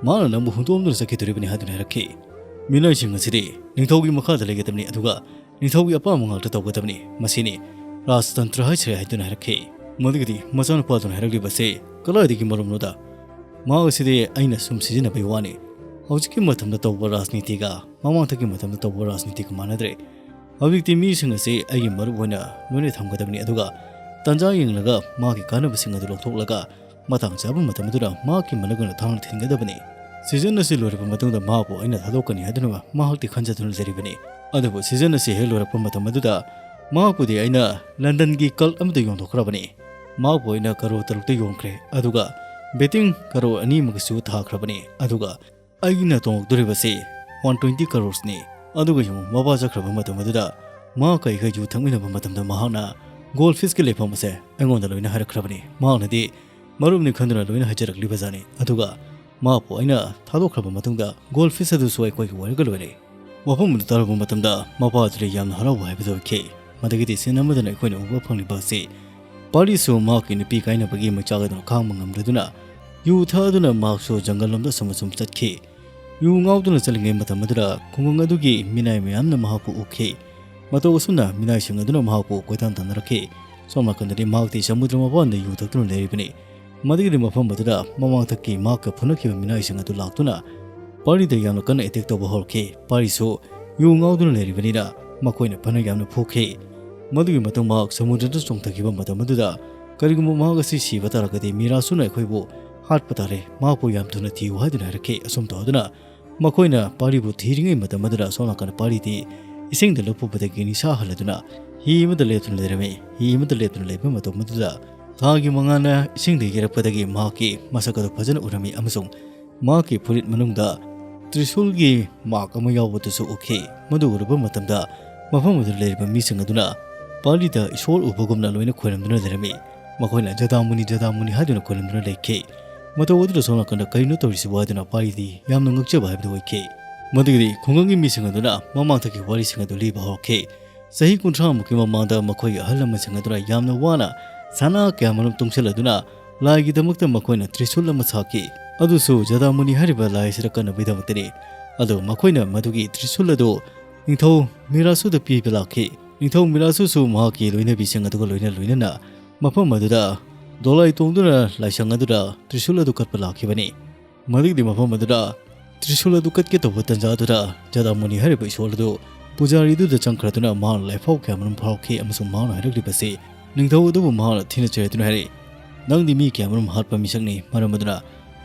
ꯃꯍꯥꯛꯅ ꯅꯪꯕꯨ ꯍꯨꯟꯗꯣꯛꯑꯝꯗꯨꯅ ꯆꯠꯈꯤꯗꯣꯔꯤꯕꯅꯤ ꯍꯥꯏꯗꯨꯅ ꯍꯥꯏꯔꯛꯈꯤ꯫ ꯃꯤꯅꯥꯏꯁꯤꯡ ꯑꯁꯤꯗꯤ ꯅꯤꯡꯊꯧꯒꯤ ꯃꯈꯥꯗ ꯂꯩꯒꯗꯕꯅꯤ, ꯑꯗꯨꯒ ꯅꯤꯡꯊꯧꯒꯤ ꯑꯄꯥꯝꯕ ꯉꯥꯛꯇ ꯇꯧꯒꯗꯕꯅꯤ꯫ ꯃꯁꯤꯅꯤ ꯔꯥꯖꯇꯟꯇ꯭ꯔ ꯍꯥꯏꯁꯤꯔꯦ ꯍꯥꯏꯗꯨꯅ ꯍꯥꯏꯔꯛꯈꯤ꯫ ꯃꯗꯨꯒꯤꯗꯤ ꯃꯆꯥꯅꯨꯄꯥꯗꯨꯅ ꯍꯥꯏꯔꯛꯂꯤꯕꯁꯤ ꯀꯗꯥꯏꯗꯒꯤ ꯃꯔꯨꯞꯅꯣꯗ? ꯃꯍꯥꯛ ꯑꯁꯤꯗꯤ ꯑꯩꯅ ꯁꯨꯝ ꯁꯤꯖꯤꯟꯅꯕꯒꯤ ꯋꯥꯅꯤ꯫ ꯍꯧꯖꯤꯛꯀꯤ ꯃꯇꯝꯗ ꯇꯧꯕ ꯔꯥꯖꯅꯤꯇꯤꯒ ꯃꯃꯥꯡꯊꯛꯀꯤ ꯃꯇꯝꯗ ꯇꯧꯕ ꯔꯥꯖꯅꯤꯇꯤꯒ ꯃꯥꯟꯅꯗ꯭ꯔꯦ꯫ ꯍꯧꯖꯤꯛꯇꯤ ꯃꯤꯁꯤꯡ ꯑꯁꯤ ꯑꯩꯒꯤ ꯃꯔꯨꯞ ꯑꯣꯏꯅ ꯂꯣꯏꯅ ꯊꯝꯒꯗꯕꯅꯤ, ꯑꯗꯨꯒ ꯇꯥꯟꯖꯥ ꯌꯦꯡꯂꯒ ꯃꯥꯒꯤ ꯀꯥꯟꯅꯕꯁꯤꯡ ꯑꯗꯨ ꯂꯧꯊꯣꯛꯂꯒ ꯃꯇꯥꯡ ꯆꯥꯕ ꯃꯇꯝ ꯑꯗꯨꯗ ꯃꯍꯥꯛꯀꯤ ꯃꯅꯥꯛ ꯑꯣꯏꯅ ꯊꯥꯡꯅ ꯊꯤꯟꯒꯗꯕꯅꯤ꯫ ꯁꯤꯖꯟ ꯑꯁꯤ ꯂꯣꯏꯔꯕ ꯃꯇꯨꯡꯗ ꯃꯍꯥꯛꯄꯨ ꯑꯩꯅ ꯊꯥꯗꯣꯛꯀꯅꯤ ꯍꯥꯏꯗꯨꯅ ꯃꯍꯥꯛꯇꯤ ꯈꯟꯖꯗꯨꯅ ꯂꯩꯔꯤꯕꯅꯤ꯫ ꯑꯗꯨꯕꯨ ꯁꯤꯖꯟ ꯑꯁꯤ ꯍꯦꯛ ꯂꯣꯏꯔꯛꯄ ꯃꯇꯝ ꯑꯗꯨꯗ ꯃꯍꯥꯛꯄꯨꯗꯤ ꯑꯩꯅ ꯂꯟꯗꯟꯒꯤ ꯀꯜ ꯑꯃꯗ ꯌꯣꯟꯊꯣꯛꯈ꯭ꯔꯕꯅꯤ꯫ ꯃꯍꯥꯛꯄꯨ ꯑꯩꯅ ꯀꯔꯣꯔ ꯇꯔꯨꯛꯇ ꯌꯣꯟꯈ꯭ꯔꯦ, ꯑꯗꯨꯒ ꯕꯦꯇꯤꯡ ꯀꯔꯣꯔ ꯑꯅꯤ ꯑꯃꯒꯤꯁꯨ ꯊꯥꯈ꯭ꯔꯕꯅꯤ꯫ ꯑꯗꯨꯒ ꯑꯩꯒꯤꯅ ꯇꯣꯡꯂꯛꯇꯣꯔꯤꯕꯁꯤ ꯋꯥꯟ ꯇ꯭ꯋꯦꯟꯇꯤ ꯀꯔꯣꯔꯁꯅꯤ꯫ ꯑꯗꯨꯒ ꯌꯦꯡꯉꯨ, ꯃꯄꯥ ꯆꯠꯈ꯭ꯔꯕ ꯃꯇꯝ ꯑꯗꯨꯗ ꯃꯍꯥꯛꯀ ꯑꯩꯒ ꯌꯨ ꯊꯛꯃꯤꯟꯅꯕ ꯃꯇꯝꯗ ꯃꯍꯥꯛꯅ ꯒꯣꯜ ꯐꯤꯁꯀꯤ ꯂꯩꯐꯝ ꯑꯁꯦ ꯑꯩꯉꯣꯟꯗ ꯂꯣꯏꯅ ꯍꯥꯏꯔꯛꯈ꯭ꯔꯕꯅꯤ꯫ ꯃꯍꯥꯛꯅꯗꯤ ꯃꯔꯨꯞꯅꯤ ꯈꯟꯗꯨꯅ ꯂꯣꯏꯅ ꯍꯥꯏꯖꯔꯛꯂꯤꯕꯖꯥꯠꯅꯤ꯫ ꯑꯗꯨꯒ ꯃꯍꯥꯛꯄꯨ ꯑꯩꯅ ꯊꯥꯗꯣꯛꯈ꯭ꯔꯕ ꯃꯇꯨꯡꯗ ꯒꯣꯜ ꯐꯤꯁ ꯑꯗꯨꯁꯨ ꯑꯩꯈꯣꯏꯒꯤ ꯑꯣꯏꯔꯒ ꯂꯣꯏꯔꯦ꯫ ꯋꯥꯐꯝ ꯑꯗꯨ ꯇꯥꯔꯕ ꯃꯇꯝꯗ ꯃꯄꯥ ꯑꯗꯨꯗ ꯌꯥꯝꯅ ꯍꯔꯥꯎꯕ ꯍꯥꯏꯕꯗꯨ ꯑꯣꯏꯈꯤ꯫ ꯃꯗꯨꯒꯤꯗꯤ ꯁꯤꯟ ꯑꯃꯗꯅ ꯑꯩꯈꯣꯏꯅ ꯎꯕ ꯐꯪꯂꯤꯕ ꯑꯁꯤ ꯄꯥꯔꯤꯁꯨ ꯃꯍꯥꯛꯀꯤ ꯅꯨꯄꯤ ꯀꯥꯏꯅꯕꯒꯤ ꯃꯩꯆꯥꯛ ꯑꯗꯨꯅ ꯈꯥꯡꯕ ꯉꯝꯗꯗꯨꯅ ꯌꯨ ꯊꯛꯑꯗꯨꯅ ꯃꯍꯥꯛꯁꯨ ꯖꯪꯒꯜ ꯂꯣꯝꯗ ꯑꯁꯨꯝ ꯑꯁꯨꯝ ꯆꯠꯈꯤ꯫ ꯌꯨ ꯉꯥꯎꯗꯨꯅ ꯆꯠꯂꯤꯉꯩ ꯃꯇꯝ ꯑꯗꯨꯗ ꯈꯨꯡꯒꯪ ꯑꯗꯨꯒꯤ ꯃꯤꯅꯥꯏ ꯃꯌꯥꯝꯅ ꯃꯍꯥꯛꯄꯨ ꯎꯈꯤ꯫ ꯃꯇꯧ ꯑꯁꯨꯝꯅ ꯃꯤꯅꯥꯏꯁꯤꯡ ꯑꯗꯨꯅ ꯃꯍꯥꯛꯄꯨ ꯀꯣꯏꯇꯥꯟ ꯇꯥꯟꯅꯔꯛꯈꯤ꯫ ꯁꯣꯝ ꯅꯥꯀꯟꯗꯗꯤ ꯃꯍꯥꯛꯇꯤ ꯁꯃꯨꯗ꯭ꯔ ꯃꯄꯥꯟꯗ ꯌꯨ ꯊꯛꯇꯨꯅ ꯂꯩꯔꯤꯕꯅꯤ꯫ ꯃꯗꯨꯒꯤꯗꯤ ꯃꯐꯝ ꯑꯗꯨꯗ ꯃꯃꯥꯡꯊꯛꯀꯤ ꯃꯍꯥꯛꯀ ꯐꯨꯅꯈꯤꯕ ꯃꯤꯅꯥꯏꯁꯤꯡ ꯑꯗꯨ ꯂꯥꯛꯇꯨꯅ ꯄꯥꯔꯤꯗ ꯌꯥꯝꯅ ꯀꯟꯅ ꯑꯦꯇꯦꯛ ꯇꯧꯕ ꯍꯧꯔꯛꯈꯤ꯫ ꯄꯥꯔꯤꯁꯨ ꯌꯨ ꯉꯥꯎꯗꯨꯅ ꯂꯩꯔꯤꯕꯅꯤꯅ ꯃꯈꯣꯏꯅ ꯐꯅ ꯌꯥꯝꯅ ꯐꯨꯈꯤ꯫ ꯃꯗꯨꯒꯤ ꯃꯇꯨꯡ ꯃꯍꯥꯛ ꯁꯃꯨꯗ꯭ꯔꯗ ꯆꯣꯡꯊꯈꯤꯕ ꯃꯇꯝ ꯑꯗꯨꯗ, "ꯀꯔꯤꯒꯨꯝꯕ ꯃꯍꯥꯛ ꯑꯁꯤ ꯁꯤꯕ ꯇꯥꯔꯒꯗꯤ ꯃꯤꯔꯥꯁꯨꯅ ꯑꯩꯈꯣꯏꯕꯨ ꯍꯥꯠꯄ ꯇꯥꯔꯦ, ꯃꯍꯥꯛꯄꯨ ꯌꯥꯝ ꯊꯨꯅ ꯊꯤꯌꯨ" ꯍꯥꯏꯗꯨꯅ ꯍꯥꯏꯔꯛꯈꯤ꯫ ꯑꯁꯨꯝ ꯇꯧꯗꯨꯅ ꯃꯈꯣꯏꯅ ꯄꯥꯔꯤꯕꯨ ꯊꯤꯔꯤꯉꯩ ꯃꯇꯝ ꯑꯗꯨꯗ ꯁꯣꯝ ꯅꯥꯀꯟꯗ ꯄꯥꯔꯤꯗꯤ ꯏꯁꯤꯡꯗ ꯂꯨꯞꯄꯨꯕꯗꯒꯤ ꯅꯤꯁꯥ ꯍꯜꯂꯗꯨꯅ ꯍꯤ ꯑꯃꯗ ꯂꯦꯞꯇꯨꯅ ꯂꯩꯔꯝꯃꯤ꯫ ꯍꯤ ꯑꯃꯗ ꯂꯦꯞꯇꯨꯅ ꯂꯩꯕ ꯃꯇꯝ ꯑꯗꯨꯗ ꯊꯥꯒꯤ ꯃꯉꯥꯜꯅ ꯏꯁꯤꯡꯗ ꯌꯩꯔꯛꯄꯗꯒꯤ ꯃꯍꯥꯛꯀꯤ ꯃꯁꯛ ꯑꯗꯨ ꯐꯖꯅ ꯎꯔꯝꯃꯤ ꯑꯃꯁꯨꯡ ꯃꯍꯥꯛꯀꯤ ꯐꯨꯔꯤꯠ ꯃꯅꯨꯡꯗ ꯇ꯭ꯔꯤꯁꯨꯜꯒꯤ ꯃꯥꯔꯛ ꯑꯃ ꯌꯥꯎꯕꯗꯨꯁꯨ ꯎꯈꯤ꯫ ꯃꯗꯨ ꯎꯔꯨꯕ ꯃꯇꯝꯗ ꯃꯐꯝ ꯑꯗꯨꯗ ꯂꯩꯔꯤꯕ ꯃꯤꯁꯤꯡ ꯑꯗꯨꯅ ꯄꯥꯔꯤꯗ ꯏꯁꯣꯔ ꯎꯕꯒꯨꯝꯅ ꯂꯣꯏꯅ ꯈꯣꯏꯔꯝꯗꯨꯅ ꯂꯩꯔꯝꯃꯤ꯫ ꯃꯈꯣꯏꯅ "ꯖꯗꯥꯃꯨꯅꯤ, ꯖꯗꯥꯃꯨꯅꯤ" ꯍꯥꯏꯗꯨꯅ ꯈꯣꯏꯔꯝꯗꯨꯅ ꯂꯩꯈꯤ꯫ ꯃꯇꯧ ꯑꯗꯨꯗ ꯁꯣꯝ ꯅꯥꯀꯟꯗ "ꯀꯔꯤꯅꯣ ꯇꯧꯔꯤꯁꯤꯕꯨ?" ꯍꯥꯏꯗꯨꯅ ꯄꯥꯔꯤꯗꯤ ꯌꯥꯝꯅ ꯉꯛꯆꯕ ꯍꯥꯏꯕꯗꯨ ꯑꯣꯏꯈꯤ꯫ ꯃꯗꯨꯒꯤꯗꯤ ꯈꯨꯡꯒꯪꯒꯤ ꯃꯤꯁꯤꯡ ꯑꯗꯨꯅ ꯃꯃꯥꯡꯊꯛꯀꯤ ꯋꯥꯔꯤꯁꯤꯡ ꯑꯗꯨ ꯂꯤꯕ ꯍꯧꯔꯛꯈꯤ꯫ ꯆꯍꯤ ꯀꯨꯟꯊ꯭ꯔꯥ ꯃꯨꯛꯀꯤ ꯃꯃꯥꯡꯗ ꯃꯈꯣꯏꯒꯤ ꯑꯍꯜ ꯂꯃꯟꯁꯤꯡ ꯑꯗꯨꯅ ꯌꯥꯝꯅ ꯋꯥꯅ ꯁꯅꯥ ꯀꯌꯥꯃꯔꯨꯝ ꯇꯨꯡꯁꯤꯜꯂꯗꯨꯅ ꯂꯥꯏꯒꯤꯗꯃꯛꯇ ꯃꯈꯣꯏꯅ ꯇ꯭ꯔꯤꯁꯨꯜ ꯑꯃ ꯁꯥꯈꯤ꯫ ꯑꯗꯨꯁꯨ ꯖꯗꯥꯃꯨꯅꯤ ꯍꯥꯏꯔꯤꯕ ꯂꯥꯏ ꯑꯁꯤꯗ ꯀꯟꯅꯕꯒꯤꯗꯃꯛꯇꯅꯤ꯫ ꯑꯗꯨꯒ ꯃꯈꯣꯏꯅ ꯃꯗꯨꯒꯤ ꯇ꯭ꯔꯤꯁꯨꯜ ꯑꯗꯨ ꯅꯤꯡꯊꯧ ꯃꯤꯔꯥꯁꯨꯗ ꯄꯤꯕ ꯂꯥꯛꯈꯤ꯫ ꯅꯤꯡꯊꯧ ꯃꯤꯔꯥꯁꯨꯁꯨ ꯃꯍꯥꯛꯀꯤ ꯂꯣꯏꯅꯕꯤꯁꯤꯡ ꯑꯗꯨꯒ ꯂꯣꯏꯅ ꯂꯣꯏꯅꯅ ꯃꯐꯝ ꯑꯗꯨꯗ ꯗꯣꯂꯥꯏ ꯇꯣꯡꯗꯨꯅ ꯂꯥꯏꯁꯪ ꯑꯗꯨꯗ ꯇ꯭ꯔꯤꯁꯨꯜ ꯑꯗꯨ ꯀꯠꯄ ꯂꯥꯛꯈꯤꯕꯅꯤ꯫ ꯃꯗꯨꯒꯤꯗꯤ ꯃꯐꯝ ꯑꯗꯨꯗ ꯇ꯭ꯔꯤꯁꯨꯜ ꯑꯗꯨ ꯀꯠꯀꯦ ꯇꯧꯕ ꯇꯟꯖꯥ ꯑꯗꯨꯗ ꯖꯗꯥꯃꯨꯅꯤ ꯍꯥꯏꯔꯤꯕ ꯏꯁꯣꯔ ꯑꯗꯨ ꯄꯨꯖꯥꯔꯤꯗꯨꯗ ꯆꯪꯈ꯭ꯔꯗꯨꯅ ꯃꯍꯥꯛꯅ ꯂꯥꯏꯐꯥꯎ ꯀꯌꯥꯃꯔꯨꯝ ꯐꯥꯎꯔꯛꯈꯤ ꯑꯃꯁꯨꯡ ꯃꯍꯥꯛꯅ ꯍꯥꯏꯔꯛꯂꯤꯕꯁꯤ ꯅꯤꯡꯊꯧ ꯑꯗꯨꯕꯨ ꯃꯍꯥꯛꯅ ꯊꯤꯅ ꯆꯩꯔꯗꯨꯅ ꯍꯥꯏꯔꯛꯏ, "ꯅꯪꯗꯤ ꯃꯤ ꯀꯌꯥꯃꯔꯨꯝ ꯍꯥꯠꯄ ꯃꯤꯁꯛꯅꯤ, ꯃꯔꯝ ꯑꯗꯨꯅ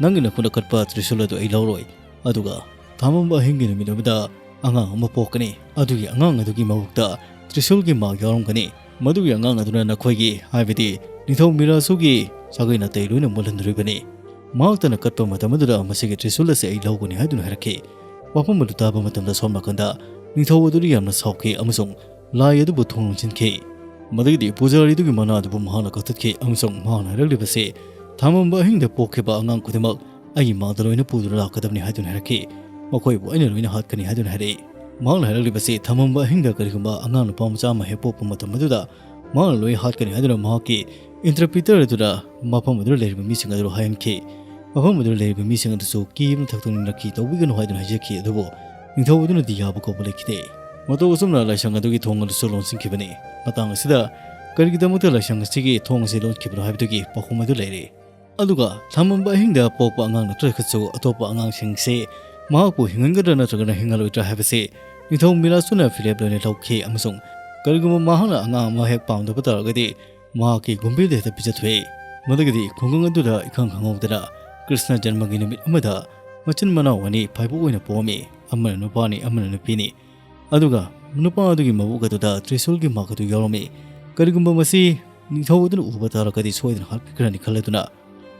ꯅꯪꯒꯤ ꯅꯈꯨꯠꯅ ꯀꯠꯄ ꯇ꯭ꯔꯤꯁꯨꯜ ꯑꯗꯨ ꯑꯩ ꯂꯧꯔꯣꯏ꯫ ꯑꯗꯨꯒ ꯊꯥꯃꯝꯕ ꯑꯍꯤꯡꯒꯤ ꯅꯨꯃꯤꯠ ꯑꯃꯗ ꯑꯉꯥꯡ ꯑꯃ ꯄꯣꯛꯀꯅꯤ꯫ ꯑꯗꯨꯒꯤ ꯑꯉꯥꯡ ꯑꯗꯨꯒꯤ ꯃꯕꯨꯛꯇ ꯇ꯭ꯔꯤꯁꯨꯜꯒꯤ ꯃꯥꯛ ꯌꯥꯎꯔꯝꯒꯅꯤ꯫ ꯃꯗꯨꯒꯤ ꯑꯉꯥꯡ ꯑꯗꯨꯅ ꯅꯈꯣꯏꯒꯤ, ꯍꯥꯏꯕꯗꯤ ꯅꯤꯡꯊꯧ ꯃꯤꯔꯥꯁꯨꯒꯤ ꯁꯥꯒꯩ ꯅꯥꯇꯩ ꯂꯣꯏꯅ ꯃꯨꯜꯍꯟꯗꯣꯔꯤꯕꯅꯤ꯫ ꯃꯍꯥꯛꯇꯅ ꯀꯠꯄ ꯃꯇꯝ ꯑꯗꯨꯗ ꯃꯁꯤꯒꯤ ꯇ꯭ꯔꯤꯁꯨꯜ ꯑꯁꯤ ꯑꯩ ꯂꯧꯒꯅꯤ" ꯍꯥꯏꯗꯨꯅ ꯍꯥꯏꯔꯛꯈꯤ꯫ ꯋꯥꯐꯝ ꯑꯗꯨ ꯇꯥꯕ ꯃꯇꯝꯗ ꯁꯣꯝ ꯅꯥꯀꯟꯗ ꯅꯤꯡꯊꯧ ꯑꯗꯨꯗꯤ ꯌꯥꯝꯅ ꯁꯥꯎꯈꯤ ꯑꯃꯁꯨꯡ ꯂꯥꯏ ꯑꯗꯨꯕꯨ ꯊꯣꯡ ꯂꯣꯟꯁꯤꯟꯈꯤ꯫ ꯃꯗꯨꯒꯤꯗꯤ ꯄꯨꯖꯥꯔꯤꯗꯨꯒꯤ ꯃꯅꯥ ꯑꯗꯨꯕꯨ ꯃꯍꯥꯛꯅ ꯀꯛꯊꯠꯈꯤ ꯑꯃꯁꯨꯡ ꯃꯍꯥꯛꯅ ꯍꯥꯏꯔꯛꯂꯤꯕꯁꯤ, "ꯊꯥꯃꯝꯕ ꯑꯍꯤꯡꯗ ꯄꯣꯛꯈꯤꯕ ꯑꯉꯥꯡ ꯈꯨꯗꯤꯡꯃꯛ ꯑꯩꯒꯤ ꯃꯥꯡꯗ ꯂꯣꯏꯅ ꯄꯨꯗꯨꯅ ꯂꯥꯛꯀꯗꯕꯅꯤ" ꯍꯥꯏꯗꯨꯅ ꯍꯥꯏꯔꯛꯈꯤ꯫ "ꯃꯈꯣꯏꯕꯨ ꯑꯩꯅ ꯂꯣꯏꯅ ꯍꯥꯠꯀꯅꯤ" ꯍꯥꯏꯗꯨꯅ ꯍꯥꯏꯔꯛꯏ꯫ ꯃꯍꯥꯛꯅ ꯍꯥꯏꯔꯛꯂꯤꯕꯁꯤ, ꯊꯥꯃꯝꯕ ꯑꯍꯤꯡꯗ ꯀꯔꯤꯒꯨꯝꯕ ꯑꯉꯥꯡ ꯅꯨꯄꯥ ꯃꯆꯥ ꯑꯃ ꯍꯦꯛ ꯄꯣꯛꯄ ꯃꯇꯝ ꯑꯗꯨꯗ ꯃꯍꯥꯛꯅ ꯂꯣꯏ ꯍꯥꯠꯀꯅꯤ ꯍꯥꯏꯗꯨꯅ ꯃꯍꯥꯛꯀꯤ ꯏꯟꯇꯔꯄ꯭ꯔꯤꯇꯔ ꯑꯗꯨꯅ ꯃꯐꯝ ꯑꯗꯨꯗ ꯂꯩꯔꯤꯕ ꯃꯤꯁꯤꯡ ꯑꯗꯨ ꯍꯥꯏꯍꯟꯈꯤ꯫ ꯃꯐꯝ ꯑꯗꯨꯗ ꯂꯩꯔꯤꯕ ꯃꯤꯁꯤꯡ ꯑꯗꯨꯁꯨ ꯀꯤꯕꯅ ꯊꯛꯇ ꯅꯤꯛꯅꯈꯤ, ꯇꯧꯕꯤꯒꯅꯨ ꯍꯥꯏꯗꯨꯅ ꯍꯥꯏꯖꯈꯤ꯫ ꯑꯗꯨꯕꯨ ꯅꯤꯡꯊꯧ ꯑꯗꯨꯅꯗꯤ ꯌꯥꯕ ꯀꯧꯕ ꯂꯩꯈꯤꯗꯦ꯫ ꯃꯇꯧ ꯑꯁꯨꯝꯅ ꯂꯥꯏꯁꯪ ꯑꯗꯨꯒꯤ ꯊꯣꯡ ꯑꯗꯨꯁꯨ ꯂꯣꯟꯁꯤꯟꯈꯤꯕꯅꯤ꯫ ꯃꯇꯥꯡ ꯑꯁꯤꯗ ꯀꯔꯤꯒꯤꯗꯃꯛꯇ ꯂꯥꯏꯁꯪ ꯑꯁꯤꯒꯤ ꯊꯣꯡ ꯑꯁꯤ ꯂꯣꯟꯈꯤꯕꯅꯣ ꯍꯥꯏꯕꯗꯨꯒꯤ ꯄꯥꯎꯈꯨꯝ ꯑꯗꯨ ꯂꯩꯔꯦ꯫ ꯑꯗꯨꯒ ꯊꯥꯃꯝꯕ ꯑꯍꯤꯡꯗ ꯄꯣꯛꯄ ꯑꯉꯥꯡ ꯅꯠꯇ꯭ꯔꯒꯁꯨ ꯑꯇꯣꯞꯄ ꯑꯉꯥꯡꯁꯤꯡꯁꯦ ꯃꯍꯥꯛꯄꯨ ꯍꯤꯡꯍꯟꯒꯗ꯭ꯔꯥ ꯅꯠꯇ꯭ꯔꯒꯅ ꯍꯤꯡꯍꯜꯂꯣꯏꯗ꯭ꯔꯥ ꯍꯥꯏꯕꯁꯤ ꯅꯤꯡꯊꯧ ꯃꯤꯔꯥꯁꯨꯅ ꯐꯤꯔꯦꯞ ꯂꯣꯏꯅ ꯂꯧꯈꯤ, ꯑꯃꯁꯨꯡ ꯀꯔꯤꯒꯨꯝꯕ ꯃꯍꯥꯛꯅ ꯑꯉꯥꯡ ꯑꯃ ꯍꯦꯛ ꯄꯥꯝꯗꯕ ꯇꯥꯔꯒꯗꯤ ꯃꯍꯥꯛꯀꯤ ꯒꯨꯝꯕꯤꯗ ꯍꯦꯛꯇ ꯄꯤꯖꯊꯣꯛꯏ꯫ ꯃꯗꯨꯒꯤꯗꯤ ꯈꯨꯡꯒꯪ ꯑꯗꯨꯗ ꯏꯈꯪ ꯈꯪꯍꯧꯗꯅ ꯀ꯭ꯔꯤꯁꯅ ꯖꯟꯃꯒꯤ ꯅꯨꯃꯤꯠ ꯑꯃꯗ ꯃꯆꯤꯟ ꯃꯅꯥꯎ ꯑꯅꯤ ꯐꯥꯏꯕꯣꯛ ꯑꯣꯏꯅ ꯄꯣꯛꯑꯝꯃꯤ꯫ ꯑꯃꯅ ꯅꯨꯄꯥꯅꯤ, ꯑꯃꯅ ꯅꯨꯄꯤꯅꯤ꯫ ꯑꯗꯨꯒ ꯅꯨꯄꯥ ꯑꯗꯨꯒꯤ ꯃꯕꯨꯛ ꯑꯗꯨꯗ ꯇ꯭ꯔꯤꯁꯨꯜꯒꯤ ꯃꯥꯛ ꯑꯗꯨ ꯌꯥꯎꯔꯝꯃꯤ꯫ ꯀꯔꯤꯒꯨꯝꯕ ꯃꯁꯤ ꯅꯤꯡꯊꯧ ꯑꯗꯨꯅ ꯎꯕ ꯇꯥꯔꯒꯗꯤ ꯁꯣꯏꯗꯅ ꯍꯥꯠꯄꯤꯈ꯭ꯔꯅꯤ ꯈꯜꯂꯗꯨꯅ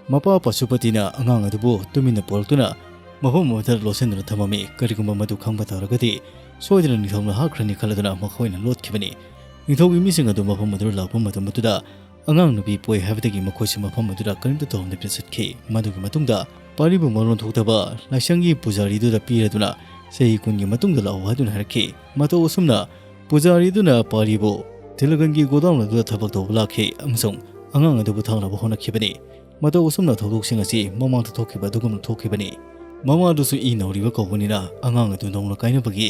ꯃꯄꯥ ꯄꯁꯨꯄꯇꯤꯅ ꯑꯉꯥꯡ ꯑꯗꯨꯕꯨ ꯇꯨꯃꯤꯟꯅ ꯄꯨꯔꯛꯇꯨꯅ ꯃꯐꯝ ꯑꯃꯗ ꯂꯣꯠꯁꯤꯟꯗꯨꯅ ꯊꯝꯃꯝꯃꯤ꯫ ꯀꯔꯤꯒꯨꯝꯕ ꯃꯗꯨ ꯈꯪꯕ ꯇꯥꯔꯒꯗꯤ ꯁꯣꯏꯗꯅ ꯅꯤꯡꯊꯧꯅ ꯍꯥꯠꯈ꯭ꯔꯅꯤ ꯈꯜꯂꯗꯨꯅ ꯃꯈꯣꯏꯅ ꯂꯣꯠꯈꯤꯕꯅꯤ꯫ ꯅꯤꯡꯊꯧꯒꯤ ꯃꯤꯁꯤꯡ ꯑꯗꯨ ꯃꯐꯝ ꯑꯗꯨꯗ ꯂꯥꯛꯄ ꯃꯇꯝ ꯑꯗꯨꯗ ꯑꯉꯥꯡ ꯅꯨꯄꯤ ꯄꯣꯛꯏ ꯍꯥꯏꯕꯗꯒꯤ ꯃꯈꯣꯏꯁꯨ ꯃꯐꯝ ꯑꯗꯨꯗ ꯀꯔꯤꯝꯇ ꯇꯧꯔꯝꯗꯕꯤꯗ ꯆꯠꯈꯤ꯫ ꯃꯗꯨꯒꯤ ꯃꯇꯨꯡꯗ ꯄꯥꯔꯤꯕꯨ ꯃꯔꯣꯟ ꯊꯣꯛꯇꯕ ꯂꯥꯏꯁꯪꯒꯤ ꯄꯨꯖꯥꯔꯤꯗꯨꯗ ꯄꯤꯔꯗꯨꯅ ꯆꯍꯤ ꯀꯨꯟꯒꯤ ꯃꯇꯨꯡꯗ ꯂꯥꯛꯎ ꯍꯥꯏꯗꯨꯅ ꯍꯥꯏꯔꯛꯈꯤ꯫ ꯃꯇꯧ ꯑꯁꯨꯝꯅ ꯄꯨꯖꯥꯔꯤ ꯑꯗꯨꯅ ꯄꯥꯔꯤꯕꯨ ꯊꯤꯜꯒꯟꯒꯤ ꯒꯣꯗꯥꯎꯟ ꯑꯗꯨꯗ ꯊꯕꯛ ꯇꯧꯕ ꯂꯥꯛꯈꯤ ꯑꯃꯁꯨꯡ ꯑꯉꯥꯡ ꯑꯗꯨꯕꯨ ꯊꯥꯅꯕ ꯍꯣꯠꯅꯈꯤꯕꯅꯤ꯫ ꯃꯇꯧ ꯑꯁꯨꯝꯅ ꯊꯧꯗꯣꯛꯁꯤꯡ ꯑꯁꯤ ꯃꯃꯥꯡꯗ ꯊꯣꯛꯈꯤꯕ ꯑꯗꯨꯒꯨꯝꯅ ꯊꯣꯛꯈꯤꯕꯅꯤ꯫ ꯃꯃꯥ ꯑꯗꯨꯁꯨ ꯏ ꯅꯧꯔꯤꯕ ꯀꯧꯕꯅꯤꯅ ꯑꯉꯥꯡ ꯑꯗꯨ ꯅꯧꯅ ꯀꯥꯏꯅꯕꯒꯤ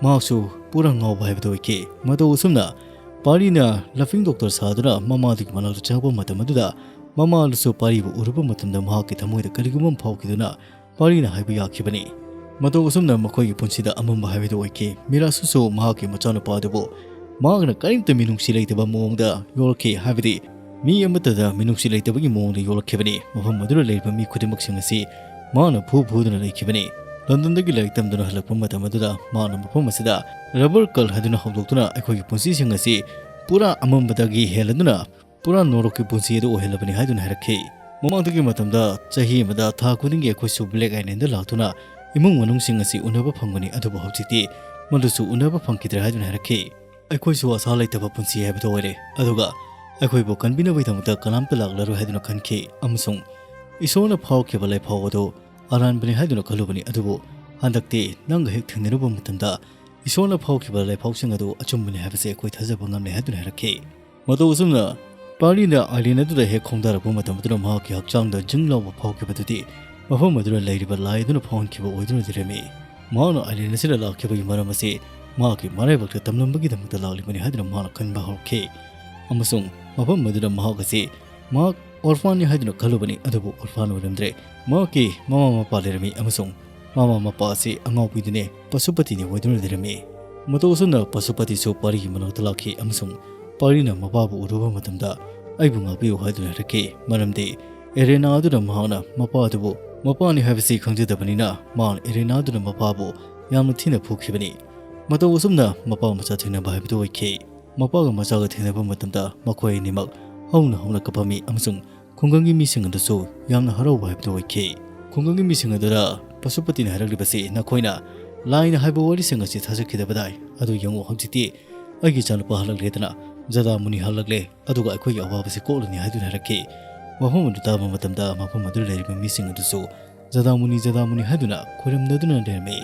ꯃꯍꯥꯛꯁꯨ ꯄꯨꯔꯥ ꯉꯥꯎꯕ ꯍꯥꯏꯕꯗꯨ ꯑꯣꯏꯈꯤ꯫ ꯃꯇꯧ ꯑꯁꯨꯝꯅ ꯄꯥꯔꯤꯅ ꯂꯐꯤꯡ ꯗꯣꯛꯇꯔ ꯁꯥꯗꯨꯅ ꯃꯃꯥꯗꯨꯒꯤ ꯃꯅꯥꯛꯇ ꯆꯪꯉꯛꯄ ꯃꯇꯝ ꯑꯗꯨꯗ ꯃꯃꯥ ꯑꯗꯨꯁꯨ ꯄꯥꯔꯤꯕꯨ ꯎꯔꯨꯕ ꯃꯇꯝꯗ ꯃꯍꯥꯛꯀꯤ ꯊꯃꯣꯏꯗ ꯀꯔꯤꯒꯨꯝꯕ ꯑꯃ ꯐꯥꯎꯈꯤꯗꯨꯅ ꯄꯥꯔꯤꯅ ꯍꯥꯏꯕ ꯌꯥꯈꯤꯕꯅꯤ꯫ ꯃꯇꯧ ꯑꯁꯨꯝꯅ ꯃꯈꯣꯏꯒꯤ ꯄꯨꯟꯁꯤꯗ ꯑꯃꯝꯕ ꯍꯥꯏꯕꯗꯨ ꯑꯣꯏꯈꯤ꯫ ꯃꯤꯔꯥꯁꯨꯁꯨ ꯃꯍꯥꯛꯀꯤ ꯃꯆꯥꯅꯨꯄꯥ ꯑꯗꯨꯕꯨ ꯃꯍꯥꯛꯅ ꯀꯔꯤꯝꯇ ꯃꯤꯅꯨꯡꯁꯤ ꯂꯩꯇꯕ ꯃꯑꯣꯡꯗ ꯌꯣꯛꯂꯛꯈꯤ, ꯍꯥꯏꯕꯗꯤ ꯃꯤ ꯑꯃꯠꯇꯗ ꯃꯤꯅꯨꯡꯁꯤ ꯂꯩꯇꯕꯒꯤ ꯃꯑꯣꯡꯗ ꯌꯣꯛꯂꯛꯈꯤꯕꯅꯤ꯫ ꯃꯐꯝ ꯑꯗꯨꯗ ꯂꯩꯔꯤꯕ ꯃꯤ ꯈꯨꯗꯤꯡꯃꯛꯁꯤꯡ ꯑꯁꯤ ꯃꯍꯥꯛꯅ ꯐꯨ ꯐꯨꯗꯨꯅ ꯂꯩꯈꯤꯕꯅꯤ꯫ ꯂꯟꯗꯟꯗꯒꯤ ꯂꯥꯏꯔꯤꯛ ꯇꯝꯗꯨꯅ ꯍꯜꯂꯛꯄ ꯃꯇꯝ ꯑꯗꯨꯗ ꯃꯍꯥꯛꯅ ꯃꯐꯝ ꯑꯁꯤꯗ ꯔꯕꯔ ꯀꯜ ꯍꯥꯏꯗꯨꯅ ꯍꯧꯗꯣꯛꯇꯨꯅ ꯑꯩꯈꯣꯏꯒꯤ ꯄꯨꯟꯁꯤꯁꯤꯡ ꯑꯁꯤ ꯄꯨꯔꯥ ꯑꯃꯝꯕꯗꯒꯤ ꯍꯦꯜꯂꯗꯨꯅ ꯄꯨꯔꯥ ꯅꯣꯔꯣꯛꯀꯤ ꯄꯨꯟꯁꯤ ꯑꯗꯨ ꯑꯣꯏꯍꯜꯂꯕꯅꯤ ꯍꯥꯏꯗꯨꯅ ꯍꯥꯏꯔꯛꯈꯤ꯫ ꯃꯃꯥꯡꯗꯒꯤ ꯃꯇꯝꯗ ꯆꯍꯤ ꯑꯃꯗ ꯊꯥ ꯈꯨꯗꯤꯡꯒꯤ ꯑꯩꯈꯣꯏꯁꯨ ꯕ꯭ꯂꯦꯛ ꯑꯥꯏꯂꯦꯟꯗ ꯂꯥꯛꯇꯨꯅ ꯏꯃꯨꯡ ꯃꯅꯨꯡꯁꯤꯡ ꯑꯁꯤ ꯎꯅꯕ ꯐꯪꯕꯅꯤ, ꯑꯗꯨꯕꯨ ꯍꯧꯖꯤꯛꯇꯤ ꯃꯗꯨꯁꯨ ꯎꯅꯕ ꯐꯪꯈꯤꯗ꯭ꯔꯦ ꯍꯥꯏꯗꯨꯅ ꯍꯥꯏꯔꯛꯈꯤ꯫ ꯑꯩꯈꯣꯏꯁꯨ ꯑꯁꯥ ꯂꯩꯇꯕ ꯄꯨꯟꯁꯤ ꯍꯥꯏꯕꯗꯨ ꯑꯣꯏꯔꯦ, ꯑꯗꯨꯒ ꯑꯩꯈꯣꯏꯕꯨ ꯀꯟꯕꯤꯅꯕꯒꯤꯗꯃꯛꯇ ꯀꯅꯥꯝꯇ ꯂꯥꯛꯂꯔꯣꯏ ꯍꯥꯏꯗꯨꯅ ꯈꯟꯈꯤ, ꯑꯃꯁꯨꯡ ꯏꯁꯣꯔꯅ ꯐꯥꯎꯈꯤꯕ ꯂꯩꯐꯥꯎ ꯑꯗꯨ ꯑꯔꯥꯟꯕꯅꯤ ꯍꯥꯏꯗꯨꯅ ꯈꯜꯂꯨꯕꯅꯤ꯫ ꯑꯗꯨꯕꯨ ꯍꯟꯗꯛꯇꯤ ꯅꯪꯒ ꯍꯦꯛ ꯊꯦꯡꯅꯔꯨꯕ ꯃꯇꯝꯗ ꯏꯁꯣꯔꯅ ꯐꯥꯎꯈꯤꯕ ꯂꯩꯐꯥꯎꯁꯤꯡ ꯑꯗꯨ ꯑꯆꯨꯝꯕꯅꯤ ꯍꯥꯏꯕꯁꯦ ꯑꯩꯈꯣꯏ ꯊꯥꯖꯕ ꯉꯝꯂꯦ ꯍꯥꯏꯗꯨꯅ ꯍꯥꯏꯔꯛꯈꯤ꯫ ꯃꯇꯧ ꯑꯁꯨꯝꯅ ꯄꯥꯔꯤꯅ ꯑꯥꯏꯂꯦꯟ ꯑꯗꯨꯗ ꯍꯦꯛ ꯈꯣꯡꯗꯥꯔꯛꯄ ꯃꯇꯝ ꯑꯗꯨꯗ ꯃꯍꯥꯛꯀꯤ ꯍꯛꯆꯥꯡꯗ ꯖꯤꯡ ꯂꯥꯎꯕ ꯐꯥꯎꯈꯤꯕꯗꯨꯗꯤ ꯃꯐꯝ ꯑꯗꯨꯗ ꯂꯩꯔꯤꯕ ꯂꯥꯏ ꯑꯗꯨꯅ ꯐꯥꯎꯍꯟꯈꯤꯕ ꯑꯣꯏꯗꯨꯅ ꯂꯩꯔꯝꯃꯤ꯫ ꯃꯍꯥꯛꯅ ꯑꯥꯏꯂꯦꯟ ꯑꯁꯤꯗ ꯂꯥꯛꯈꯤꯕꯒꯤ ꯃꯔꯝ ꯑꯁꯤ ꯃꯍꯥꯛꯀꯤ ꯃꯔꯥꯏꯕꯛꯇ ꯇꯝꯂꯝꯕꯒꯤꯗꯃꯛꯇ ꯂꯥꯛꯂꯤꯕꯅꯤ ꯍꯥꯏꯗꯨꯅ ꯃꯍꯥꯛꯅ ꯈꯟꯕ ꯍꯧꯔꯛꯈꯤ, ꯑꯃꯁꯨꯡ ꯃꯐꯝ ꯑꯗꯨꯗ ꯃꯍꯥꯛ ꯑꯁꯤ ꯃꯍꯥꯛ ꯑꯣꯔꯐꯥꯟꯅꯤ ꯍꯥꯏꯗꯨꯅ ꯈꯜꯂꯨꯕꯅꯤ, ꯑꯗꯨꯕꯨ ꯑꯣꯔꯐꯥꯟ ꯑꯣꯏꯔꯝꯗ꯭ꯔꯦ꯫ ꯃꯍꯥꯛꯀꯤ ꯃꯃꯥ ꯃꯄꯥ ꯂꯩꯔꯝꯃꯤ, ꯑꯃꯁꯨꯡ ꯃꯃꯥ ꯃꯄꯥ ꯑꯁꯤ ꯑꯉꯥꯎꯕꯤꯗꯨꯅꯦ, ꯄꯁꯨꯄꯇꯤꯅꯦ ꯑꯣꯏꯗꯨꯅ ꯂꯩꯔꯝꯃꯤ꯫ ꯃꯇꯧ ꯑꯁꯨꯝꯅ ꯄꯁꯨꯄꯇꯤꯁꯨ ꯄꯥꯔꯤꯒꯤ ꯃꯅꯥꯛꯇ ꯂꯥꯛꯈꯤ ꯑꯃꯁꯨꯡ ꯄꯥꯔꯤꯅ ꯃꯄꯥꯕꯨ ꯎꯔꯨꯕ ꯃꯇꯝꯗ, "ꯑꯩꯕꯨ ꯉꯥꯛꯄꯤꯌꯨ" ꯍꯥꯏꯗꯨꯅ ꯍꯥꯏꯔꯛꯈꯤ, ꯃꯔꯝꯗꯤ ꯑꯦꯔꯦꯅꯥ ꯑꯗꯨꯅ ꯃꯍꯥꯛꯅ ꯃꯄꯥ ꯑꯗꯨꯕꯨ ꯃꯄꯥꯅꯤ ꯍꯥꯏꯕꯁꯤ ꯈꯪꯖꯗꯕꯅꯤꯅ ꯃꯍꯥꯛꯅ ꯑꯦꯔꯦꯅꯥ ꯑꯗꯨꯅ ꯃꯄꯥꯕꯨ ꯌꯥꯝꯅ ꯊꯤꯅ ꯐꯨꯈꯤꯕꯅꯤ꯫ ꯃꯇꯧ ꯑꯁꯨꯝꯅ ꯃꯄꯥ ꯃꯆꯥ ꯊꯦꯡꯅꯕ ꯍꯥꯏꯕꯗꯨ ꯑꯣꯏꯈꯤ꯫ ꯃꯄꯥꯒ ꯃꯆꯥꯒ ꯊꯦꯡꯅꯕ ꯃꯇꯝꯗ ꯃꯈꯣꯏ ꯑꯅꯤꯃꯛ ꯍꯧꯅ ꯍꯧꯅ ꯀꯞꯄꯝꯃꯤ ꯑꯃꯁꯨꯡ ꯈꯨꯡꯒꯪꯒꯤ ꯃꯤꯁꯤꯡ ꯑꯗꯨꯁꯨ ꯌꯥꯝꯅ ꯍꯔꯥꯎꯕ ꯍꯥꯏꯕꯗꯨ ꯑꯣꯏꯈꯤ꯫ ꯈꯨꯡꯒꯪꯒꯤ ꯃꯤꯁꯤꯡ ꯑꯗꯨꯗ ꯄꯁꯨꯄꯇꯤꯅ ꯍꯥꯏꯔꯛꯂꯤꯕꯁꯤ, "ꯅꯈꯣꯏꯅ ꯂꯥꯏꯅ ꯍꯥꯏꯕ ꯋꯥꯔꯤꯁꯤꯡ ꯑꯁꯤ ꯊꯥꯖꯈꯤꯗꯕꯗꯥꯏ? ꯑꯗꯨ ꯌꯦꯡꯉꯨ, ꯍꯧꯖꯤꯛꯇꯤ ꯑꯩꯒꯤ ꯏꯆꯥꯅꯨꯄꯥ ꯍꯜꯂꯛꯂꯦꯗꯅ, ꯖꯗꯥꯃꯨꯅꯤ ꯍꯜꯂꯛꯂꯦ, ꯑꯗꯨꯒ ꯑꯩꯈꯣꯏꯒꯤ ꯑꯋꯥꯕꯁꯤ ꯀꯣꯛꯂꯅꯤ" ꯍꯥꯏꯗꯨꯅ ꯍꯥꯏꯔꯛꯈꯤ꯫ ꯋꯥꯐꯝ ꯑꯗꯨ ꯇꯥꯕ ꯃꯇꯝꯗ ꯃꯐꯝ ꯑꯗꯨꯗ ꯂꯩꯔꯤꯕ ꯃꯤꯁꯤꯡ ꯑꯗꯨꯁꯨ "ꯖꯗꯥꯃꯨꯅꯤ, ꯖꯗꯥꯃꯨꯅꯤ" ꯍꯥꯏꯗꯨꯅ ꯈꯣꯏꯔꯝꯅꯗꯨꯅ ꯂꯩꯔꯝꯃꯤ꯫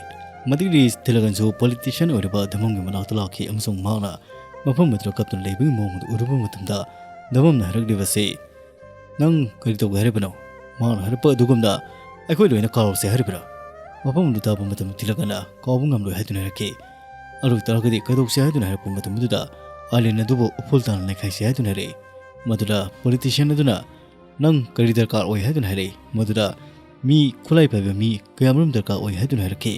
ꯃꯗꯨꯒꯤ ꯊꯤꯂꯒꯟꯁꯨ ꯄꯣꯂꯤꯇꯤꯁꯤꯌꯥꯟ ꯑꯣꯏꯔꯤꯕ ꯙꯃꯝꯒꯤ ꯃꯅꯥꯛꯇ ꯂꯥꯛꯈꯤ ꯑꯃꯁꯨꯡ ꯃꯍꯥꯛꯅ ꯃꯐꯝ ꯑꯗꯨꯗ ꯀꯞꯇꯨꯅ ꯂꯩꯕꯒꯤ ꯃꯑꯣꯡ ꯑꯗꯨ ꯎꯔꯨꯕ ꯃꯇꯝꯗ ꯙꯃꯝꯅ ꯍꯥꯏꯔꯛꯂꯤꯕꯁꯤ, "ꯅꯪ ꯀꯔꯤ ꯇꯧꯒꯦ ꯍꯥꯏꯔꯤꯕꯅꯣ?" ꯃꯍꯥꯛꯅ ꯍꯥꯏꯔꯛꯄ ꯑꯗꯨꯒꯨꯝꯅ, "ꯑꯩꯈꯣꯏ ꯂꯣꯏꯅ ꯀꯥꯎꯔꯁꯦ ꯍꯥꯏꯔꯤꯕ꯭ꯔꯥ?" ꯃꯐꯝ ꯑꯗꯨ ꯇꯥꯕ ꯃꯇꯝꯗ ꯊꯤꯂꯒꯅ ꯀꯥꯎꯕ ꯉꯝꯂꯣꯏ ꯍꯥꯏꯗꯨꯅ ꯍꯥꯏꯔꯛꯈꯤ꯫ ꯑꯗꯨ ꯑꯣꯏꯇꯥꯔꯒꯗꯤ ꯀꯩꯗꯧꯁꯦ ꯍꯥꯏꯗꯨꯅ ꯍꯥꯏꯔꯛꯄ ꯃꯇꯝ ꯑꯗꯨꯗ ꯑꯥꯏꯂꯦꯟ ꯑꯗꯨꯕꯨ ꯎꯐꯨꯜ ꯇꯥꯅ ꯂꯩꯈꯥꯏꯁꯦ ꯍꯥꯏꯗꯨꯅ ꯍꯥꯏꯔꯛꯏ꯫ ꯃꯗꯨꯗ ꯄꯣꯂꯤꯇꯤꯁꯤꯌꯥꯟ ꯑꯗꯨꯅ, "ꯅꯪ ꯀꯔꯤ ꯗꯔꯀꯥꯔ ꯑꯣꯏ?" ꯍꯥꯏꯗꯨꯅ ꯍꯥꯏꯔꯛꯏ꯫ ꯃꯗꯨꯗ ꯃꯤ ꯈꯨꯠꯂꯥꯏ ꯄꯥꯏꯕ ꯃꯤ ꯀꯌꯥꯃꯔꯨꯝ ꯗꯔꯀꯥꯔ ꯑꯣꯏ ꯍꯥꯏꯗꯨꯅ ꯍꯥꯏꯔꯛꯈꯤ꯫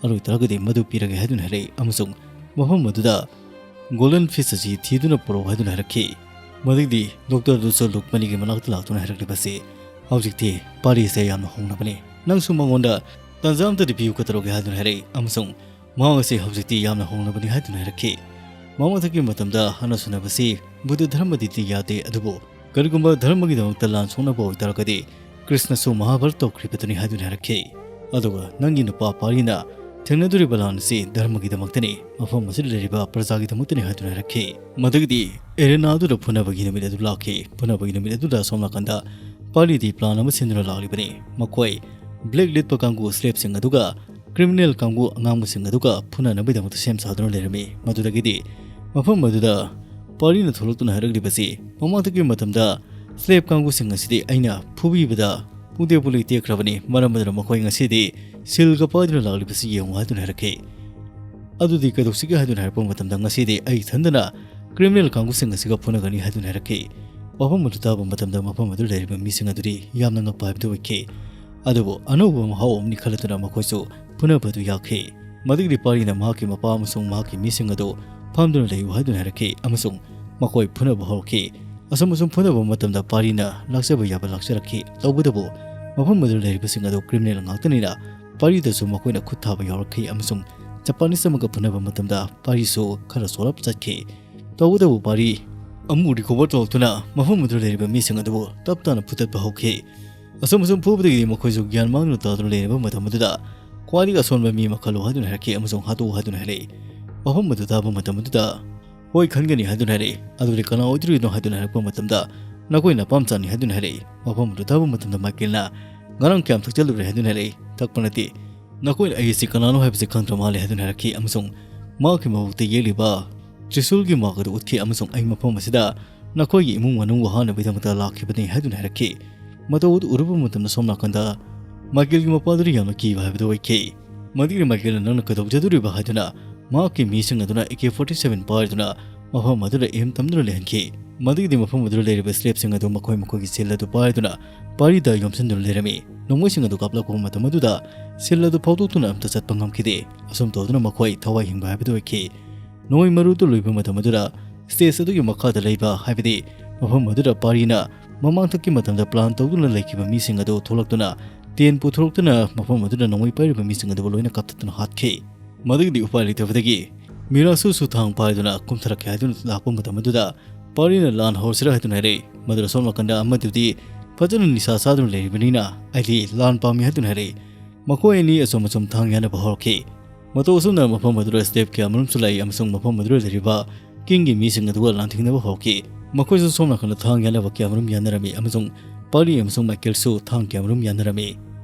ꯑꯗꯨ ꯑꯣꯏꯇꯥꯔꯒꯗꯤ ꯃꯗꯨ ꯄꯤꯔꯒꯦ ꯍꯥꯏꯗꯨꯅ ꯍꯥꯏꯔꯛꯏ ꯑꯃꯁꯨꯡ ꯃꯐꯝ ꯑꯗꯨꯗ ꯒꯣꯜꯗꯟ ꯐꯤꯁ ꯑꯁꯤ ꯊꯤꯗꯨꯅ ꯄꯨꯔꯛꯎ ꯍꯥꯏꯗꯨꯅ ꯍꯥꯏꯔꯛꯈꯤ꯫ ꯃꯗꯨꯗꯤ ꯗꯣꯛꯇꯔ ꯑꯗꯨꯁꯨ ꯂꯨꯛꯃꯅꯤꯒꯤ ꯃꯅꯥꯛꯇ ꯂꯥꯛꯇꯨꯅ ꯍꯥꯏꯔꯛꯂꯤꯕꯁꯤ, "ꯍꯧꯖꯤꯛꯇꯤ ꯄꯥꯔꯤꯁꯦ ꯌꯥꯝꯅ ꯍꯣꯡꯂꯕꯅꯤ꯫ ꯅꯪꯁꯨ ꯃꯉꯣꯟꯗ ꯇꯥꯟꯖꯥ ꯑꯝꯇꯗꯤ ꯄꯤꯌꯨ ꯀꯩꯗꯧꯔꯒꯦ?" ꯍꯥꯏꯗꯨꯅ ꯍꯥꯏꯔꯛꯏ ꯑꯃꯁꯨꯡ ꯃꯍꯥꯛ ꯑꯁꯤ ꯍꯧꯖꯤꯛꯇꯤ ꯌꯥꯝꯅ ꯍꯣꯡꯂꯕꯅꯤ ꯍꯥꯏꯗꯨꯅ ꯍꯥꯏꯔꯛꯈꯤ꯫ ꯃꯃꯥꯡꯊꯛꯀꯤ ꯃꯇꯝꯗ ꯍꯥꯟꯅ ꯁꯨꯅꯕꯁꯤ ꯕꯨꯗꯙ ꯙꯔꯃꯗꯗꯤ ꯌꯥꯗꯦ, ꯑꯗꯨꯕꯨ ꯀꯔꯤꯒꯨꯝꯕ ꯙꯔꯃꯒꯤꯗꯃꯛꯇ ꯂꯥꯟ ꯁꯣꯛꯅꯕ ꯑꯣꯏꯇꯥꯔꯒꯗꯤ ꯀ꯭ꯔꯤꯁꯅꯁꯨ ꯃꯍꯥꯚꯥꯔꯠ ꯇꯧꯈ꯭ꯔꯤꯕꯗꯨꯅꯤ ꯍꯥꯏꯗꯨꯅ ꯍꯥꯏꯔꯛꯈꯤ꯫ ꯑꯗꯨꯒ ꯅꯪꯒꯤ ꯅꯨꯄꯥ ꯄꯥꯔꯤꯅ ꯊꯦꯡꯅꯗꯣꯔꯤꯕ ꯂꯥꯟ ꯑꯁꯤ ꯙꯔꯃꯒꯤꯗꯃꯛꯇꯅꯤ, ꯃꯐꯝ ꯑꯁꯤꯗ ꯂꯩꯔꯤꯕ ꯄ꯭ꯔꯖꯥꯒꯤꯗꯃꯛꯇꯅꯤ ꯍꯥꯏꯗꯨꯅ ꯍꯥꯏꯔꯛꯈꯤ꯫ ꯃꯗꯨꯒꯤꯗꯤ ꯑꯦꯔꯦꯅꯥ ꯑꯗꯨꯗ ꯐꯨꯅꯕꯒꯤ ꯅꯨꯃꯤꯠ ꯑꯗꯨ ꯂꯥꯛꯈꯤ꯫ ꯐꯨꯅꯕꯒꯤ ꯅꯨꯃꯤꯠ ꯑꯗꯨꯗ ꯑꯁꯣꯝ ꯅꯥꯀꯟꯗ ꯄꯥꯔꯤꯗꯤ ꯄ꯭ꯂꯥꯟ ꯑꯃ ꯁꯤꯟꯗꯨꯅ ꯂꯥꯛꯂꯤꯕꯅꯤ꯫ ꯃꯈꯣꯏ ꯕ꯭ꯂꯦꯛ ꯂꯤꯠꯄ ꯀꯥꯡꯕꯨ ꯁ꯭ꯂꯦꯞꯁꯤꯡ ꯑꯗꯨꯒ ꯀ꯭ꯔꯤꯃꯤꯅꯦꯜ ꯀꯥꯡꯕꯨ ꯑꯉꯥꯡꯕꯁꯤꯡ ꯑꯗꯨꯒ ꯐꯨꯅꯅꯕꯒꯤꯗꯃꯛꯇ ꯁꯦꯝ ꯁꯥꯗꯨꯅ ꯂꯩꯔꯝꯃꯤ꯫ ꯃꯗꯨꯗꯒꯤꯗꯤ ꯃꯐꯝ ꯑꯗꯨꯗ ꯄꯥꯔꯤꯅ ꯊꯣꯛꯂꯛꯇꯨꯅ ꯍꯥꯏꯔꯛꯂꯤꯕꯁꯤ, "ꯃꯃꯥꯡꯗꯒꯤ ꯃꯇꯝꯗ ꯁ꯭ꯂꯦꯞ ꯀꯥꯡꯕꯨꯁꯤꯡ ꯑꯁꯤꯗꯤ ꯑꯩꯅ ꯐꯨꯕꯤꯕꯗ ꯄꯨꯡꯇꯦꯛ ꯄꯨꯡꯂꯩ ꯇꯦꯛꯈ꯭ꯔꯕꯅꯤ꯫ ꯃꯔꯝ ꯑꯗꯨꯅ ꯃꯈꯣꯏ ꯉꯁꯤꯗꯤ ꯁꯤꯜꯒ ꯄꯥꯏꯗꯨꯅ ꯂꯥꯛꯂꯤꯕꯁꯤ ꯌꯦꯡꯉꯨ" ꯍꯥꯏꯗꯨꯅ ꯍꯥꯏꯔꯛꯈꯤ꯫ ꯑꯗꯨꯗꯤ ꯀꯩꯗꯧꯁꯤꯒꯦ ꯍꯥꯏꯗꯨꯅ ꯍꯥꯏꯔꯛꯄ ꯃꯇꯝꯗ, "ꯉꯁꯤꯗꯤ ꯑꯩ ꯏꯊꯟꯗꯅ ꯀ꯭ꯔꯤꯃꯤꯅꯦꯜ ꯀꯥꯡꯕꯨꯁꯤꯡ ꯑꯁꯤꯒ ꯐꯨꯅꯒꯅꯤ" ꯍꯥꯏꯗꯨꯅ ꯍꯥꯏꯔꯛꯈꯤ꯫ ꯋꯥꯐꯝ ꯑꯗꯨ ꯇꯥꯕ ꯃꯇꯝꯗ ꯃꯐꯝ ꯑꯗꯨ ꯂꯩꯔꯤꯕ ꯃꯤꯁꯤꯡ ꯑꯗꯨꯗꯤ ꯌꯥꯝꯅ ꯉꯛꯄ ꯍꯥꯏꯕꯗꯨ ꯑꯣꯏꯈꯤ꯫ ꯑꯗꯨꯕꯨ ꯑꯅꯧꯕ ꯃꯍꯥꯎ ꯑꯃꯅꯤ ꯈꯜꯂꯗꯨꯅ ꯃꯈꯣꯏꯁꯨ ꯐꯨꯅꯕ ꯑꯗꯨ ꯌꯥꯈꯤ꯫ ꯃꯗꯨꯒꯤꯗꯤ ꯄꯥꯔꯤꯅ ꯃꯍꯥꯛꯀꯤ ꯃꯄꯥ ꯑꯃꯁꯨꯡ ꯃꯍꯥꯛꯀꯤ ꯃꯤꯁꯤꯡ ꯑꯗꯨ ꯐꯝꯗꯨꯅ ꯂꯩꯌꯨ ꯍꯥꯏꯗꯨꯅ ꯍꯥꯏꯔꯛꯈꯤ ꯑꯃꯁꯨꯡ ꯃꯈꯣꯏ ꯐꯨꯅꯕ ꯍꯧꯔꯛꯈꯤ꯫ ꯑꯁꯨꯝ ꯑꯁꯨꯝ ꯐꯨꯅꯕ ꯃꯇꯝꯗ ꯄꯥꯔꯤꯅ ꯂꯥꯛꯆꯕ ꯌꯥꯕ ꯂꯥꯛꯆꯔꯛꯈꯤ꯫ ꯇꯧꯕꯇꯕꯨ ꯃꯐꯝ ꯑꯗꯨꯗ ꯂꯩꯔꯤꯕꯁꯤꯡ ꯑꯗꯨ ꯀ꯭ꯔꯤꯃꯤꯅꯦꯜ ꯉꯥꯛꯇꯅꯤꯅ ꯄꯥꯔꯤꯗꯁꯨ ꯃꯈꯣꯏꯅ ꯈꯨꯠ ꯊꯥꯕ ꯌꯥꯎꯔꯛꯈꯤ ꯑꯃꯁꯨꯡ ꯖꯄꯥꯅꯤꯁ ꯑꯃꯒ ꯐꯨꯅꯕ ꯃꯇꯝꯗ ꯄꯥꯔꯤꯁꯨ ꯈꯔ ꯁꯣꯜꯂꯞ ꯆꯠꯈꯤ꯫ ꯇꯧꯕꯇꯕꯨ ꯄꯥꯔꯤ ꯑꯃꯨꯛ ꯔꯤꯀꯣꯚꯔ ꯇꯧꯔꯛꯇꯨꯅ ꯃꯐꯝ ꯑꯗꯨꯗ ꯂꯩꯔꯤꯕ ꯃꯤꯁꯤꯡ ꯑꯗꯨꯕꯨ ꯇꯞ ꯇꯥꯅ ꯐꯨꯗꯠꯄ ꯍꯧꯈꯤ꯫ ꯑꯁꯨꯝ ꯑꯁꯨꯝ ꯐꯨꯕꯗꯒꯤꯗꯤ ꯃꯈꯣꯏꯁꯨ ꯒ꯭ꯌꯥꯟ ꯃꯥꯡꯗꯨꯅ ꯇꯥꯗꯨꯅ ꯂꯩꯔꯕ ꯃꯇꯝ ꯑꯗꯨꯗ ꯈ꯭ꯋꯥꯏꯗꯒꯤ ꯑꯁꯣꯟꯕ ꯃꯤ ꯑꯃ ꯈꯜꯂꯨ ꯍꯥꯏꯗꯨꯅ ꯍꯥꯏꯔꯛꯈꯤ ꯑꯃꯁꯨꯡ ꯍꯥꯠꯇꯣꯛꯎ ꯍꯥꯏꯗꯨꯅ ꯍꯥꯏꯔꯛꯏ꯫ ꯋꯥꯐꯝ ꯑꯗꯨ ꯇꯥꯕ ꯃꯇꯝ ꯑꯗꯨꯗ ꯍꯣꯏ ꯈꯟꯒꯅꯤ ꯍꯥꯏꯗꯨꯅ ꯍꯥꯏꯔꯛꯏ꯫ ꯑꯗꯨꯗꯤ ꯀꯅꯥ ꯑꯣꯏꯗꯣꯔꯤꯅꯣ ꯍꯥꯏꯗꯨꯅ ꯍꯥꯏꯔꯛꯄ ꯃꯇꯝꯗ ꯅꯈꯣꯏ ꯅꯄꯥꯝꯆꯥꯅꯤ ꯍꯥꯏꯗꯨꯅ ꯍꯥꯏꯔꯛꯏ꯫ ꯋꯥꯐꯝ ꯑꯗꯨ ꯇꯥꯕ ꯃꯇꯝꯗ ꯃꯥꯏꯀꯦꯜꯅ ꯉꯔꯥꯡ ꯀꯌꯥꯝ ꯊꯛꯆꯜꯂꯨꯔꯦ ꯍꯥꯏꯗꯨꯅ ꯍꯥꯏꯔꯛꯏ꯫ ꯊꯛꯄ ꯅꯠꯇꯦ, "ꯅꯈꯣꯏꯅ ꯑꯩ ꯑꯁꯤ ꯀꯅꯥꯅꯣ ꯍꯥꯏꯕꯁꯤ ꯈꯪꯗ꯭ꯔ ꯃꯥꯜꯂꯦ" ꯍꯥꯏꯗꯨꯅ ꯍꯥꯏꯔꯛꯈꯤ ꯑꯃꯁꯨꯡ ꯃꯍꯥꯛꯀꯤ ꯃꯕꯨꯛꯇ ꯌꯦꯛꯂꯤꯕ ꯇ꯭ꯔꯤꯁꯨꯜꯒꯤ ꯃꯥꯔꯛ ꯑꯗꯨ ꯎꯠꯈꯤ ꯑꯃꯁꯨꯡ "ꯑꯩ ꯃꯐꯝ ꯑꯁꯤꯗ ꯅꯈꯣꯏꯒꯤ ꯏꯃꯨꯡ ꯃꯅꯨꯡꯕꯨ ꯍꯥꯠꯅꯕꯒꯤꯗꯃꯛꯇ ꯂꯥꯛꯈꯤꯕꯅꯤ" ꯍꯥꯏꯗꯨꯅ ꯍꯥꯏꯔꯛꯈꯤ꯫ ꯃꯇꯧ ꯑꯗꯨ ꯎꯔꯨꯕ ꯃꯇꯝꯗ ꯁꯣꯝ ꯅꯥꯀꯟꯗ ꯃꯥꯏꯀꯦꯜꯒꯤ ꯃꯄꯥꯗꯨꯅ ꯌꯥꯝꯅ ꯀꯤꯕ ꯍꯥꯏꯕꯗꯨ ꯑꯣꯏꯈꯤ꯫ ꯃꯗꯨꯒꯤ ꯃꯥꯏꯀꯦꯜꯅ "ꯅꯪꯅ ꯀꯩꯗꯧꯖꯗꯣꯔꯤꯕ?" ꯍꯥꯏꯗꯨꯅ ꯃꯍꯥꯛꯀꯤ ꯃꯤꯁꯤꯡ ꯑꯗꯨꯅ ꯑꯦ ꯀꯦ ꯐꯣꯔꯇꯤ ꯁꯚꯦꯟ ꯄꯥꯏꯗꯨꯅ ꯃꯐꯝ ꯑꯗꯨꯗ ꯑꯦꯝ ꯇꯝꯗꯨꯅ ꯂꯩꯍꯟꯈꯤ꯫ ꯃꯗꯨꯒꯤꯗꯤ ꯃꯐꯝ ꯑꯗꯨꯗ ꯂꯩꯔꯤꯕ ꯁ꯭ꯂꯦꯞꯁꯤꯡ ꯑꯗꯨ ꯃꯈꯣꯏ ꯃꯈꯣꯏꯒꯤ ꯁꯤꯜ ꯑꯗꯨ ꯄꯥꯏꯗꯨꯅ ꯄꯥꯔꯤꯗ ꯌꯣꯝꯁꯤꯟꯗꯨꯅ ꯂꯩꯔꯝꯃꯤ꯫ ꯅꯣꯡꯃꯩꯁꯤꯡ ꯑꯗꯨ ꯀꯥꯞꯂꯛꯄ ꯃꯇꯝ ꯑꯗꯨꯗ ꯁꯤꯜ ꯑꯗꯨ ꯐꯥꯎꯗꯣꯛꯇꯨꯅ ꯑꯝꯇ ꯆꯠꯄ ꯉꯝꯈꯤꯗꯦ꯫ ꯑꯁꯨꯝ ꯇꯧꯗꯨꯅ ꯃꯈꯣꯏ ꯊꯋꯥꯏ ꯍꯤꯡꯕ ꯍꯥꯏꯕꯗꯨ ꯑꯣꯏꯈꯤ꯫ ꯅꯣꯡꯃꯩ ꯃꯔꯨꯗꯨ ꯂꯣꯏꯕ ꯃꯇꯝ ꯑꯗꯨꯗ ꯁ꯭ꯇꯦꯖ ꯑꯗꯨꯒꯤ ꯃꯈꯥꯗ ꯂꯩꯕ, ꯍꯥꯏꯕꯗꯤ ꯃꯐꯝ ꯑꯗꯨꯗ ꯄꯥꯔꯤꯅ ꯃꯃꯥꯡꯊꯛꯀꯤ ꯃꯇꯝꯗ ꯄ꯭ꯂꯥꯟ ꯇꯧꯗꯨꯅ ꯂꯩꯈꯤꯕ ꯃꯤꯁꯤꯡ ꯑꯗꯨ ꯊꯣꯛꯂꯛꯇꯨꯅ ꯇꯦꯟ ꯄꯨꯊꯣꯔꯛꯇꯨꯅ ꯃꯐꯝ ꯑꯗꯨꯗ ꯅꯣꯡꯃꯩ ꯄꯥꯏꯔꯤꯕ ꯃꯤꯁꯤꯡ ꯑꯗꯨꯕꯨ ꯂꯣꯏꯅ ꯀꯥꯞꯊꯠꯇꯨꯅ ꯍꯥꯠꯈꯤ꯫ ꯃꯗꯨꯒꯤꯗꯤ ꯎꯄꯥꯏ ꯂꯩꯇꯕꯗꯒꯤ ꯃꯤꯔꯥꯁꯨꯁꯨ ꯊꯥꯡ ꯄꯥꯏꯗꯨꯅ ꯀꯨꯝꯊꯔꯛꯀꯦ ꯍꯥꯏꯗꯨꯅ ꯂꯥꯛꯄ ꯃꯇꯝ ꯑꯗꯨꯗ ꯄꯥꯔꯤꯅ ꯂꯥꯟ ꯍꯧꯔꯁꯤꯔꯥ ꯍꯥꯏꯗꯨꯅ ꯍꯥꯏꯔꯛꯏ꯫ ꯃꯗꯨꯗ ꯁꯣꯝ ꯅꯥꯀꯟꯗ ꯑꯃꯗꯨꯗꯤ ꯐꯖꯅ ꯅꯤꯁꯥ ꯆꯥꯗꯨꯅ ꯂꯩꯔꯤꯕꯅꯤꯅ "ꯑꯩꯗꯤ ꯂꯥꯟ ꯄꯥꯝꯃꯤ" ꯍꯥꯏꯗꯨꯅ ꯍꯥꯏꯔꯛꯏ꯫ ꯃꯈꯣꯏ ꯑꯅꯤ ꯑꯆꯨꯝ ꯑꯆꯨꯝ ꯊꯥꯡ ꯌꯥꯅꯕ ꯍꯧꯔꯛꯈꯤ꯫ ꯃꯇꯧ ꯑꯁꯨꯝꯅ ꯃꯐꯝ ꯑꯗꯨꯗ ꯁ꯭ꯂꯦꯞ ꯀꯌꯥꯃꯔꯨꯝꯁꯨ ꯂꯥꯛꯏ ꯑꯃꯁꯨꯡ ꯃꯐꯝ ꯑꯗꯨꯗ ꯂꯩꯔꯤꯕ ꯀꯤꯡꯒꯤ ꯃꯤꯁꯤꯡ ꯑꯗꯨꯒ ꯂꯥꯟꯊꯦꯡꯅꯕ ꯍꯧꯔꯛꯈꯤ꯫ ꯃꯈꯣꯏꯁꯨ ꯁꯣꯝ ꯅꯥꯀꯟꯗ ꯊꯥꯡ ꯌꯥꯅꯕ ꯀꯌꯥꯃꯔꯨꯝ ꯌꯥꯅꯔꯝꯃꯤ ꯑꯃꯁꯨꯡ ꯄꯥꯔꯤ ꯑꯃꯁꯨꯡ ꯃꯥꯏꯀꯦꯜꯁꯨ ꯊꯥꯡ ꯀꯌꯥꯃꯔꯨꯝ ꯌꯥꯅꯔꯝꯃꯤ꯫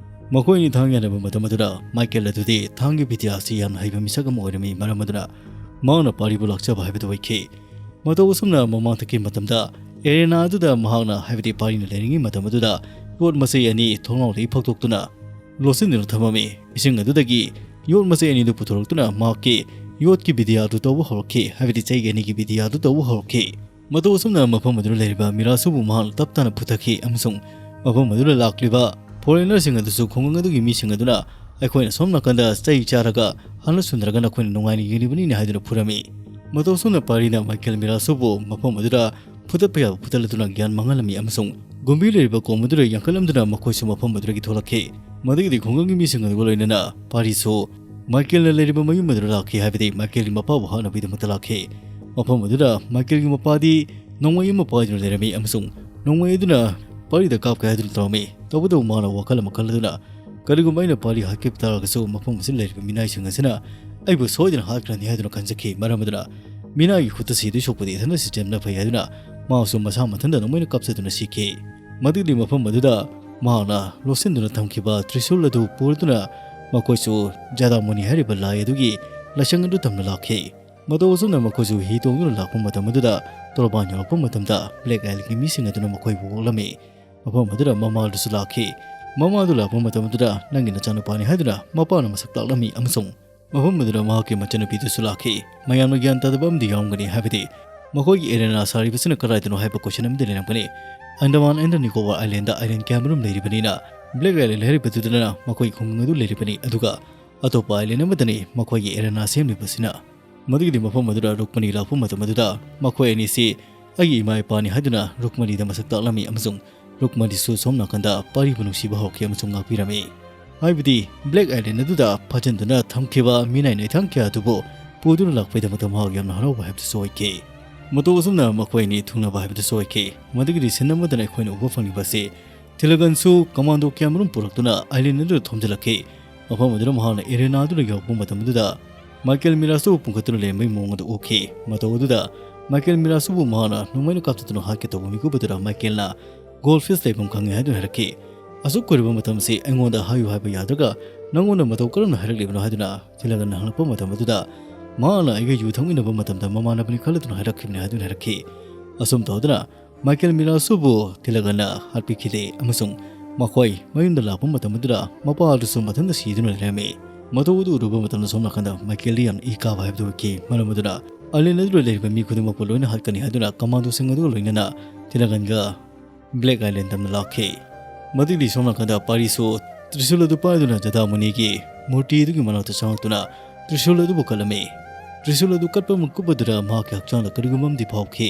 ꯃꯈꯣꯏ ꯑꯅꯤ ꯊꯥꯡ ꯌꯥꯅꯕ ꯃꯇꯝ ꯑꯗꯨꯗ ꯃꯥꯏꯀꯦꯜ ꯑꯗꯨꯗꯤ ꯊꯥꯡꯒꯤ ꯕꯤꯗ꯭ꯌꯥ ꯑꯁꯤ ꯌꯥꯝꯅ ꯍꯩꯕ ꯃꯤꯁꯛ ꯑꯃ ꯑꯣꯏꯔꯝꯃꯤ, ꯃꯔꯝ ꯑꯗꯨꯅ ꯃꯍꯥꯛꯅ ꯄꯥꯔꯤꯕꯨ ꯂꯥꯛꯆꯕ ꯍꯥꯏꯕꯗꯨ ꯑꯣꯏꯈꯤ꯫ ꯃꯇꯧ ꯑꯁꯨꯝꯅ ꯃꯃꯥꯡꯊꯛꯀꯤ ꯃꯇꯝꯗ ꯑꯦꯔꯦꯅꯥ ꯑꯗꯨꯗ ꯃꯍꯥꯛꯅ, ꯍꯥꯏꯕꯗꯤ ꯄꯥꯔꯤꯅ ꯂꯩꯔꯤꯉꯩ ꯃꯇꯝ ꯑꯗꯨꯗ, ꯌꯣꯠ ꯃꯆꯩ ꯑꯅꯤ ꯊꯣꯡꯅꯥꯎꯗꯒꯤ ꯐꯥꯎꯗꯣꯛꯇꯨꯅ ꯂꯣꯠꯁꯤꯟꯗꯨꯅ ꯊꯝꯃꯝꯃꯤ꯫ ꯏꯁꯤꯡ ꯑꯗꯨꯗꯒꯤ ꯌꯣꯠ ꯃꯆꯩ ꯑꯅꯤꯗꯨ ꯄꯨꯊꯣꯔꯛꯇꯨꯅ ꯃꯍꯥꯛꯀꯤ ꯌꯣꯠꯀꯤ ꯕꯤꯗ꯭ꯌꯥ ꯑꯗꯨ ꯇꯧꯕ ꯍꯧꯔꯛꯈꯤ, ꯍꯥꯏꯕꯗꯤ ꯆꯩ ꯑꯅꯤꯒꯤ ꯕꯤꯗ꯭ꯌꯥ ꯑꯗꯨ ꯇꯧꯕ ꯍꯧꯔꯛꯈꯤ꯫ ꯃꯇꯧ ꯑꯁꯨꯝꯅ ꯃꯐꯝ ꯑꯗꯨꯗ ꯂꯩꯔꯤꯕ ꯃꯤꯔꯥꯁꯨꯕꯨ ꯃꯍꯥꯛꯅ ꯇꯞ ꯇꯥꯅ ꯐꯨꯊꯈꯤ ꯑꯃꯁꯨꯡ ꯃꯐꯝ ꯑꯗꯨꯗ ꯂꯥꯛꯂꯤꯕ ꯐꯣꯔꯦꯅꯔꯁꯤꯡ ꯑꯗꯨꯁꯨ ꯈꯨꯡꯒꯪ ꯑꯗꯨꯒꯤ ꯃꯤꯁꯤꯡ ꯑꯗꯨꯅ "ꯑꯩꯈꯣꯏꯅ ꯁꯣꯝ ꯅꯥꯀꯟꯗ ꯆꯩ ꯆꯥꯔꯒ ꯍꯜꯂ ꯁꯨꯟꯗ꯭ꯔꯒ ꯅꯈꯣꯏꯅ ꯅꯨꯡꯉꯥꯏꯅ ꯌꯦꯡꯂꯤꯕꯅꯤꯅꯦ" ꯍꯥꯏꯗꯨꯅ ꯐꯨꯔꯝꯃꯤ꯫ ꯃꯇꯧ ꯑꯁꯨꯝꯅ ꯄꯥꯔꯤꯅ ꯃꯥꯏꯀꯦꯜ ꯃꯤꯔꯥꯁꯨꯕꯨ ꯃꯐꯝ ꯑꯗꯨꯗ ꯐꯨꯗꯠꯄ ꯌꯥꯕ ꯐꯨꯗꯠꯂꯗꯨꯅ ꯒ꯭ꯌꯥꯟ ꯃꯥꯡꯍꯜꯂꯝꯃꯤ ꯑꯃꯁꯨꯡ ꯒꯨꯝꯕꯤ ꯂꯩꯔꯤꯕ ꯀꯣꯝ ꯑꯗꯨꯗ ꯌꯥꯡꯈꯠꯂꯝꯗꯨꯅ ꯃꯈꯣꯏꯁꯨ ꯃꯐꯝ ꯑꯗꯨꯗꯒꯤ ꯊꯣꯛꯂꯛꯈꯤ꯫ ꯃꯗꯨꯒꯤꯗꯤ ꯈꯨꯡꯒꯪꯒꯤ ꯃꯤꯁꯤꯡ ꯑꯗꯨꯒ ꯂꯣꯏꯅꯅ ꯄꯥꯔꯤꯁꯨ ꯃꯥꯏꯀꯦꯜꯅ ꯂꯩꯔꯤꯕ ꯃꯌꯨꯝ ꯑꯗꯨꯗ ꯂꯥꯛꯈꯤ, ꯍꯥꯏꯕꯗꯤ ꯃꯥꯏꯀꯦꯜꯒꯤ ꯃꯄꯥꯕꯨ ꯍꯥꯠꯅꯕꯒꯤꯗꯃꯛꯇ ꯂꯥꯛꯈꯤ꯫ ꯃꯐꯝ ꯑꯗꯨꯗ ꯃꯥꯏꯀꯦꯜꯒꯤ ꯃꯄꯥꯗꯤ ꯅꯣꯡꯃꯩ ꯑꯃ ꯄꯥꯏꯗꯨꯅ ꯂꯩꯔꯝꯃꯤ ꯑꯃꯁꯨꯡ ꯅꯣꯡꯃꯩ ꯑꯗꯨꯅ ꯄꯥꯔꯤꯗ ꯀꯥꯞꯀꯦ ꯍꯥꯏꯗꯨꯅ ꯇꯧꯔꯝꯃꯤ꯫ ꯇꯧꯕꯇꯕꯨ ꯃꯥꯅ ꯋꯥꯈꯜ ꯑꯃ ꯈꯜꯂꯗꯨꯅ, "ꯀꯔꯤꯒꯨꯝꯕ ꯑꯩꯅ ꯄꯥꯔꯤ ꯍꯥꯠꯈꯤꯕ ꯇꯥꯔꯒꯁꯨ ꯃꯐꯝ ꯑꯁꯤꯗ ꯂꯩꯔꯤꯕ ꯃꯤꯅꯥꯏꯁꯤꯡ ꯑꯁꯤꯅ ꯑꯩꯕꯨ ꯁꯣꯏꯗꯅ ꯍꯥꯠꯈ꯭ꯔꯅꯤ" ꯍꯥꯏꯗꯨꯅ ꯈꯟꯖꯈꯤ꯫ ꯃꯔꯝ ꯑꯗꯨꯅ ꯃꯤꯅꯥꯏꯒꯤ ꯈꯨꯠꯇ ꯁꯤꯗꯣꯏ ꯁꯔꯨꯛꯄꯨꯗꯤ ꯏꯊꯟꯇ ꯁꯤꯖꯟꯕꯅ ꯐꯩ ꯍꯥꯏꯗꯨꯅ ꯃꯍꯥꯛꯁꯨ ꯃꯁꯥ ꯃꯊꯟꯇ ꯅꯣꯡꯃꯩꯅ ꯀꯥꯞꯆꯗꯨꯅ ꯁꯤꯈꯤ꯫ ꯃꯗꯨꯒꯤ ꯃꯐꯝ ꯑꯗꯨꯗ ꯃꯍꯥꯛꯅ ꯂꯣꯠꯁꯤꯟꯗꯨꯅ ꯊꯝꯈꯤꯕ ꯇ꯭ꯔꯤꯁꯨꯜ ꯑꯗꯨ ꯄꯨꯔꯗꯨꯅ ꯃꯈꯣꯏꯁꯨ ꯖꯗꯥꯃꯨꯅꯤ ꯍꯥꯏꯔꯤꯕ ꯂꯥꯏ ꯑꯗꯨꯒꯤ ꯂꯥꯏꯁꯪ ꯑꯗꯨ ꯇꯝꯅ ꯂꯥꯛꯈꯤ꯫ ꯃꯇꯧ ꯑꯁꯨꯝꯅ ꯃꯈꯣꯏꯁꯨ ꯍꯤ ꯇꯣꯡꯗꯨꯅ ꯂꯥꯛꯄ ꯃꯇꯝ ꯑꯗꯨꯗ ꯇꯣꯔꯕꯥꯟ ꯌꯧꯔꯛꯄ ꯃꯇꯝꯗ ꯕ꯭ꯂꯦꯛ ꯑꯥꯏꯂꯦꯟꯒꯤ ꯃꯤꯁꯤꯡ ꯑꯗꯨꯅ ꯃꯈꯣꯏꯕꯨ ꯑꯣꯛꯂꯝꯃꯤ꯫ ꯃꯐꯝ ꯑꯗꯨꯗ ꯃꯃꯥꯗꯨꯁꯨ ꯂꯥꯛꯈꯤ꯫ ꯃꯃꯥꯗꯨ ꯂꯥꯛꯄ ꯃꯇꯝ ꯑꯗꯨꯗ ꯅꯪꯒꯤ ꯅꯆꯥꯅꯨꯄꯥꯅꯤ ꯍꯥꯏꯗꯨꯅ ꯃꯄꯥꯅ ꯃꯁꯛ ꯇꯥꯛꯂꯝꯃꯤ ꯑꯃꯁꯨꯡ ꯃꯐꯝ ꯑꯗꯨꯗ ꯃꯍꯥꯛꯀꯤ ꯃꯆꯟꯅꯨꯄꯤꯗꯨꯁꯨ ꯂꯥꯛꯈꯤ꯫ ꯃꯌꯥꯝꯅ ꯒ꯭ꯌꯥꯟ ꯇꯥꯗꯕ ꯑꯃꯗꯤ ꯌꯥꯎꯔꯝꯒꯅꯤ, ꯍꯥꯏꯕꯗꯤ ꯃꯈꯣꯏꯒꯤ ꯑꯦꯔꯦꯅꯥ ꯁꯥꯔꯤꯕꯁꯤꯅ ꯀꯗꯥꯏꯗꯅꯣ ꯍꯥꯏꯕ ꯀꯣꯏꯁꯟ ꯑꯃꯗꯤ ꯂꯩꯔꯝꯒꯅꯤ꯫ Andaman and Nicobar island island ꯀꯌꯥꯃꯔꯨꯝ ꯂꯩꯔꯤꯕꯅꯤꯅ ꯕ꯭ꯂꯦꯛ ꯑꯥꯏꯂꯦꯟ ꯍꯥꯏꯔꯤꯕꯗꯨꯗꯅ ꯃꯈꯣꯏꯒꯤ ꯈꯨꯡꯒꯪ ꯑꯗꯨ ꯂꯩꯔꯤꯕꯅꯤ, ꯑꯗꯨꯒ ꯑꯇꯣꯞꯄ ꯑꯥꯏꯂꯦꯟ ꯑꯃꯗꯅꯤ ꯃꯈꯣꯏꯒꯤ ꯑꯦꯔꯦꯅꯥ ꯁꯦꯝꯂꯤꯕꯁꯤꯅ꯫ ꯃꯗꯨꯒꯤꯗꯤ ꯃꯐꯝ ꯑꯗꯨꯗ ꯔꯨꯛꯃꯅꯤ ꯂꯥꯛꯄ ꯃꯇꯝ ꯑꯗꯨꯗ ꯃꯈꯣꯏ ꯑꯅꯤꯁꯤ ꯑꯩꯒꯤ ꯏꯃꯥ ꯏꯄꯥꯅꯤ ꯍꯥꯏꯗꯨꯅ ꯔꯨꯛꯃꯅꯤꯗ ꯃꯁꯛ ꯇꯥꯛꯂꯝꯃꯤ ꯑꯃꯁꯨꯡ ꯔꯨꯛꯃꯅꯤꯁꯨ ꯁꯣꯝ ꯅꯥꯀꯟꯗ ꯄꯥꯔꯤꯕꯨ ꯅꯨꯡꯁꯤꯕ ꯍꯧꯔꯛꯈꯤ ꯑꯃꯁꯨꯡ ꯉꯥꯛꯄꯤꯔꯝꯃꯤ꯫ ꯍꯥꯏꯕꯗꯤ ꯕ꯭ꯂꯦꯛ ꯑꯥꯏꯂꯦꯟ ꯑꯗꯨꯗ ꯐꯥꯖꯤꯟꯗꯨꯅ ꯊꯝꯈꯤꯕ ꯃꯤꯅꯥꯏ ꯅꯥꯏꯊꯥꯡ ꯀꯌꯥ ꯑꯗꯨꯕꯨ ꯄꯨꯗꯨꯅ ꯂꯥꯛꯄꯒꯤꯗꯃꯛꯇ ꯃꯍꯥꯛ ꯌꯥꯝꯅ ꯍꯔꯥꯎꯕ ꯍꯥꯏꯕꯗꯨꯁꯨ ꯑꯣꯏꯈꯤ꯫ ꯃꯇꯧ ꯑꯁꯨꯝꯅ ꯃꯈꯣꯏ ꯑꯅꯤ ꯊꯨꯡꯅꯕ ꯍꯥꯏꯕꯗꯨꯁꯨ ꯑꯣꯏꯈꯤ꯫ ꯃꯗꯨꯒꯤꯗꯤ ꯁꯤꯟ ꯑꯃꯗꯅ ꯑꯩꯈꯣꯏꯅ ꯎꯕ ꯐꯪꯂꯤꯕ ꯑꯁꯤ ꯊꯤꯂꯒꯟꯁꯨ ꯀꯃꯥꯟꯗꯣ ꯀꯌꯥꯃꯔꯨꯝ ꯄꯨꯔꯛꯇꯨꯅ ꯑꯥꯏꯂꯦꯟ ꯑꯗꯨꯗ ꯊꯣꯝꯖꯤꯜꯂꯛꯈꯤ꯫ ꯃꯐꯝ ꯑꯗꯨꯗ ꯃꯍꯥꯛꯅ ꯑꯦꯔꯦꯅꯥ ꯑꯗꯨꯗ ꯌꯧꯔꯛꯄ ꯃꯇꯝ ꯑꯗꯨꯗ ꯃꯥꯏꯀꯦꯜ ꯃꯤꯔꯥꯁꯨ ꯄꯨꯡꯈꯠꯇꯨꯅ ꯂꯩꯔꯝꯕꯒꯤ ꯃꯑꯣꯡ ꯑꯗꯨ ꯎꯈꯤ꯫ ꯃꯇꯧ ꯑꯗꯨꯗ ꯃꯥꯏꯀꯦꯜ ꯃꯤꯔꯥꯁꯨꯕꯨ ꯃꯍꯥꯛꯅ ꯅꯣꯡꯃꯩꯅ ꯀꯥꯞꯊꯠꯇꯨꯅ ꯍꯥꯠꯀꯦ ꯇꯧꯕ ꯃꯤꯀꯨꯞ ꯑꯗꯨꯗ ꯃꯥꯏꯀꯦꯜꯅ ꯒꯣꯜ ꯐꯤꯁ ꯂꯩꯐꯝ ꯈꯪꯉꯦ ꯍꯥꯏꯗꯨꯅ ꯍꯥꯏꯔꯛꯈꯤ꯫ "ꯑꯁꯨꯛ ꯀꯨꯏꯔꯕ ꯃꯇꯝꯁꯤ ꯑꯩꯉꯣꯟꯗ ꯍꯥꯏꯌꯨ ꯍꯥꯏꯕ ꯌꯥꯗ꯭ꯔꯒ ꯅꯪꯉꯣꯟꯗ ꯃꯇꯧ ꯀꯔꯝꯅ ꯍꯥꯏꯔꯛꯂꯤꯕꯅꯣ?" ꯍꯥꯏꯗꯨꯅ ꯊꯤꯂꯒꯟꯅ ꯍꯪꯂꯛꯄ ꯃꯇꯝ ꯑꯗꯨꯗ ꯃꯍꯥꯛꯅ ꯑꯩꯒ ꯌꯨ ꯊꯛꯃꯤꯟꯅꯕ ꯃꯇꯝꯗ ꯃꯃꯥꯟꯅꯕꯅꯤ ꯈꯜꯂꯗꯨꯅ ꯍꯥꯏꯔꯛꯈꯤꯕꯅꯤ ꯍꯥꯏꯗꯨꯅ ꯍꯥꯏꯔꯛꯈꯤ꯫ ꯑꯁꯨꯝ ꯇꯧꯗꯨꯅ ꯃꯥꯏꯀꯦꯜ ꯃꯤꯔꯥꯁꯨꯕꯨ ꯊꯤꯂꯒꯟꯅ ꯍꯥꯠꯄꯤꯈꯤꯗꯦ ꯑꯃꯁꯨꯡ ꯃꯈꯣꯏ ꯃꯌꯨꯝꯗ ꯂꯥꯛꯄ ꯃꯇꯝ ꯑꯗꯨꯗ ꯃꯄꯥ ꯑꯗꯨꯁꯨ ꯃꯊꯟꯇ ꯁꯤꯗꯨꯅ ꯂꯩꯔꯝꯃꯤ꯫ ꯃꯇꯧ ꯑꯗꯨ ꯎꯔꯨꯕ ꯃꯇꯝꯗ ꯁꯣꯝ ꯅꯥꯀꯟꯗ ꯃꯥꯏꯀꯦꯜꯗꯤ ꯌꯥꯝꯅ ꯏ ꯀꯥꯕ ꯍꯥꯏꯕꯗꯨ ꯑꯣꯏꯈꯤ꯫ ꯃꯔꯝ ꯑꯗꯨꯅ ꯑꯥꯏꯂꯦꯟ ꯑꯗꯨꯗ ꯂꯩꯔꯤꯕ ꯃꯤ ꯈꯨꯗꯤꯡꯃꯛꯄꯨ ꯂꯣꯏꯅ ꯍꯥꯠꯀꯅꯤ ꯍꯥꯏꯗꯨꯅ ꯀꯃꯥꯟꯗꯣꯁꯤꯡ ꯑꯗꯨꯒ ꯂꯣꯏꯅꯅ ꯊꯤꯂꯒꯟꯒ ꯕ꯭ꯂꯦꯛ ꯑꯥꯏꯂꯦꯟ ꯇꯝꯅ ꯂꯥꯛꯈꯤ꯫ ꯃꯗꯨꯒꯤ ꯁꯣꯝ ꯅꯥꯀꯟꯗ ꯄꯥꯔꯤꯁꯨ ꯇ꯭ꯔꯤꯁꯨꯜ ꯑꯗꯨ ꯄꯥꯏꯗꯨꯅ ꯖꯗꯥꯃꯨꯅꯤꯒꯤ ꯃꯨꯔꯇꯤ ꯑꯗꯨꯒꯤ ꯃꯅꯥꯛꯇ ꯆꯪꯂꯛꯇꯨꯅ ꯇ꯭ꯔꯤꯁꯨꯜ ꯑꯗꯨꯕꯨ ꯀꯜꯂꯝꯃꯤ꯫ ꯇ꯭ꯔꯤꯁꯨꯜ ꯑꯗꯨ ꯀꯠꯄ ꯃꯤꯀꯨꯞ ꯑꯗꯨꯗ ꯃꯍꯥꯛꯀꯤ ꯍꯛꯆꯥꯡꯗ ꯀꯔꯤꯒꯨꯝꯕ ꯑꯃꯗꯤ ꯐꯥꯎꯈꯤ꯫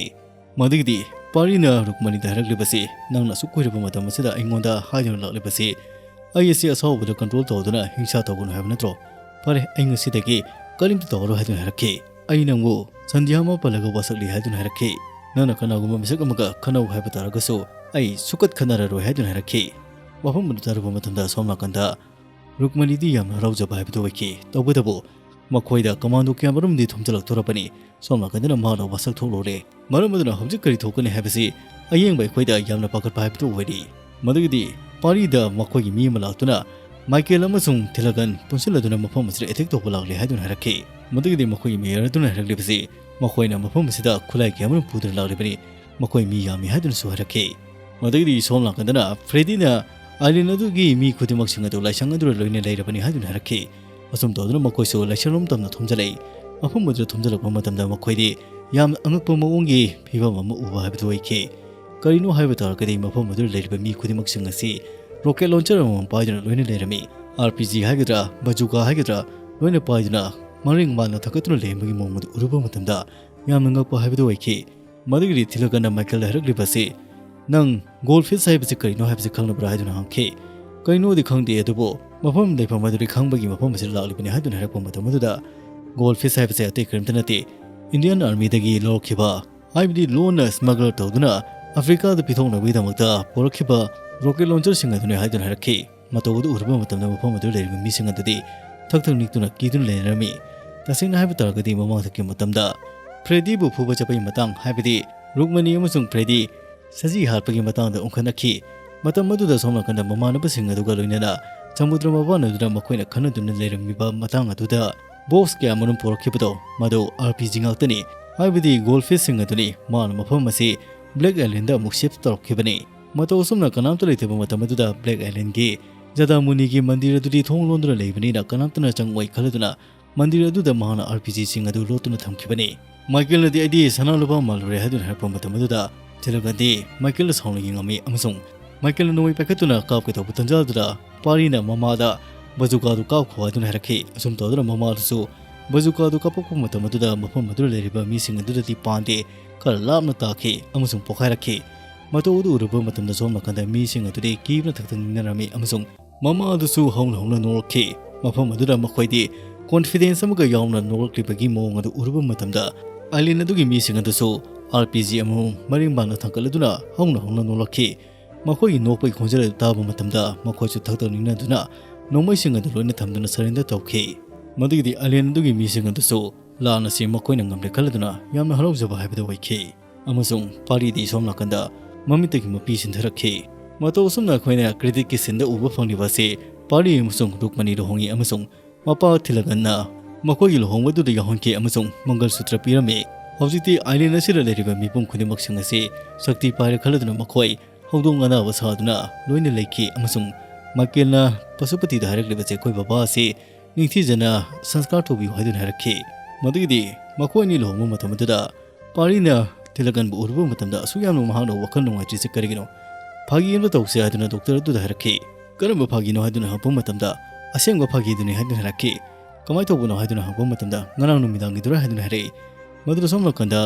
ꯃꯗꯨꯒꯤꯗꯤ ꯄꯥꯔꯤꯅ ꯔꯨꯛꯃꯅꯤꯗ ꯍꯥꯏꯔꯛꯂꯤꯕꯁꯤ, "ꯅꯪꯅ ꯑꯁꯨꯛ ꯀꯨꯏꯔꯕ ꯃꯇꯝ ꯑꯁꯤꯗ ꯑꯩꯉꯣꯟꯗ ꯍꯥꯏꯗꯨꯅ ꯂꯥꯛꯂꯤꯕꯁꯤ ꯑꯩ ꯑꯁꯤ ꯑꯁꯥꯎꯕꯗ ꯀꯟꯇ꯭ꯔꯣꯜ ꯇꯧꯗꯨꯅ ꯍꯤꯡꯁꯥ ꯇꯧꯒꯅꯨ ꯍꯥꯏꯕ ꯅꯠꯇ꯭ꯔꯣ? ꯐꯔꯦ, ꯑꯩ ꯉꯁꯤꯗꯒꯤ ꯀꯔꯤꯝꯇ ꯇꯧꯔꯔꯣꯏ" ꯍꯥꯏꯗꯨꯅ ꯍꯥꯏꯔꯛꯈꯤ꯫ "ꯑꯩ ꯅꯪꯕꯨ ꯁꯟꯙ꯭ꯌꯥ ꯑꯃ ꯄꯜꯂꯒ ꯋꯥꯁꯛꯂꯤ" ꯍꯥꯏꯗꯨꯅ ꯍꯥꯏꯔꯛꯈꯤ꯫ "ꯅꯪꯅ ꯀꯅꯥꯒꯨꯝꯕ ꯃꯤꯁꯛ ꯑꯃꯒ ꯈꯠꯅꯧ ꯍꯥꯏꯕ ꯇꯥꯔꯒꯁꯨ ꯑꯩ ꯁꯨꯀꯠ ꯈꯠꯅꯔꯔꯣꯏ" ꯍꯥꯏꯗꯨꯅ ꯍꯥꯏꯔꯛꯈꯤ꯫ ꯋꯥꯐꯝ ꯑꯗꯨ ꯇꯥꯔꯨꯕ ꯃꯇꯝꯗ ꯁꯣꯝ ꯅꯥꯀꯟꯗ ꯔꯨꯛꯃꯅꯤꯗꯤ ꯌꯥꯝꯅ ꯍꯔꯥꯎꯖꯕ ꯍꯥꯏꯕꯗꯨ ꯑꯣꯏꯈꯤ꯫ ꯇꯧꯕꯇꯕꯨ ꯃꯈꯣꯏꯗ ꯀꯃꯥꯟꯗꯣ ꯀꯌꯥꯃꯔꯨꯝꯗꯤ ꯊꯣꯝꯖꯤꯜꯂꯛꯇꯣꯔꯕꯅꯤ꯫ ꯁꯣꯝ ꯅꯥꯀꯟꯗꯅ ꯃꯍꯥꯛꯅ ꯋꯥꯁꯛ ꯊꯣꯛꯂꯨꯔꯦ꯫ ꯃꯔꯝ ꯑꯗꯨꯅ ꯍꯧꯖꯤꯛ ꯀꯔꯤ ꯊꯣꯛꯀꯅꯤ ꯍꯥꯏꯕꯁꯤ ꯑꯌꯦꯡꯕ ꯑꯩꯈꯣꯏꯗ ꯌꯥꯝꯅ ꯄꯥꯈꯠꯄ ꯍꯥꯏꯕꯗꯨ ꯑꯣꯏꯔꯤ꯫ ꯃꯗꯨꯒꯤꯗꯤ ꯄꯥꯔꯤꯗ ꯃꯈꯣꯏꯒꯤ ꯃꯤ ꯑꯃ ꯂꯥꯛꯇꯨꯅ ꯃꯥꯏꯀꯦꯜ ꯑꯃꯁꯨꯡ ꯊꯤꯂꯒꯟ ꯄꯨꯟꯁꯤꯜꯂꯗꯨꯅ ꯃꯐꯝ ꯑꯁꯤꯗ ꯑꯦꯇꯦꯛ ꯇꯧꯕ ꯂꯥꯛꯂꯦ ꯍꯥꯏꯗꯨꯅ ꯍꯥꯏꯔꯛꯈꯤ꯫ ꯃꯗꯨꯒꯤꯗꯤ ꯃꯈꯣꯏꯒꯤ ꯃꯦꯌꯔ ꯑꯗꯨꯅ ꯍꯥꯏꯔꯛꯂꯤꯕꯁꯤ ꯃꯈꯣꯏꯅ ꯃꯐꯝ ꯑꯁꯤꯗ ꯈꯨꯠꯂꯥꯏ ꯀꯌꯥ ꯑꯃꯔꯣꯝ ꯄꯨꯗꯨꯅ ꯂꯥꯛꯂꯤꯕꯅꯤ, ꯃꯈꯣꯏ ꯃꯤ ꯌꯥꯝꯃꯤ ꯍꯥꯏꯗꯨꯅꯁꯨ ꯍꯥꯏꯔꯛꯈꯤ꯫ ꯃꯗꯨꯒꯤꯗꯤ ꯁꯣꯝ ꯅꯥꯀꯟꯗꯅ ꯐ꯭ꯔꯦꯗꯤꯅ ꯑꯥꯏꯂꯦꯟ ꯑꯗꯨꯒꯤ ꯃꯤ ꯈꯨꯗꯤꯡꯃꯛꯁꯤꯡ ꯑꯗꯨ ꯂꯥꯏꯁꯪ ꯑꯗꯨꯗ ꯂꯣꯏꯅ ꯂꯩꯔꯕꯅꯤ ꯍꯥꯏꯗꯨꯅ ꯍꯥꯏꯔꯛꯈꯤ꯫ ꯑꯁꯨꯝ ꯇꯧꯗꯨꯅ ꯃꯈꯣꯏꯁꯨ ꯂꯥꯏꯁꯪꯂꯣꯝ ꯇꯝꯅ ꯊꯣꯝꯖꯤꯜꯂꯛꯏ꯫ ꯃꯐꯝ ꯑꯗꯨꯗ ꯊꯣꯝꯖꯤꯜꯂꯛꯄ ꯃꯇꯝꯗ ꯃꯈꯣꯏꯗꯤ ꯌꯥꯝꯅ ꯑꯉꯛꯄ ꯃꯑꯣꯡꯒꯤ ꯐꯤꯕꯝ ꯑꯃ ꯎꯕ ꯍꯥꯏꯕꯗꯨ ꯑꯣꯏꯈꯤ꯫ ꯀꯔꯤꯅꯣ ꯍꯥꯏꯕ ꯇꯥꯔꯒꯗꯤ ꯃꯐꯝ ꯑꯗꯨꯗ ꯂꯩꯔꯤꯕ ꯃꯤ ꯈꯨꯗꯤꯡꯃꯛꯁꯤꯡ ꯑꯁꯤ ꯔꯣꯀꯦꯠ ꯂꯣꯟꯆꯔ ꯑꯃꯃꯝ ꯄꯥꯏꯗꯨꯅ ꯂꯣꯏꯅ ꯂꯩꯔꯝꯃꯤ꯫ ꯑꯥꯔ ꯄꯤ ꯖꯤ ꯍꯥꯏꯒꯗ꯭ꯔꯥ, ꯕꯖꯨꯀꯥ ꯍꯥꯏꯒꯗ꯭ꯔꯥ, ꯂꯣꯏꯅ ꯄꯥꯏꯗꯨꯅ ꯃꯔꯤꯡ ꯃꯥꯟꯅ ꯊꯛꯀꯠꯇꯨꯅ ꯂꯩꯔꯝꯕꯒꯤ ꯃꯑꯣꯡ ꯑꯗꯨ ꯎꯔꯨꯕ ꯃꯇꯝꯗ ꯌꯥꯝꯅ ꯉꯛꯄ ꯍꯥꯏꯕꯗꯨ ꯑꯣꯏꯈꯤ꯫ ꯃꯗꯨꯒꯤꯗꯤ ꯊꯤꯂꯒꯟꯅ ꯃꯥꯏꯀꯦꯜꯗ ꯍꯥꯏꯔꯛꯂꯤꯕ ꯑꯁꯤ, "ꯅꯪ ꯒꯣꯜ ꯐꯤꯁ ꯍꯥꯏꯕꯁꯤ ꯀꯔꯤꯅꯣ ꯍꯥꯏꯕꯁꯤ ꯈꯪꯂꯕ꯭ꯔꯥ?" ꯍꯥꯏꯗꯨꯅ ꯍꯪꯈꯤ꯫ "ꯀꯔꯤꯅꯣꯗꯤ ꯈꯪꯗꯦ, ꯑꯗꯨꯕꯨ ꯃꯐꯝ ꯂꯩꯐꯝ ꯑꯗꯨꯗꯤ ꯈꯪꯕꯒꯤ ꯃꯐꯝ ꯑꯁꯤꯗ ꯂꯥꯛꯂꯤꯕꯅꯤ" ꯍꯥꯏꯗꯨꯅ ꯍꯥꯏꯔꯛꯄ ꯃꯇꯝ ꯑꯗꯨꯗ, "ꯒꯣꯜ ꯐꯤꯁ ꯍꯥꯏꯕꯁꯦ ꯑꯇꯩ ꯀꯔꯤꯝꯇ ꯅꯠꯇꯦ, ꯏꯟꯗꯤꯌꯥꯟ ꯑꯥꯔꯃꯤꯗꯒꯤ ꯂꯧꯔꯛꯈꯤꯕ, ꯍꯥꯏꯕꯗꯤ ꯂꯣꯟꯅ ꯁ꯭ꯃꯒꯜ ꯇꯧꯗꯨꯅ ꯑꯐ꯭ꯔꯤꯀꯥꯗ ꯄꯤꯊꯣꯛꯅꯕꯒꯤꯗꯃꯛꯇ ꯄꯨꯔꯛꯈꯤꯕ ꯔꯣꯀꯦꯠ ꯂꯣꯟꯆꯔꯁꯤꯡ ꯑꯗꯨꯅꯤ" ꯍꯥꯏꯗꯨꯅ ꯍꯥꯏꯔꯛꯈꯤ꯫ ꯃꯇꯧ ꯑꯗꯨ ꯎꯔꯨꯕ ꯃꯇꯝꯗ ꯃꯐꯝ ꯑꯗꯨꯗ ꯂꯩꯔꯤꯕ ꯃꯤꯁꯤꯡ ꯑꯗꯨꯗꯤ ꯊꯛ ꯊꯛ ꯅꯤꯛꯇꯨꯅ ꯀꯤꯗꯨꯅ ꯂꯩꯅꯔꯝꯃꯤ꯫ ꯇꯁꯦꯡꯅ ꯍꯥꯏꯕ ꯇꯥꯔꯒꯗꯤ ꯃꯃꯥꯡꯊꯛꯀꯤ ꯃꯇꯝꯗ ꯐ꯭ꯔꯦꯗꯤꯕꯨ ꯐꯨꯕ ꯆꯠꯄꯒꯤ ꯃꯇꯥꯡ, ꯍꯥꯏꯕꯗꯤ ꯔꯨꯛꯃꯅꯤ ꯑꯃꯁꯨꯡ ꯐ꯭ꯔꯦꯗꯤ ꯁꯖꯤ ꯍꯥꯠꯄꯒꯤ ꯃꯇꯥꯡꯗ ꯑꯣꯟꯈꯠꯅꯈꯤ꯫ ꯃꯇꯝ ꯑꯗꯨꯗ ꯁꯣꯝ ꯅꯥꯀꯟꯗ ꯃꯃꯥꯟꯅꯕꯁꯤꯡ ꯑꯗꯨꯒ ꯂꯣꯏꯅꯅ ꯁꯃꯨꯗ꯭ꯔ ꯃꯄꯥꯟ ꯑꯗꯨꯗ ꯃꯈꯣꯏꯅ ꯈꯟꯅꯗꯨꯅ ꯂꯩꯔꯝꯃꯤꯕ ꯃꯇꯥꯡ ꯑꯗꯨꯗ ꯕꯣꯛꯁ ꯀꯌꯥ ꯑꯃꯔꯣꯝ ꯄꯨꯔꯛꯈꯤꯕꯗꯣ, ꯃꯗꯨ ꯑꯥꯔ ꯄꯤ ꯖꯤ ꯉꯥꯛꯇꯅꯤ, ꯍꯥꯏꯕꯗꯤ ꯒꯣꯜ ꯐꯤꯁꯁꯤꯡ ꯑꯗꯨꯅꯤ꯫ ꯃꯥꯅ ꯃꯐꯝ ꯑꯁꯤ ꯕ꯭ꯂꯦꯛ ꯑꯥꯏꯂꯦꯟꯗ ꯑꯃꯨꯛ ꯁꯤꯐ ꯇꯧꯔꯛꯈꯤꯕꯅꯤ꯫ ꯃꯇꯧ ꯑꯁꯨꯝꯅ ꯀꯅꯥꯝꯇ ꯂꯩꯇꯕ ꯃꯇꯝ ꯑꯗꯨꯗ ꯕ꯭ꯂꯦꯛ ꯑꯥꯏꯂꯦꯟꯒꯤ ꯖꯗꯥꯃꯨꯅꯤꯒꯤ ꯃꯟꯗꯤꯔ ꯑꯗꯨꯗꯤ ꯊꯣꯡ ꯂꯣꯟꯗꯨꯅ ꯂꯩꯕꯅꯤꯅ ꯀꯅꯥꯝꯇꯅ ꯆꯪꯉꯣꯏ ꯈꯜꯂꯗꯨꯅ ꯃꯟꯗꯤꯔ ꯑꯗꯨꯗ ꯃꯍꯥꯛꯅ ꯑꯥꯔ ꯄꯤ ꯖꯤꯁꯤꯡ ꯑꯗꯨ ꯂꯣꯠꯇꯨꯅ ꯊꯝꯈꯤꯕꯅꯤ꯫ ꯃꯥꯏꯀꯦꯜꯅꯗꯤ "ꯑꯩꯗꯤ ꯁꯅꯥ ꯂꯨꯄꯥ ꯃꯥꯜꯂꯨꯔꯦ" ꯍꯥꯏꯗꯨꯅ ꯍꯥꯏꯔꯛꯄ ꯃꯇꯝ ꯑꯗꯨꯗ ꯊꯤꯂꯒꯟꯗꯤ ꯃꯥꯏꯀꯦꯜꯗ ꯁꯥꯎꯅ ꯌꯦꯡꯉꯝꯃꯤ ꯑꯃꯁꯨꯡ ꯃꯥꯏꯀꯦꯜꯅ ꯅꯣꯡꯃꯩ ꯄꯥꯏꯈꯠꯇꯨꯅ ꯀꯥꯞꯀꯦ ꯇꯧꯕ ꯇꯟꯖꯥ ꯑꯗꯨꯗ ꯄꯥꯔꯤꯅ ꯃꯃꯥꯗ "ꯕꯖꯨꯀꯥꯗꯨ ꯀꯥꯞꯈꯣ" ꯍꯥꯏꯗꯨꯅ ꯍꯥꯏꯔꯛꯈꯤ꯫ ꯑꯁꯨꯝ ꯇꯧꯗꯨꯅ ꯃꯃꯥꯗꯨꯁꯨ ꯕꯖꯨꯀꯥꯗꯨ ꯀꯥꯞꯄꯛꯄ ꯃꯇꯝ ꯑꯗꯨꯗ ꯃꯐꯝ ꯑꯗꯨꯗ ꯂꯩꯔꯤꯕ ꯃꯤꯁꯤꯡ ꯑꯗꯨꯗꯗꯤ ꯄꯥꯟꯗꯦ, ꯈꯔ ꯂꯥꯞꯅ ꯇꯥꯈꯤ ꯑꯃꯁꯨꯡ ꯄꯣꯈꯥꯏꯔꯛꯈꯤ꯫ ꯃꯇꯧ ꯑꯗꯨ ꯎꯔꯨꯕ ꯃꯇꯝꯗ ꯁꯣꯝ ꯅꯥꯀꯟꯗ ꯃꯤꯁꯤꯡ ꯑꯗꯨꯗꯤ ꯀꯤꯕꯅ ꯊꯛ ꯊꯛ ꯅꯤꯛꯅꯔꯝꯃꯤ ꯑꯃꯁꯨꯡ ꯃꯃꯥ ꯑꯗꯨꯁꯨ ꯍꯧꯅ ꯍꯧꯅ ꯅꯣꯛꯂꯛꯈꯤ꯫ ꯃꯐꯝ ꯑꯗꯨꯗ ꯃꯈꯣꯏꯗꯤ ꯀꯣꯟꯐꯤꯗꯦꯟꯁ ꯑꯃꯒ ꯌꯥꯎꯅ ꯅꯣꯛꯂꯛꯂꯤꯕꯒꯤ ꯃꯑꯣꯡ ꯑꯗꯨ ꯎꯔꯨꯕ ꯃꯇꯝꯗ ꯑꯥꯏꯂꯦꯟ ꯑꯗꯨꯒꯤ ꯃꯤꯁꯤꯡ ꯑꯗꯨꯁꯨ ꯑꯥꯔ ꯄꯤ ꯖꯤ ꯑꯃꯃꯝ ꯃꯔꯤꯡ ꯃꯥꯟꯅ ꯊꯥꯡꯒꯠꯂꯗꯨꯅ ꯍꯧꯅ ꯍꯧꯅ ꯅꯣꯛꯂꯛꯈꯤ꯫ ꯃꯈꯣꯏꯒꯤ ꯅꯣꯛꯄꯒꯤ ꯈꯣꯟꯖꯦꯜ ꯑꯗꯨ ꯇꯥꯕ ꯃꯇꯝꯗ ꯃꯈꯣꯏꯁꯨ ꯊꯛ ꯊꯛ ꯅꯤꯛꯅꯗꯨꯅ ꯅꯣꯡꯃꯩꯁꯤꯡ ꯑꯗꯨ ꯂꯣꯏꯅ ꯊꯝꯗꯨꯅ ꯁꯔꯦꯟꯗꯔ ꯇꯧꯈꯤ꯫ ꯃꯗꯨꯒꯤꯗꯤ ꯑꯥꯏꯂꯦꯟ ꯑꯗꯨꯒꯤ ꯃꯤꯁꯤꯡ ꯑꯗꯨꯁꯨ ꯂꯥꯟ ꯑꯁꯤ ꯃꯈꯣꯏꯅ ꯉꯝꯂꯦ ꯈꯜꯂꯗꯨꯅ ꯌꯥꯝꯅ ꯍꯔꯥꯎꯖꯕ ꯍꯥꯏꯕꯗꯨ ꯑꯣꯏꯈꯤ꯫ ꯑꯃꯁꯨꯡ ꯄꯥꯔꯤꯗꯤ ꯁꯣꯝ ꯅꯥꯀꯟꯗ ꯃꯃꯤꯠꯇꯒꯤ ꯃꯄꯤ ꯁꯤꯟꯊꯔꯛꯈꯤ꯫ ꯃꯇꯧ ꯑꯁꯨꯝꯅ ꯑꯩꯈꯣꯏꯅ ꯀ꯭ꯔꯦꯗꯤꯠꯀꯤ ꯁꯤꯟꯗ ꯎꯕ ꯐꯪꯂꯤꯕ ꯑꯁꯤ ꯄꯥꯔꯤ ꯑꯃꯁꯨꯡ ꯔꯨꯛꯃꯅꯤ ꯂꯨꯍꯣꯡꯉꯤ ꯑꯃꯁꯨꯡ ꯃꯄꯥ ꯊꯤꯂꯒꯟꯅ ꯃꯈꯣꯏꯒꯤ ꯂꯨꯍꯣꯡꯕꯗꯨꯗ ꯌꯥꯎꯍꯟꯈꯤ ꯑꯃꯁꯨꯡ ꯃꯪꯒꯜ ꯁꯨꯇ꯭ꯔ ꯄꯤꯔꯝꯃꯤ꯫ ꯍꯧꯖꯤꯛꯇꯤ ꯑꯥꯏꯂꯦꯟ ꯑꯁꯤꯗ ꯂꯩꯔꯤꯕ ꯃꯤꯄꯨꯝ ꯈꯨꯗꯤꯡꯃꯛꯁꯤꯡ ꯑꯁꯤ ꯁꯛꯇꯤ ꯄꯥꯏꯔꯦ ꯈꯜꯂꯗꯨꯅ ꯃꯈꯣꯏ ꯍꯧꯗꯣꯡ ꯑꯅꯥꯕ ꯁꯥꯗꯨꯅ ꯂꯣꯏꯅ ꯂꯩꯈꯤ ꯑꯃꯁꯨꯡ ꯃꯥꯏꯀꯦꯜꯅ ꯄꯁꯨꯄꯇꯤꯗ ꯍꯥꯏꯔꯛꯂꯤꯕꯁꯦ ꯑꯩꯈꯣꯏ ꯕꯕꯥ ꯑꯁꯤ ꯅꯤꯡꯊꯤꯖꯅ ꯁꯪꯁꯀꯥꯔ ꯇꯧꯕꯤꯌꯨ ꯍꯥꯏꯗꯨꯅ ꯍꯥꯏꯔꯛꯈꯤ꯫ ꯃꯗꯨꯒꯤꯗꯤ ꯃꯈꯣꯏ ꯑꯅꯤ ꯂꯨꯍꯣꯡꯕ ꯃꯇꯝ ꯑꯗꯨꯗ ꯄꯥꯔꯤꯅ ꯊꯤꯂꯒꯟꯕꯨ ꯎꯔꯨꯕ ꯃꯇꯝꯗ ꯑꯁꯨꯛ ꯌꯥꯝꯅ ꯃꯍꯥꯛꯅ ꯋꯥꯈꯜ ꯅꯨꯡꯉꯥꯏꯇ꯭ꯔꯤꯁꯦ ꯀꯔꯤꯒꯤꯅꯣ? ꯐꯥꯒꯤ ꯑꯃ ꯇꯧꯁꯦ ꯍꯥꯏꯗꯨꯅ ꯗꯣꯛꯇꯔ ꯑꯗꯨꯗ ꯍꯥꯏꯔꯛꯈꯤ꯫ ꯀꯔꯝꯕ ꯐꯥꯒꯤꯅꯣ ꯍꯥꯏꯗꯨꯅ ꯍꯪꯉꯛꯄ ꯃꯇꯝꯗ ꯑꯁꯦꯡꯕ ꯐꯥꯒꯤꯗꯨꯅꯤ ꯍꯥꯏꯗꯨꯅ ꯍꯥꯏꯔꯛꯈꯤ꯫ ꯀꯃꯥꯏꯅ ꯇꯧꯕꯅꯣ ꯍꯥꯏꯗꯨꯅ ꯍꯪꯉꯛꯄ ꯃꯇꯝꯗ ꯉꯔꯥꯡ ꯅꯨꯃꯤꯗꯥꯡꯒꯤꯗꯨꯔ ꯍꯥꯏꯗꯨꯅ ꯍꯥꯏꯔꯛꯏ꯫ ꯃꯗꯨꯗ ꯁꯣꯝ ꯅꯥꯀꯟꯗ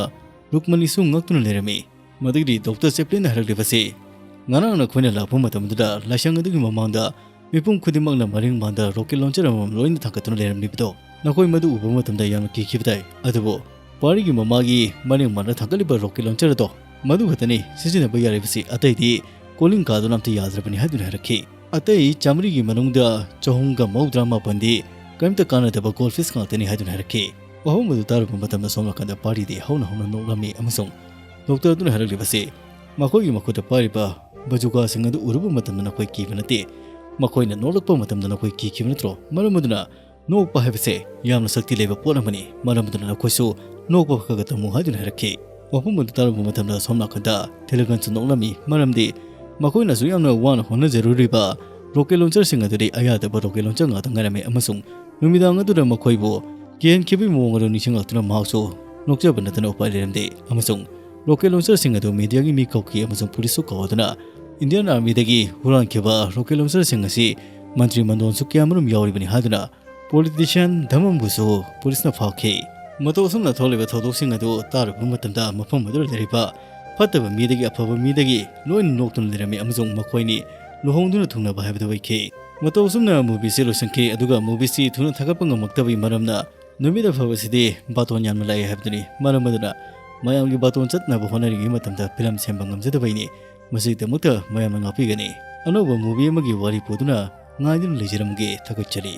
ꯔꯨꯛꯃꯅꯤꯁꯨ ꯉꯛꯇꯨꯅ ꯂꯩꯔꯝꯃꯤ꯫ ꯃꯗꯨꯒꯤꯗꯤ ꯗꯣꯛꯇꯔ ꯆꯦꯄ꯭ꯂꯤꯟꯅ ꯍꯥꯏꯔꯛꯂꯤꯕꯁꯤ, ꯉꯔꯥꯡ ꯅꯈꯣꯏꯅ ꯂꯥꯛꯄ ꯃꯇꯝꯗꯨꯗ ꯂꯥꯏꯁꯪ ꯑꯗꯨꯒꯤ ꯃꯃꯥꯡꯗ ꯃꯤꯄꯨꯝ ꯈꯨꯗꯤꯡꯃꯛꯅ ꯃꯔꯤꯡ ꯃꯥꯟꯗ ꯔꯣꯀꯦꯠ ꯂꯣꯟꯆꯔ ꯑꯃꯃꯝ ꯂꯣꯏꯅ ꯊꯥꯡꯒꯠꯇꯨꯅ ꯂꯩꯔꯝꯂꯤꯕꯗꯣ ꯅꯈꯣꯏ ꯃꯗꯨ ꯎꯕ ꯃꯇꯝꯗ ꯌꯥꯝꯅ ꯀꯤꯈꯤꯕ ꯇꯥꯏ꯫ ꯑꯗꯨꯕꯨ ꯄꯥꯔꯤꯒꯤ ꯃꯃꯥꯒꯤ ꯃꯔꯤꯡ ꯃꯥꯟꯗ ꯊꯥꯡꯒꯠꯂꯤꯕ ꯔꯣꯀꯦꯠ ꯂꯣꯟꯆꯔ ꯑꯗꯣ ꯃꯗꯨ ꯈꯛꯇꯅꯤ ꯁꯤꯖꯤꯟꯅꯕ ꯌꯥꯔꯤꯕꯁꯤ, ꯑꯇꯩꯗꯤ ꯀꯣꯂꯤꯡ ꯀꯥꯗꯨꯅ ꯑꯝꯇ ꯌꯥꯗ꯭ꯔꯕꯅꯤ ꯍꯥꯏꯗꯨꯅ ꯍꯥꯏꯔꯛꯈꯤ꯫ ꯑꯇꯩ ꯆꯥꯃꯔꯤꯒꯤ ꯃꯅꯨꯡꯗ ꯆꯍꯨꯝꯒ ꯃꯧꯗ꯭ꯔꯥ ꯃꯥꯄꯟꯗꯤ ꯀꯔꯤꯝꯇ ꯀꯥꯟꯅꯗꯕ ꯒꯣꯜ ꯐꯤꯁ ꯉꯥꯛꯇꯅꯤ ꯍꯥꯏꯗꯨꯅ ꯍꯥꯏꯔꯛꯈꯤ꯫ ꯋꯥꯍꯪ ꯑꯗꯨ ꯇꯥꯔꯨꯕ ꯃꯇꯝꯗ ꯁꯣꯝ ꯅꯥꯀꯟꯗ ꯄꯥꯔꯤꯗꯤ ꯍꯧꯅ ꯍꯧꯅ ꯅꯣꯛꯂꯝꯃꯤ ꯑꯃꯁꯨꯡ ꯗꯣꯛꯇꯔ ꯑꯗꯨꯅ ꯍꯥꯏꯔꯛꯂꯤꯕꯁꯤ, ꯃꯈꯣꯏꯒꯤ ꯃꯈꯨꯠꯇ ꯄꯥꯏꯔꯤꯕ ꯕꯖꯨꯀꯥꯁꯤꯡ ꯑꯗꯨ ꯎꯔꯨꯕ ꯃꯇꯝꯗ ꯅꯈꯣꯏ ꯀꯤꯕ ꯅꯠꯇꯦ꯫ ꯃꯈꯣꯏꯅ ꯅꯣꯛꯂꯛꯄ ꯃꯇꯝꯗ ꯅꯈꯣꯏ ꯀꯤꯈꯤꯕ ꯅꯠꯇ꯭ꯔꯣ? ꯃꯔꯝ ꯑꯗꯨꯅ ꯅꯣꯛꯄ ꯍꯥꯏꯕꯁꯦ ꯌꯥꯝꯅ ꯁꯛꯇꯤ ꯂꯩꯕ ꯄꯣꯠ ꯑꯃꯅꯤ꯫ ꯃꯔꯝ ꯑꯗꯨꯅ ꯅꯈꯣꯏꯁꯨ ꯅꯣꯛꯄ ꯈꯔ ꯈꯔ ꯇꯝꯃꯨ ꯍꯥꯏꯗꯨꯅ ꯍꯥꯏꯔꯛꯈꯤ꯫ ꯋꯥꯐꯝ ꯑꯗꯨ ꯇꯥꯔꯨꯕ ꯃꯇꯝꯗ ꯁꯣꯝ ꯅꯥꯀꯟꯗ ꯊꯤꯂꯒꯟꯁꯨ ꯅꯣꯛꯂꯝꯃꯤ꯫ ꯃꯔꯝꯗꯤ ꯃꯈꯣꯏꯅꯁꯨ ꯌꯥꯝꯅ ꯋꯥꯅ ꯍꯣꯠꯅꯖꯔꯨꯔꯤꯕ ꯔꯣꯀꯦꯠ ꯂꯣꯟꯆꯔꯁꯤꯡ ꯑꯗꯨꯗꯤ ꯑꯌꯥꯗꯕ ꯔꯣꯀꯦꯠ ꯂꯣꯟꯆꯔ ꯉꯥꯛꯇ ꯉꯥꯏꯔꯝꯃꯤ ꯑꯃꯁꯨꯡ ꯅꯨꯃꯤꯗꯥꯡ ꯑꯗꯨꯗ ꯃꯈꯣꯏꯕꯨ ꯀꯤꯍꯟꯈꯤꯕꯒꯤ ꯃꯑꯣꯡ ꯑꯗꯨ ꯅꯤꯡꯁꯤꯡꯂꯛꯇꯨꯅ ꯃꯍꯥꯛꯁꯨ ꯅꯣꯛꯆꯕ ꯅꯠꯇꯅ ꯎꯄꯥꯏ ꯂꯩꯔꯝꯗꯦ ꯑꯃꯁꯨꯡ ꯔꯣꯀꯦꯠ ꯂꯣꯟꯆꯔꯁꯤꯡ ꯑꯗꯨ ꯃꯤꯗꯤꯌꯥꯒꯤ ꯃꯤ ꯀꯧꯈꯤ ꯑꯃꯁꯨꯡ ꯄꯨꯂꯤꯁꯁꯨ ꯀꯧꯗꯨꯅ ꯏꯟꯗꯤꯌꯟ ꯑꯥꯔꯃꯤꯗꯒꯤ ꯍꯨꯔꯥꯟꯈꯤꯕ ꯔꯣꯀꯦꯠ ꯂꯣꯟꯆꯔꯁꯤꯡ ꯑꯁꯤ ꯃꯟꯇ꯭ꯔꯤ ꯃꯟꯗꯣꯟꯁꯨ ꯀꯌꯥꯃꯔꯨꯝ ꯌꯥꯎꯔꯤꯕꯅꯤ ꯍꯥꯏꯗꯨꯅ ꯄꯣꯂꯤꯇꯤꯁꯤꯌꯥꯟ ꯙꯃꯝꯕꯨꯁꯨ ꯄꯨꯂꯤꯁꯅ ꯐꯥꯈꯤ꯫ ꯃꯇꯧ ꯑꯁꯨꯝꯅ ꯊꯣꯛꯂꯤꯕ ꯊꯧꯗꯣꯛꯁꯤꯡ ꯑꯗꯨ ꯇꯥꯔꯨꯕ ꯃꯇꯝꯗ ꯃꯐꯝ ꯑꯗꯨꯗ ꯂꯩꯔꯤꯕ ꯐꯠꯇꯕ ꯃꯤꯗꯒꯤ ꯑꯐꯕ ꯃꯤꯗꯒꯤ ꯂꯣꯏꯅ ꯅꯣꯛꯇꯨꯅ ꯂꯩꯔꯝꯃꯤ ꯑꯃꯁꯨꯡ ꯃꯈꯣꯏꯅꯤ ꯂꯨꯍꯣꯡꯗꯨꯅ ꯊꯨꯡꯅꯕ ꯍꯥꯏꯕꯗꯨ ꯑꯣꯏꯈꯤ꯫ ꯃꯇꯧ ꯑꯁꯨꯝꯅ ꯃꯨꯚꯤꯁꯤ ꯂꯣꯏꯁꯤꯟꯈꯤ, ꯑꯗꯨꯒ ꯃꯨꯚꯤꯁꯤ ꯊꯨꯅ ꯊꯥꯒꯠꯄ ꯉꯝꯃꯛꯇꯕꯒꯤ ꯃꯔꯝꯅ ꯅꯨꯃꯤꯠ ꯑꯐꯕꯁꯤꯗꯤ ꯕꯥꯇꯣꯟ ꯌꯥꯝꯅ ꯂꯥꯛꯑꯦ ꯍꯥꯏꯕꯗꯨꯅꯤ꯫ ꯃꯔꯝ ꯑꯗꯨꯅ ꯃꯌꯥꯝꯒꯤ ꯕꯥꯇꯣꯟ ꯆꯠꯅꯕ ꯍꯣꯠꯅꯔꯤꯉꯩ ꯃꯇꯝꯗ ꯐꯤꯂꯝ ꯁꯦꯝꯕ ꯉꯝꯖꯗꯕꯩꯅꯤ꯫ ꯃꯁꯤꯒꯤꯗꯃꯛꯇ ꯃꯌꯥꯝꯅ ꯉꯥꯛꯄꯤꯒꯅꯤ꯫ ꯑꯅꯧꯕ ꯃꯨꯚꯤ ꯑꯃꯒꯤ ꯋꯥꯔꯤ ꯄꯨꯗꯨꯅ ꯉꯥꯏꯗꯨꯅ ꯂꯩꯖꯔꯝꯒꯦ꯫ ꯊꯥꯒꯠꯆꯔꯤ꯫